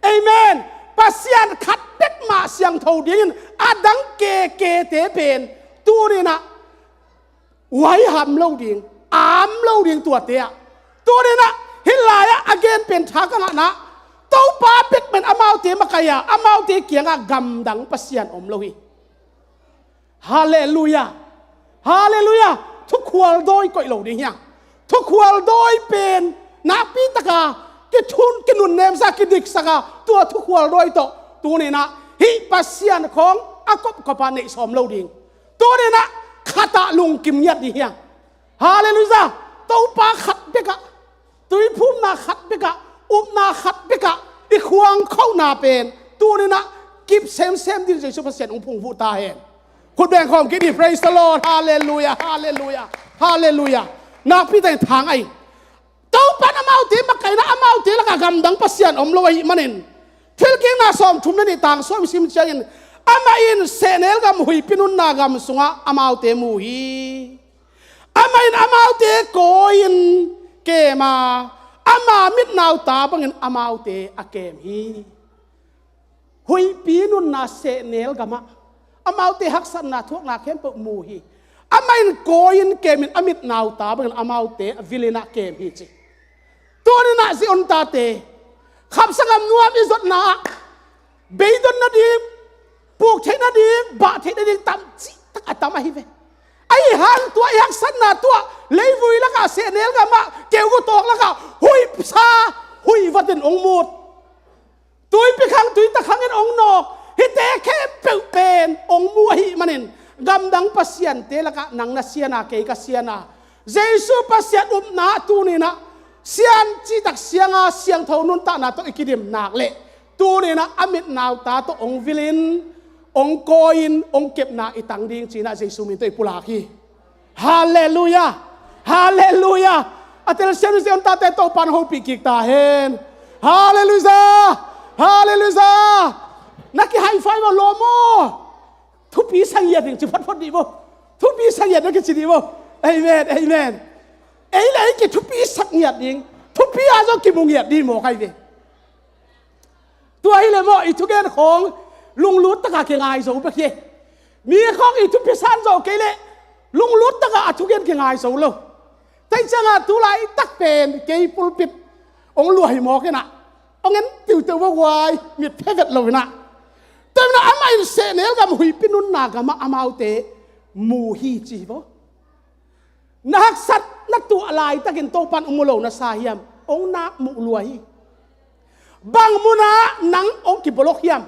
Amen. Pasian khat bek mah siangtho dingin a dang kekete pen tuni-in ah huaiham lo ding, am lo ding tuate ah. Tuni-in ah hih lai-ah a gen pen tha ka ngahna, Topa bek mah in amaute makaih a, amaute kiangah gamdang pasian om lo hi. Halleluia. Halleluia. Thukhual dawi koih lo ding hi hang. Thukhual dawi pen nakpi takin kithun, kinunnemsak, kidiksak a, tua thukhual dawi tawh tuni-in ah hih Pasian khawng a kopkop a neih sawm lo ding. Tuni-in ah khat ah lungkim ngiat ding hi hang. Halleluia. Topa khat bek ah, tuiphumna khat bek ah, upna khat bek ah i khuang khohna pen tuni-in ah kip semsem dingin Jesu Pasian hong phungvuh ta hen. Khut beng khawm kei ni. Praise the Lord. Halleluia. Halleluia. Halleluia. Nakpi takin tha ngah ing. Topa in amaute makaihna, amaute lakah gamdang pasian om lo ahih manin, Thuhilhkikna sawmthum le nih, tang sawm i sim ciangin, amah in sehnel gam, huihpi nunna gam sungah amaute mu hi. Amah in amaute kawi-in kem a, ama mitnauta bangin amaute a kem hi. Huihpi nunna sehnel gamah amaute haksatna thuakna khempeuh mu hi. Amah in kawi-in kemin a mitnauta bangin amaute a vilin ah kem hi ci. Tuni-in ah Zion tate, khamsangam nuam i zotna ah beidon nading, puk theih nading, bah theih nading tamcih tak a tam ahi ve. Ahi hang tua i haksatna, tua leivui lakah, sehnel gamah, keugu tawk lakah huihsa, huih vatin hong mut. Tuipi khang, tuita khangin hong nawk, hihte khempeuh pen hong mu ahih manin, gamdang pasiante lakah nang na sian a, kei ka sian a, Jesu Pasian upna tuni-in ah sian cihtak siang a, siangtho nuntakna tawh i kidim nak leh, tuni-in ah a mitnauta tawh hong vilin, hong kawi-in, hong kepna i tang ding ci-in ah Jesu min tawh i pulak hi. Halleluia. Halleluia. A telsiam Zion tate, Topa in hopih kik ta hen. Halleluia. Halleluia. Na ki high five maw, lawm aw. Thupi sa ngiat ding ci photphot dih maw. Thu Thupi sa ngiat na kici dih maw? Amen, amen. Ei le ei kithupi sak ngiat ding, thupi ah zong kimu ngiat dih maw kai ve. Tua hi le maw, i thugen khawng lunglut taka kingai zo bek hi. Mi khawng i thupi san zo kei le lunglut taka a thugen kingai zo lo. Tua cianga tu laitak pen kei pulpit ong luah hi mawk inah, ong en tiuteu va guai mit phevet lo inah. Tua inah amah in sehnel gam huihpi nunna gamah amaute mu hi ci hi vaw. Na haksat na tuah laitakin Topan ong mu lo na sa hiam? Ong nak muh lua hi. Bang munah nang ong kibolok hiam?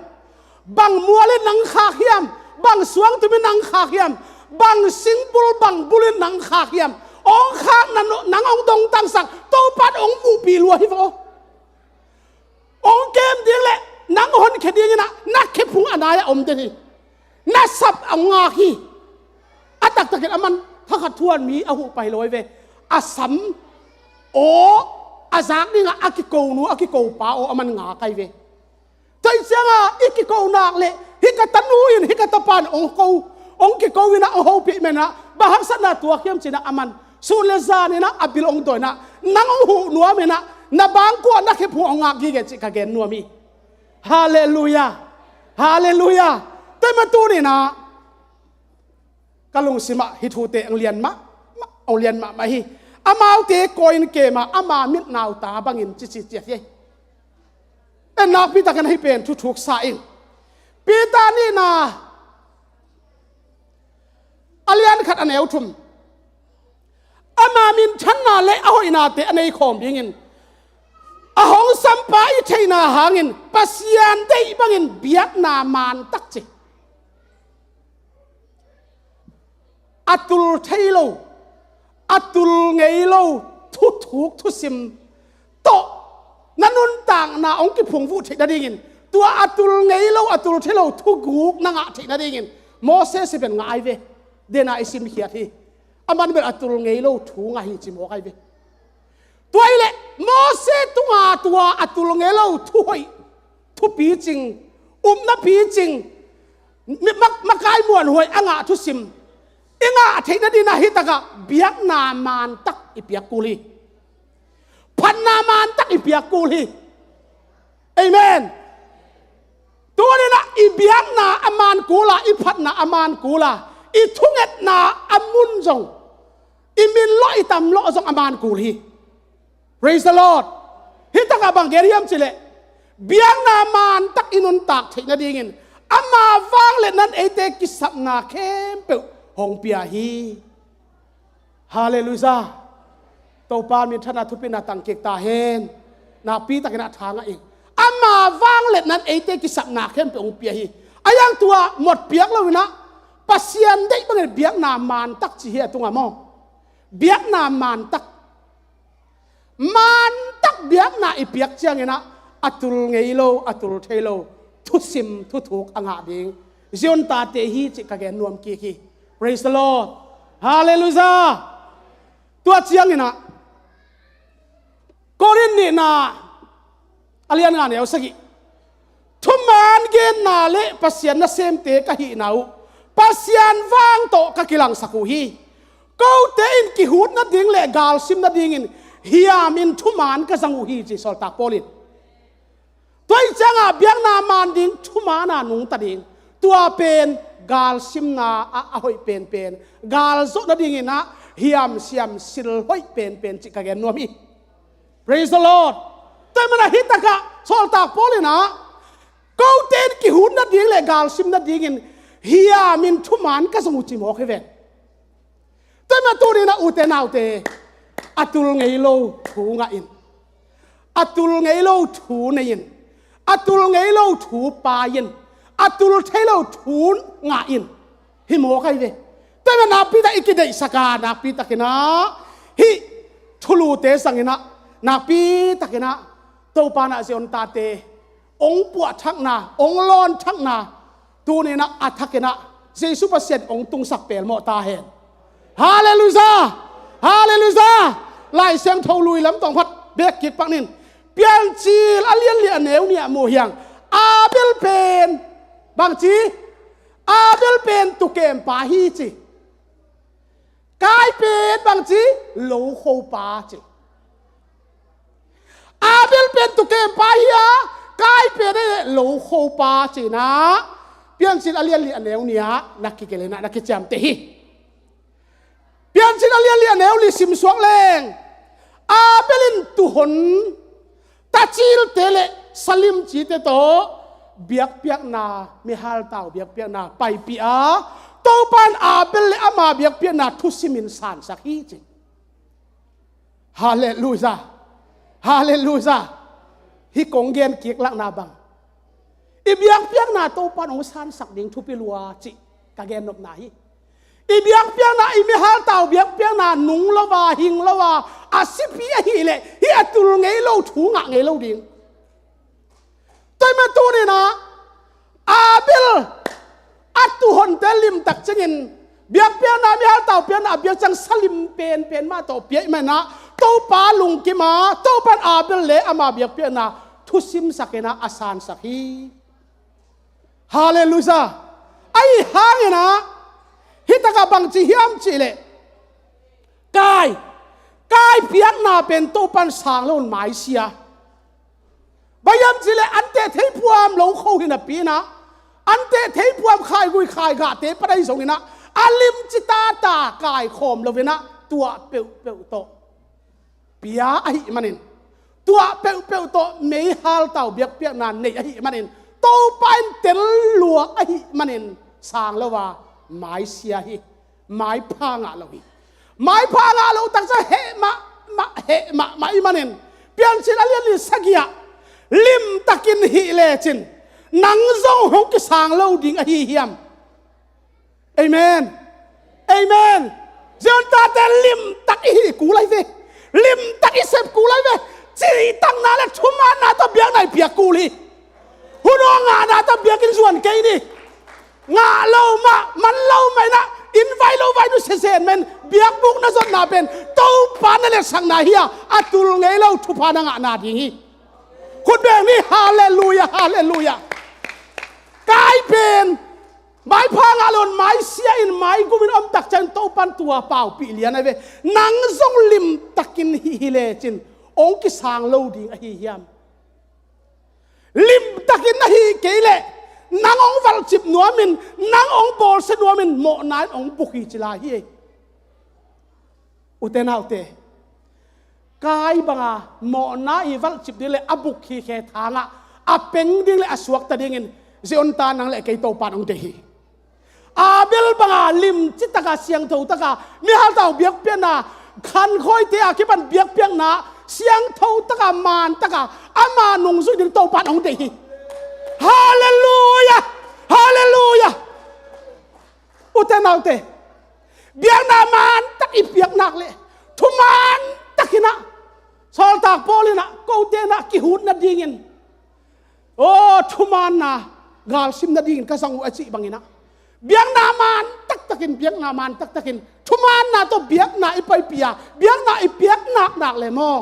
Bang mualin nang khak hiam? Bang suangtumin nang khak hiam? Bang singbul bang bulin nang khak hiam? Ong khak nang ong dongtangsak Topan ong muhpih lua hi vaw. Ong kem ding le nang honkhia dinginah na khephung a nai-ah om den hi. Na sap a ngak hi. A taktakin aman thakhat thuan mi a huh pai lo ai ve. A sam aw a zak dingah a kiko nu a kiko pa aw aman ngak ai ve. Tua cianga i kiko nak le hih ka tanu in hih ka tapan ong ko, ong kiko inah ong hopih menah bang haksatna tuak hiam cinah aman sun le zan inah a bil ong daw inah nang ong huh nuam inah na bangkuah na khephung ong ngak gige cih ka gen nuam hi. Halleluia. Halleluia. Tua mah tuninah ka lungsimah hih thute ong lian mah, ong lian mahmah hi. Amaute kawi in kema ama mitnauta bangin cici ciat hi. En nakpi takin ahi pen thuthuk sa in. Peter nihna a lian khat a neu thum. Ama minthanna le a hoihnate a nei khawm dingin a hong sampa i theihna hangin Pasian deih bangin biakna mantak ci. A tul thei lo, a tul ngei lo thuthuk thusim tawh na nuntakna hong kiphungvuh theih nadingin, tua a tul ngei lo, a tul thei lo thuguk na ngah theih nadingin Moses i pen ngah ai ve. Dena i simkhiat hi. Aman bel a tul ngei lo thu ngah hi ci mawk ai ve. Tua hileh Moses tunga tua a tul ngei lo thuhoih, thupi cing, upna pi cing, mi-, mak-, makai muanhuai a ngah thusim i ngah theih nadinah hih takah biakna mantak i piak kul hi. Phatna mantak i piak kul hi. Amen. Tuninah i biakna a man kula, i phatna a man kula, i thungetna a mun zong, i min lawh i tam lawh zong a man kul hi. Praise the Lord. Hih takah bang gen hiam cileh biakna mantak i nuntak theih nadingin ama vangliatnan eite kisapna khempeuh hong pia hi. Halleluia. Topa minthanna thupina tangkik ta hen. Nakpi takin a tha ngah in ama vangliatnan eite kisapna khempeuh hong pia hi. A yang tua mot piak loinah Pasian deih bangin biakna mantak ci hi a tungah maw? Biakna mantak. Mantak biakna i piak cianginah a tul ngei lo, a tul thei lo thusim thuthuk a ngah ding Zion tate hi cih ka gen nuam kik hi. Praise the Lord. Halleluia. Tua cianginah Korin nihna a lian nga neu sagih. Thuman genna le Pasian nasemte ka hihna uh Pasian vang tawh ka kilangsak uh hi. Kote in kihut nading le galsim nadingin hiamin thuman ka zang uh hi ci Sawltak Paul in. Tua ih cianga biakna man ding, thumana nungta ding, tua pen galsimna ah a hoih penpen, galzawh nadinginah hiamsiam sil hoih penpen cih ka gen nuam hi. Praise the Lord. Tua manah hih takah Sawltak Paul inah kote in kihut nading le galsim nadingin hiamin thuman ka zong uh ci mawk hi ven. Tua mah tuninah ute naute, a tul ngei lo thu ngah in, a tul ngei lo thu nei in, a tul ngei lo thu pai in, a tul thei lo thu ngah in. Hi mawk ai ve. Tua mah nakpi tak i kideihsak a, nakpi takinah hih thulute sanginah nakpi takinah Topa nah Zion tate ong puahthakna, ong lawnthakna, tuninah a thakinah Jesu Pasian ong tungsak pelmawh ta hen. Halleluia. Halleluia. Lai Siangtho lui lam tawng phat bek kik pak nin. Piancil a lian li a neu nih ah muh hiang, Abel pen bangci, Abel pen tukempa hi ci. Kain pen bangci, lokhopa ci. Abel pen tuukempa hi a, Kain pen e lokhopa ci inah, Piancil a lian li a neu nih ah na kigelh inah na kiciamteh hi. Piancil a lian li a neu li simsuak leng, Abel in tuuhon tacilte le salimcite tawh biakpiakna, mihaltau biakpiakna paipih a, Topa in Abel le ama biakpiakna thusimin sansak hi ci. Halleluiah. Halleluiah. Hih kong gen kiklakna bang, i biakpiakna Topa in hong sansak ding thupi lua cih ka gennopna hi. I biakpiakna, i mihaltau biakpiakna nung lo a, hing lo a, a sipi ahileh hih a tul ngei lo, thu ngah ngei lo ding. Tua ahih manin tuni inah Abel a tuuhonte limtak ciangin biakpiakna, mihaltau piakna a biak ciang salim penpen mah tawh pia ahih manin ah Topa lungkim a, Topa in Abel le ama biakpiakna thusimsak inah a sansak hi. Halleluiah. Ahi hangin ah hih takah bangci hiam cihleh, Kain, Kain piakna pen Topa in sang loin maisia. Bang hiam cihleh, anteh theiphuam lokho hi napi inah, anteh theiphuam khaigui khaigahte pan ahi zong inah, a limci tata kaikhawm lo inah tuah peuhpeuh tawh pia ahih manin, tuah peuhpeuh tawh meihaltau biakpiakna nei ahih manin, Topa in tel luak ahih manin sang lo a, maisia hi. Maipha ngah lo hi. Maipha ngah lo tak ciang heh mahmah, heh mahmah ahih manin, Piancil a lian li sagih ah, limtakin hih lecin nang zong hong kisang lo ding ahi hiam? Amen. Amen. Zion tate limtak i hih kul ahi ve. Limtak i sep kul ahi ve. Cihtakna le thumaanna tawh biakna i piak kul hi. Hun aw ngahna tawh biakinn zuan kei ni. Ngah lo mah, man lo mah inah, inn vai lo vai nu sesen men, biakbuk na zotna pen Topa na letsakna hi a, a tul ngei lo thupha na ngahna ding hi. Khut beng ni, halleluiah, halleluiah. Kain pen maipha ngah loin maisia in maigum in om tak ciangin Topa in tua paupih lian ahi ve. Nang zong limtakin hih hi lecin hong kisang lo ding ahi hiam? Limtakin na hih kei leh nang hong valhcip nuamin, nang hong bawlsia nuamin mawhna in hong buk hi ci lai hi. Ute naute, Kain banga mawhna i valhcip ding le a buk hi khe thangah a peng ding le a suakta dingin Zion ta nang le kei Topa in hong deih hi. Abel banga limci taka, siangtho taka, mihaltau biakpiakna, khankhawite a kipan biakpiakna siangtho taka, maan taka ama nungzui ding Topa in hong deih hi. Halleluiah. Halleluiah. Ute naute, biakna maan tak i piak nak leh thumaan takin ah, sawltak Paul in ah kote in ah kihut nadingin, aw, thumaanna galsim nadingin ka zang uh a cih bangin ah, biakna maan taktakin, biakna maan taktakin, thumaanna tawh biakna i paipih a, biakna i piak naknak le maw,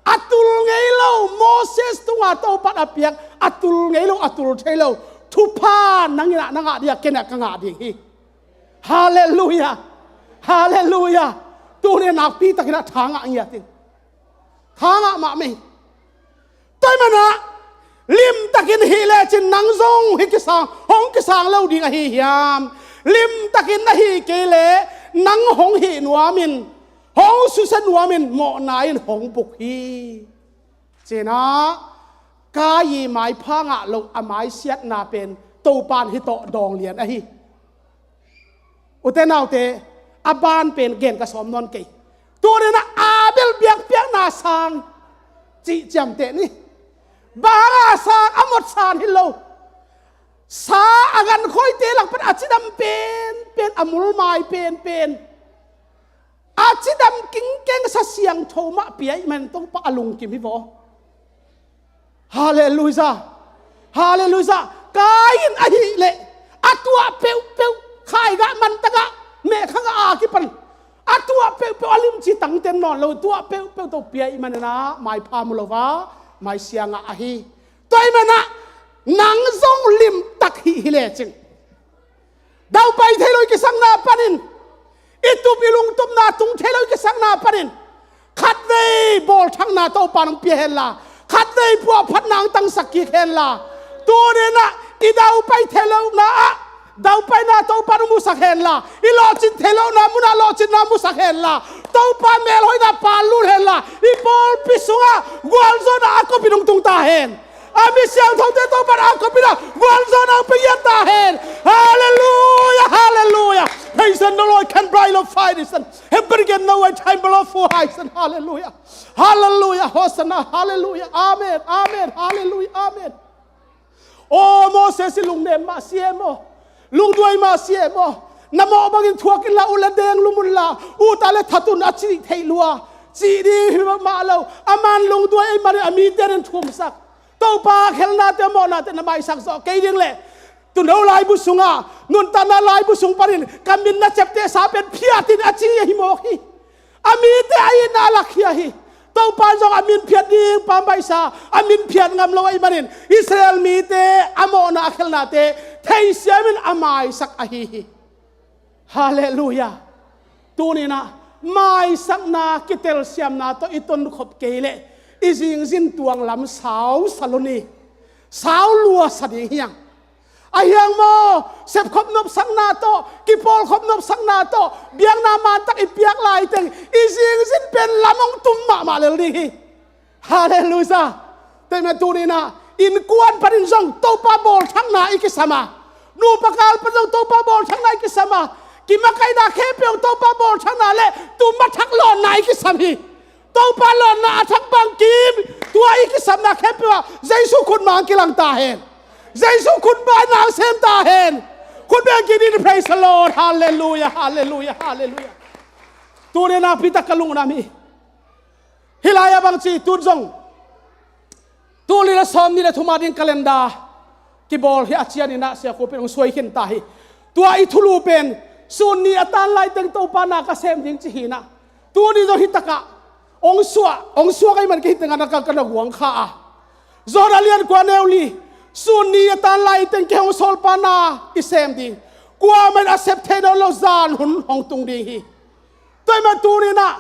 a tul ngei lo, Moses tungah Topa in a piak a tul ngei lo, a tul thei lo thupha nang in ah na ngah ding a, ken ah ka ngah ding hi. Halleluiah. Halleluiah. Tuni nakpi takin ah tha ngah ngiat in. Tha ngah mahmah hi. Tua ahih manin ah limtakin hih lecin nang zong hih kisang, hong kisang lo ding ahi hiam? Limtakin na hih kei leh nang hong hih nuamin, hong susia nuamin mawhna in hong buk hi. Ci-in ah Kain i maipha ngah loh a maisiatna pen Topa in hih tawh dawng lian ahi. Ute naute, a ban pen gen ka sawm nawn kei. Tuni in ah Abel biakpiakna sang cih ciamteh ni. Bang hanga sang? A mawk san hi lo. Sa a gankhawite lak pan a cidam penpen, a mulmai penpen, a cidam kingkeng sa siangtho mah pia ahih manin Topa a lungkim hi vaw. Halleluiah. Halleluiah. Kain ahih leh a tuah peuhpeuh, khaigah, mantakah, mehkhagah a kipan a tuah peuhpeuh, a limci tangten nawn lo, tuah peuhpeuh tawh pia ahih manin ah maipha mu lo a, maisia ngah ahi. Tua ahih manin ah nang zong limtak hih hi lecin, daupai thei lo i kisakna panin, I tup i lungtupna tung thei lo i kisakna panin khatvei bawlthakna Topa nong pia henla, khatvei puahphatna ang tangsak kik henla, tuninah i daupai thei lohna ah daupaina Topa nong musak henla, i lawhcin thei lohna munah lawhcinna musak henla, Topa melhoihna palu henla, i pawlpi sungah gualzawhna a kop in hong tung ta hen. A mi siangthote Topa a kop in a gualzawhna hong pia ta hen. Halleluia, halleluia. Praise the Lord. Can bright of fire is an hemper get no way time below for high. Halleluia. Halleluia. Hosanna. Halleluia. Amen. Amen. Halleluia. Amen. Aw Moses i lungnem mah si e maw? Lungduai mah si e maw? Na mawh bangin thuak inla, ut le deng lum unla, ut a le that un a cih theih lua. Cih ding hi mah lo. A man lungduai ei manin a mite in thumsak. Topa khelnate mawhnate na maisak zawh kei ding leh, tuuno laibu sungah nuntakna laibu sung panin ka min na ciaptehsa pen phiat in a ci ahi mawk hi. A mite a itna a lakkhia hi. Topa in zong a min phiat ding pa maisa, a min phiat ngam lo ahih manin Israel mite a mawhna a khelnate theisiamin a maisak ahi hi. Halleluia. Tuninah maisakna kitelsiamna tawh i tonkhop kei leh i zingzin tuang lam sau sa lo ni. Sau lua sa ding hiang. A hiang maw, sepkhop nopsakna tawh, kipawlkhop nopsakna tawh, biakna mantak i piak laiteng i zingzin pen lam hong tum mahmah lel ding hi. Halleluia. Teime tuninah innkuan panin zong Topa bawlthakna i kisam a, nupa kal pan zong Topa bawlthakna i kisam a, kimakaihna khempeuh Topa bawlthakna le tum a thak lawnna i kisam hi. Topa lawnna a thak bangkim tua i kisamna khempeuh ah Jesu khutma ang kilang ta hen. Jesu khutma in ang sem ta hen. Khutbeng kinin praise the Lord. Halleluia, halleluia, halleluia. Tuni nakpi tak ka lungdam hi. Hih lai-ah bangci tun zong tul nih le sawmnih le thum a ding calendar kibawl hi a cianinah siakhuapin hong suai khin ta hi. Tua i thulu pen sun ni a tan laiteng Topa na ka sem ding ci hinah tuni zong hi takah hong suah hong suak ahi man ka hi tengah na ka ka na guang kha a. John a lian kua neu li, sun ni a tan laiteng kei hong sawlpa na i sem ding. Kuamah in a sep thei nawn lo zan hun hong tung ding hi. Tua ahih man tuninah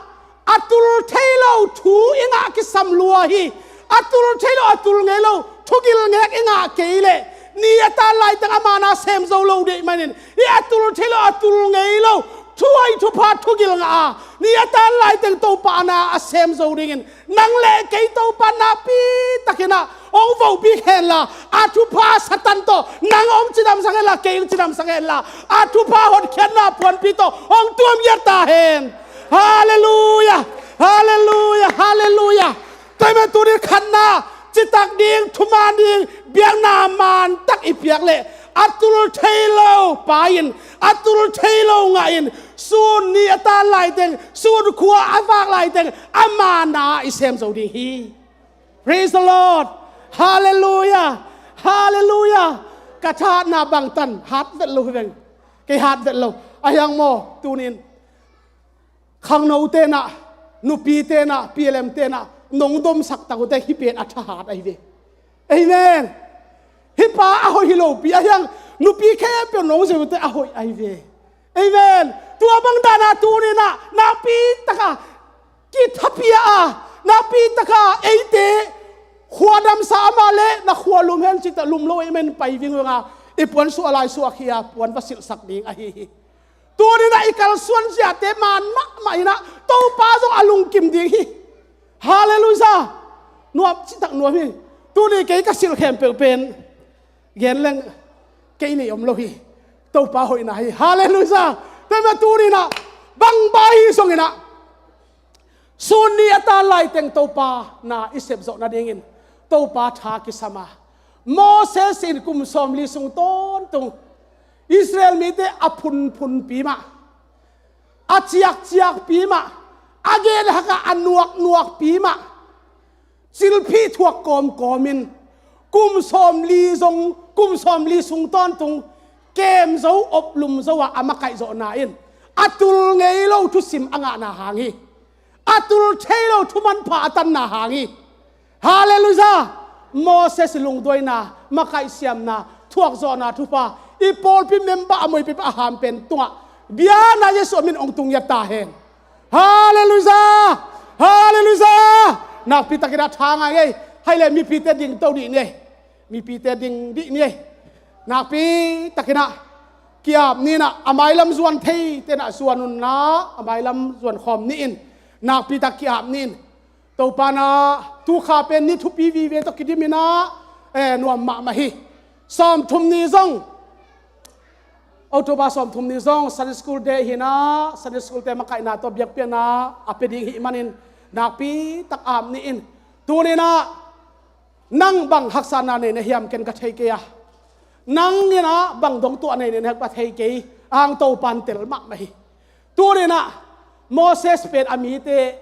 a tul thei lo thu i ngah kisam lua hi. A tul thei lo, a tul ngei lo thugil ngek i ngah kei leh ni a tan laiteng ama na sem zo lo deih manin i a tul thei lo, a tul ngei lo thuhoih thupha thugil ngah a ni a tan laiteng Topa na a sem zo dingin nang le kei Topa nakpi takinah hong vopih henla, a thupha Satan tawh nang hong cidamsak henla, kei hong cidamsak henla, a thupha hotkhiatna puanpi tawh hong tuamgiat ta hen. Halleluia. Halleluia. Halleluia. Tua ahih man tunin khatna citak ding, thuman ding, biakna mantak i piak leh a tul thei lo pa in, a tul thei lo ngah in, sun ni a tan laiteng, sun khua a vak laiteng ama na i sem zo ding hi. Praise the Lord. Halleluia. Halleluia. Ka thahatna bangtan hat vet lo hi veng. Kei hat vet lo. A hiang maw tunin khangno tenah, nupi tenah, P L M tenah nong domsak tak uh teh hih pen a thahat ahi ve. Amen. Hih pa a hoih hi lopi a hiang nupi khempeuh nong zeu uh teh a hoih ahi ve. Amen. Tua bang dana tuninah nakpi taka kithapia a, nakpi taka eite khuadamsa amah le na khua lum hen cita lum lo amen pai vingvenga i puan suah lai suah khia puan va silhsak ding ahi hi. Tuninah i kalsuan ziate man mahmah inah Topa zong a lungkim ding hi. Halleluia. Nuam citak nuam hi. Tuni kei ka silh khempeuh pen gen leng kei nei om lo hi. Topa hoihna hi. Halleluia. Tua ahih man tuninah bangba hi zonginah sun ni a tan laiteng Topa na i sep zawh nadingin Topa tha kisam a, Moses in kum sawmli sung tawntung Israel mite a phunphunpi mah, a ciakciakpi mah, a genhakah a nuaknuakpi mah, cilphih thuak kawmkawmin kum sawmli zong, kum sawmli sung tawntung kem zo, oplum zo ah a makaih zawhna in a tul ngei lo thusim a ngahna hang hi. A tul thei lo thumanpha a tanna hang hi. Halleluia. Moses lungduaina, makaihsiamna, thuakzawhna thupha i pawlpi member a moipi a ham pen tungah Biakna Jesuh min hong tung ngiat ta hen. Halleluiah! Halleluiah! Nakpi takin a tha ngai ngei. Hai le mipite ding to dih ni ei. Mipite ding dih ni ei. Nakpi takin a ki-ap ni in a, a mailam zuan thei ten a zuan un la, a mailam zuan khawm ni in. Nakpi tak ki-ap ni in. Topa in a, tu kha pen ni thupi vive tawh kidim in a, eh, nuam mahmah hi. Sawmthum ni zong, October sawmthum ni zong Sunday School Day hi in a, Sunday School te makaihna tawh biakpiakna a pia ding hi manin nakpi tak ap ni in. Tuni in a, nang bang haksatna nei na hiam ken ka thei kei a. Nang in a bang dong tuah nei nei na ka thei kei. Ang Topa in tel mahmah hi. Tuni in a, Moses pen a mite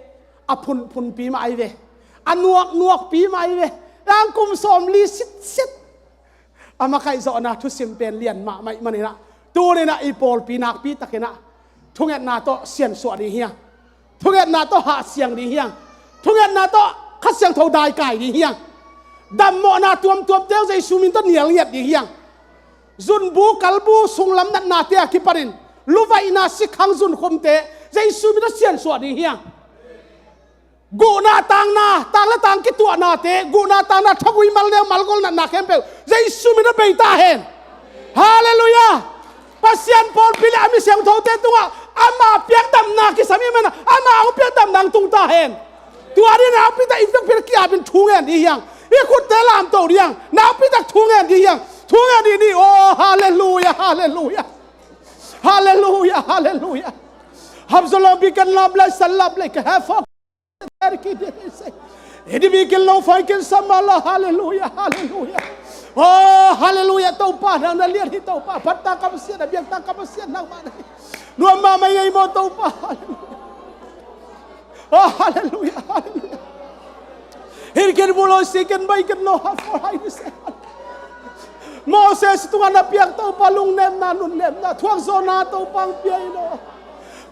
a phunphunpi mah ahi ve. A nuaknuakpi mah ahi ve. Ang kum sawmli sitset. A makaih zawhna thusim pen lian mahmah ahih manin a, tuni in a i pawlpi nakpi takin a thungetna tawh siansuah ding hi hang. Thungetna tawh hahsiang ding hi hang. Thungetna tawh Kha Siangtho daikai ding hi hang. Dammawhna tuamtuamte uh Jesu min tawh nial ngiat ding hi hang. Zunbu, kalbu, sunglam natnate a kipanin luvaihna, sikhang, zunkhumte Jesu min tawh siansuah ding hi hang. Guhna tangna, tang le tang kituahnate, guhna tangna, thagui, malneu, malgol natna khempeuh Jesu min tawh bei ta hen. Halleluiah. Pasian pawlpi le a mi siangthote tungah ama piakdamna kisam ahih manin a, ama hong piakdamna hong tung ta hen. Tua ding nakpi tak i vekpi tak ki-ap in thu ngen ding hi hang. I khutte lamto ding hi hang. Nakpi tak thu ngen ding hi hang. Thu ngen ding hi. Oh, halleluiah, halleluiah. Halleluiah, halleluiah. Habzalom bikin lam lai san lam lai ka hafok. Edi bikin lo fai kin samala. Halleluiah, halleluiah. Oh, halleluiah. Topa nang na lian hi Topa. Phat ta ka Pasian, a biak ta ka Pasian nangmah na hi. Nuam mahmah ing ei maw Topa. Halleluiah. Oh, halleluiah, halleluiah. Hin kin bu lo si kin bai kin lo ha for hai ni se. Moses tungah na piak Topa lungnemna, nunnemna, thuakzawhna Topa hong pia in aw.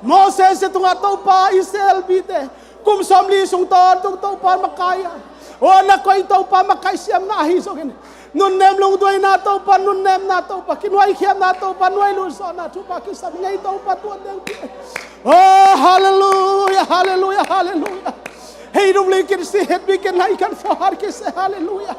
Moses tungah Topa Israel mite kum sawmli sung tawntung Topa makai a, aw na koih Topa makai siamna ahi zongin, nunnem lungduaina Topa, nunnemna Topa, kinuaikhiatna Topa, nuai lutzawhna thupha kisam ngei Topa tuan deng pia. Oh, halleluiah, halleluiah, halleluiah. Hei dum li kin si het bi kin lai kan fo har ki se, halleluiah.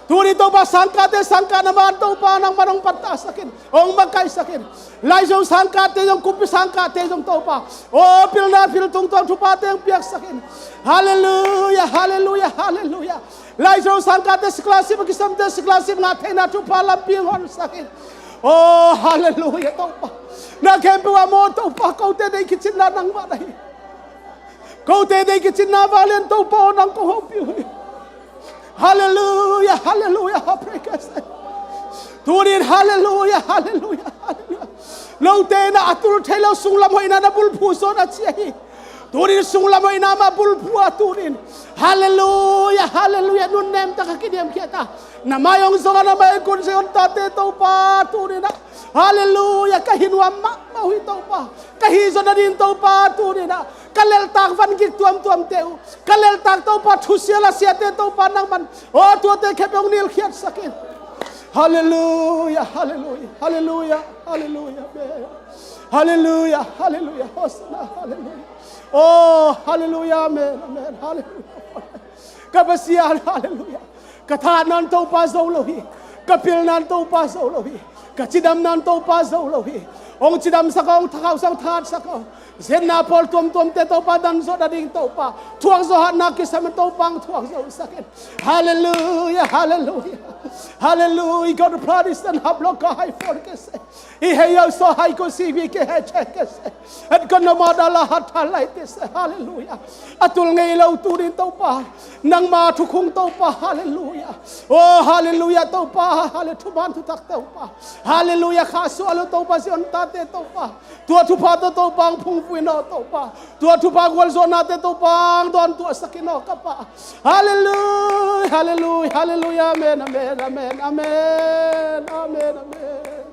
Tuni Topa sangkahte sangkah na man Topa nangman hong pattahsak in, hong makaisak in. Laizo sangkahte zong, kumpi sangkahte zong Topa, aw pilna pil tungtawn thuphate hong piaksak in. Halleluiah, halleluiah, halleluiah. Laizo sangkahte scholarship a kisamte scholarship ngah theihna thupha lampi hong honsak in. Oh, halleluiah Topa. Na khempeuh a maw Topa, kote deih kicinna nangmah na hi. Kote deih kicinna valen Topa aw nang kong hopih uh hi. Halleluiah, halleluiah, ha pray ka se. Tunin halleluiah, halleluiah, halleluiah. Lote in a tul thei lo sunglam hoihna na bulphuh zaw na ci ahi. Tunin sunglam hoihna mah bulphuh a tunin. Halleluiah, halleluiah, nunnem tak a kiniamkhiat a, na mai hong zong a, na mai hong kun Zion tate Topa tunin a. Halleluiah, ka hi nuam mahmah uh hi Topa. Ka hi zaw nading Topa tunin a, ka leltak van gik tuamtuamte uh, ka leltak Topa thusia lasiate Topa nangman, aw tuate khempeuh hong nilkhiatsak in. Halleluiah, halleluiah, halleluiah, halleluiah, amen. Halleluiah, halleluiah, Hosanna, halleluiah. Oh, halleluiah, amen, amen, halleluiah. Ka Pasian, halleluiah. Ka thatna in Topa zo lo hi. Ka pilna in Topa zo lo hi. Ka cidamna in Topa zo lo hi. Hong cidamsak aw, hong thakhausak, hong thahatsak aw. Zenna pawl tuamtuamte Topa dan zawh nading Topa, thuakzawh hatna kisam in Topa hong thuakzawhsak in. Halleluiah, halleluiah. Halleluiah, God praise and hablo ka hai for ke se. I hei au so hai ko si vi ke hai che ke se. Et ko no ma da la hat ha lai te se. Halleluiah. A tul ngei lo tunin Topa, nangma thukhung Topa, halleluiah. Oh, halleluiah Topa, halle thuman thutak Topa. Halleluiah, kha suah lo Topa, Zion tate Topa. Tua thupha tawh Topa hong phungvuh in aw Topa. Tua thupha gualzawhnate Topa hong dawn tuahsak in aw ka Pa. Halleluiah, halleluiah, halleluiah, amen, amen, amen, amen, amen, amen.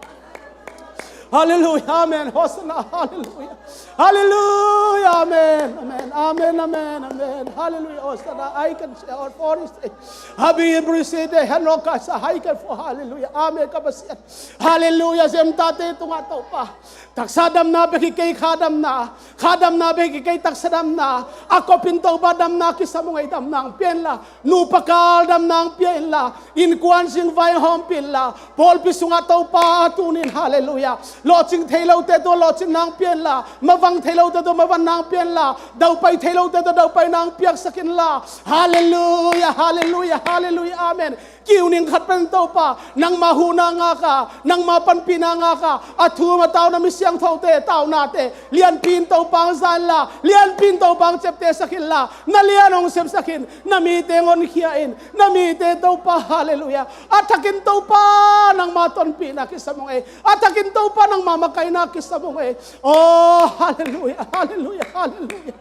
Halleluia, amen. Hosanna, halleluia. Halleluia, amen, amen, amen, amen, amen. Halleluia, Hosanna. I can say all for his sake. Abi in Bruce de Hanoka sa hai kan for. Halleluia, amen. Kapasian. Halleluia, zem tate tunga Topa. Taksa damna bek hi kei, kha damna. Kha damna bek hi kei, taksa damna. A kopin Topa damna kisam ung ei, damna ang pia inla. Nupa kal damna ang pia inla. Innkuan sing vai hawm pia inla. Pawlpi sungah Topa tunin, halleluia. Lawhcing thei lote tawh lawhcing nang pia inla. Mavang thei lote tawh mavang nang pia inla. Daupai thei lote tawh daupai nang piaksak inla. Halleluia, halleluia, halleluia, amen. Kiu ning khat pen Topa, nangma huhna ngaka, nangma panpihna ngaka, a thum a tau na mi siangthote, taunate, lianpi in Topa ang za inla, lianpi in Topa ang ciaptehsak inla, na lian hong sepsak in, na mite hong honkhia in, na mite Topa, halleluia. A thakin Topa, nangma tonpihna kisam ung ei, a thakin Topa, nangma makaihna kisam ung ei. Oh, halleluia, halleluia, halleluia.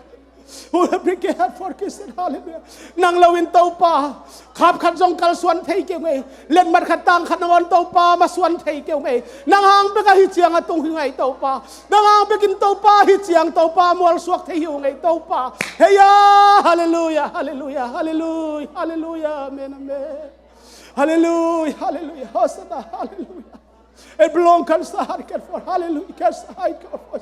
Who will be glad for Christian? Halleluia. Nang lo in Topa, khap khat zong kalsuan thei kei ung ei. Letmat khat tang khat nangawn Topa masuan thei kei ung ei. Nang hang bek a hi ciang a tung hi ung ei Topa. Nang hang bek in Topa hi ciang Topa mualsuak thei hi ung ei Topa. Heia, halleluia, halleluia, halleluia, halleluia, amen, amen. Halleluia, halleluia, Hosanna, halleluia. Elblong kan sa har kel for, halleluia, kel sa har kel for.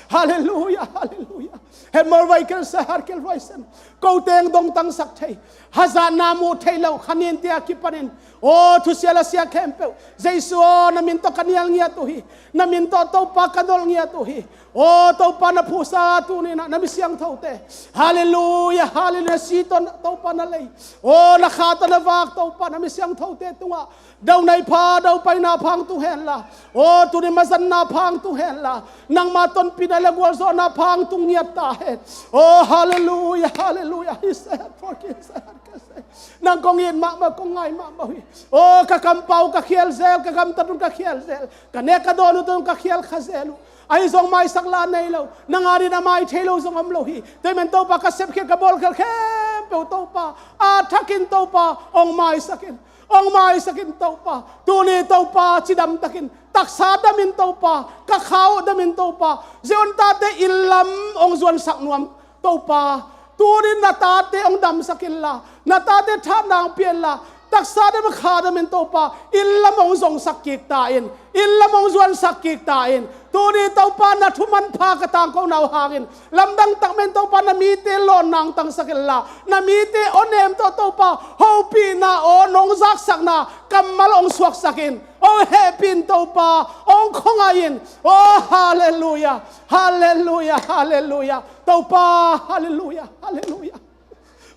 Halleluia, halleluia. Hemor vai kel sa har kel vai sen. Ko teng dong tangsak thei. Hazatna mu thei lo, khanin tia kipanin. O, thusia la sia khempeuh. Jesu aw, na min tawh ka nial ngiat uh hi. Na min tawh Topa ka nol ngiat uh hi. O, Topa na phusa tuninah, na mi siangthote. Halleluia, halleluia, si tawh Topa na lei. O, na kha tawh na vak Topa, na mi siangthote tungah. Dau nai pha, dau paina pha hong tung henla. O, tuni mazanna pha hong tung henla. Nangma tonpina le gualzawhna pha hong tung ngiat ta hen. O, halleluia, halleluia. Hi se, forgive se, ke se. Nang kong it mahmah, kong ngai mahmah uh hi. O, ka kampau ka khial zel, ka gamtatun ka khial zel. Ka nek ka dawn uh tawh ka khial kha zel uh. Ahi zong maisak la nei lo. Nang adin a mai thei lo zong om lo hi. Tei men Topa ka sepkhiat ka bawlkhiat khempeuh Topa. A thakin Topa, ong maisak in. Ong maisak in Topa. Tuni Topa, cidam takin. Taksa dam in Topa. Ka khau dam in Topa. Zion tate inn lam ong zuansak nuam Topa. Tuni na tate ong damsak inla. Na tate thatna ong pia inla. Taksa dam kha dam in Topa. Inn lam ong zongsak kik ta in. Inn lam ong zuansak kik ta in. Tuni Topa na thuman pha ka tangko nau hangin. Lamdang tak men Topa na mite lawn nang tangsak inla. Na mite awnem tawh Topa hopihna aw nong zaksakna kammal ong suaksak in. Ong hehpih in Topa ong khuangai in. Oh, halleluia, halleluia, halleluia. Topa, halleluia, halleluia.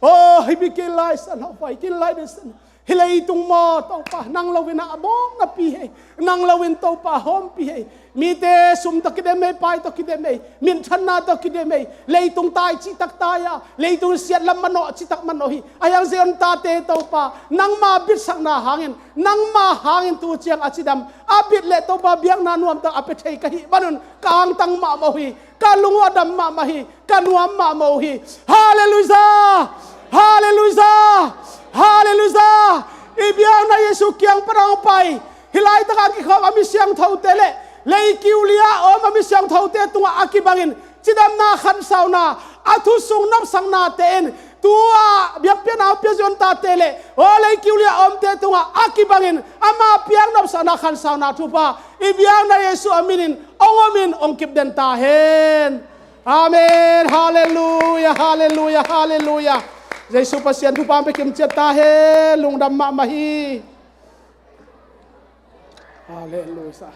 Oh, hi bi kin lai san hau fai kin lai de san. Hi leitung maw Topa, nang lo in a bawng na pi hei. Nang lo in Topa hawm pi hei. Mite sum tawh kidem hei, pai tawh kidem hei. Minthanna tawh kidem hei. Leitung tai citak tai a. Leitung siat lam manawh citak manawh hi. A hiang Zion tate Topa. Nangma bitsakna hangin. Nangma hangin tu ciang a cidam. A bit le Topa biakna nuamtak a pia thei ka hih manun. Ka angtang mahmah uh hi. Ka lung uh a dam mahmah hi. Ka nuam mahmah uh hi. Halleluia! Halleluia! Halleluia! I biakna Jesu kiang pan a hong pai. Hi laitak a kikhawm a mi siangthote le leikiu li a om a mi siangthote tungah a kibangin cidamna khansauna a thu sung nopsaknate in tua biakpiakna a pia Zion tate le aw leikiu li a omte tungah a kibangin ama piak nopsakna khansauna thupha i biakna Jesu a minin ong omin ong kipden ta hen. Amen. Halleluia, halleluia, halleluia. Jesu Pasian thupha hong pia kimciat ta hen. Lungdam mahmah hi. Halleluia.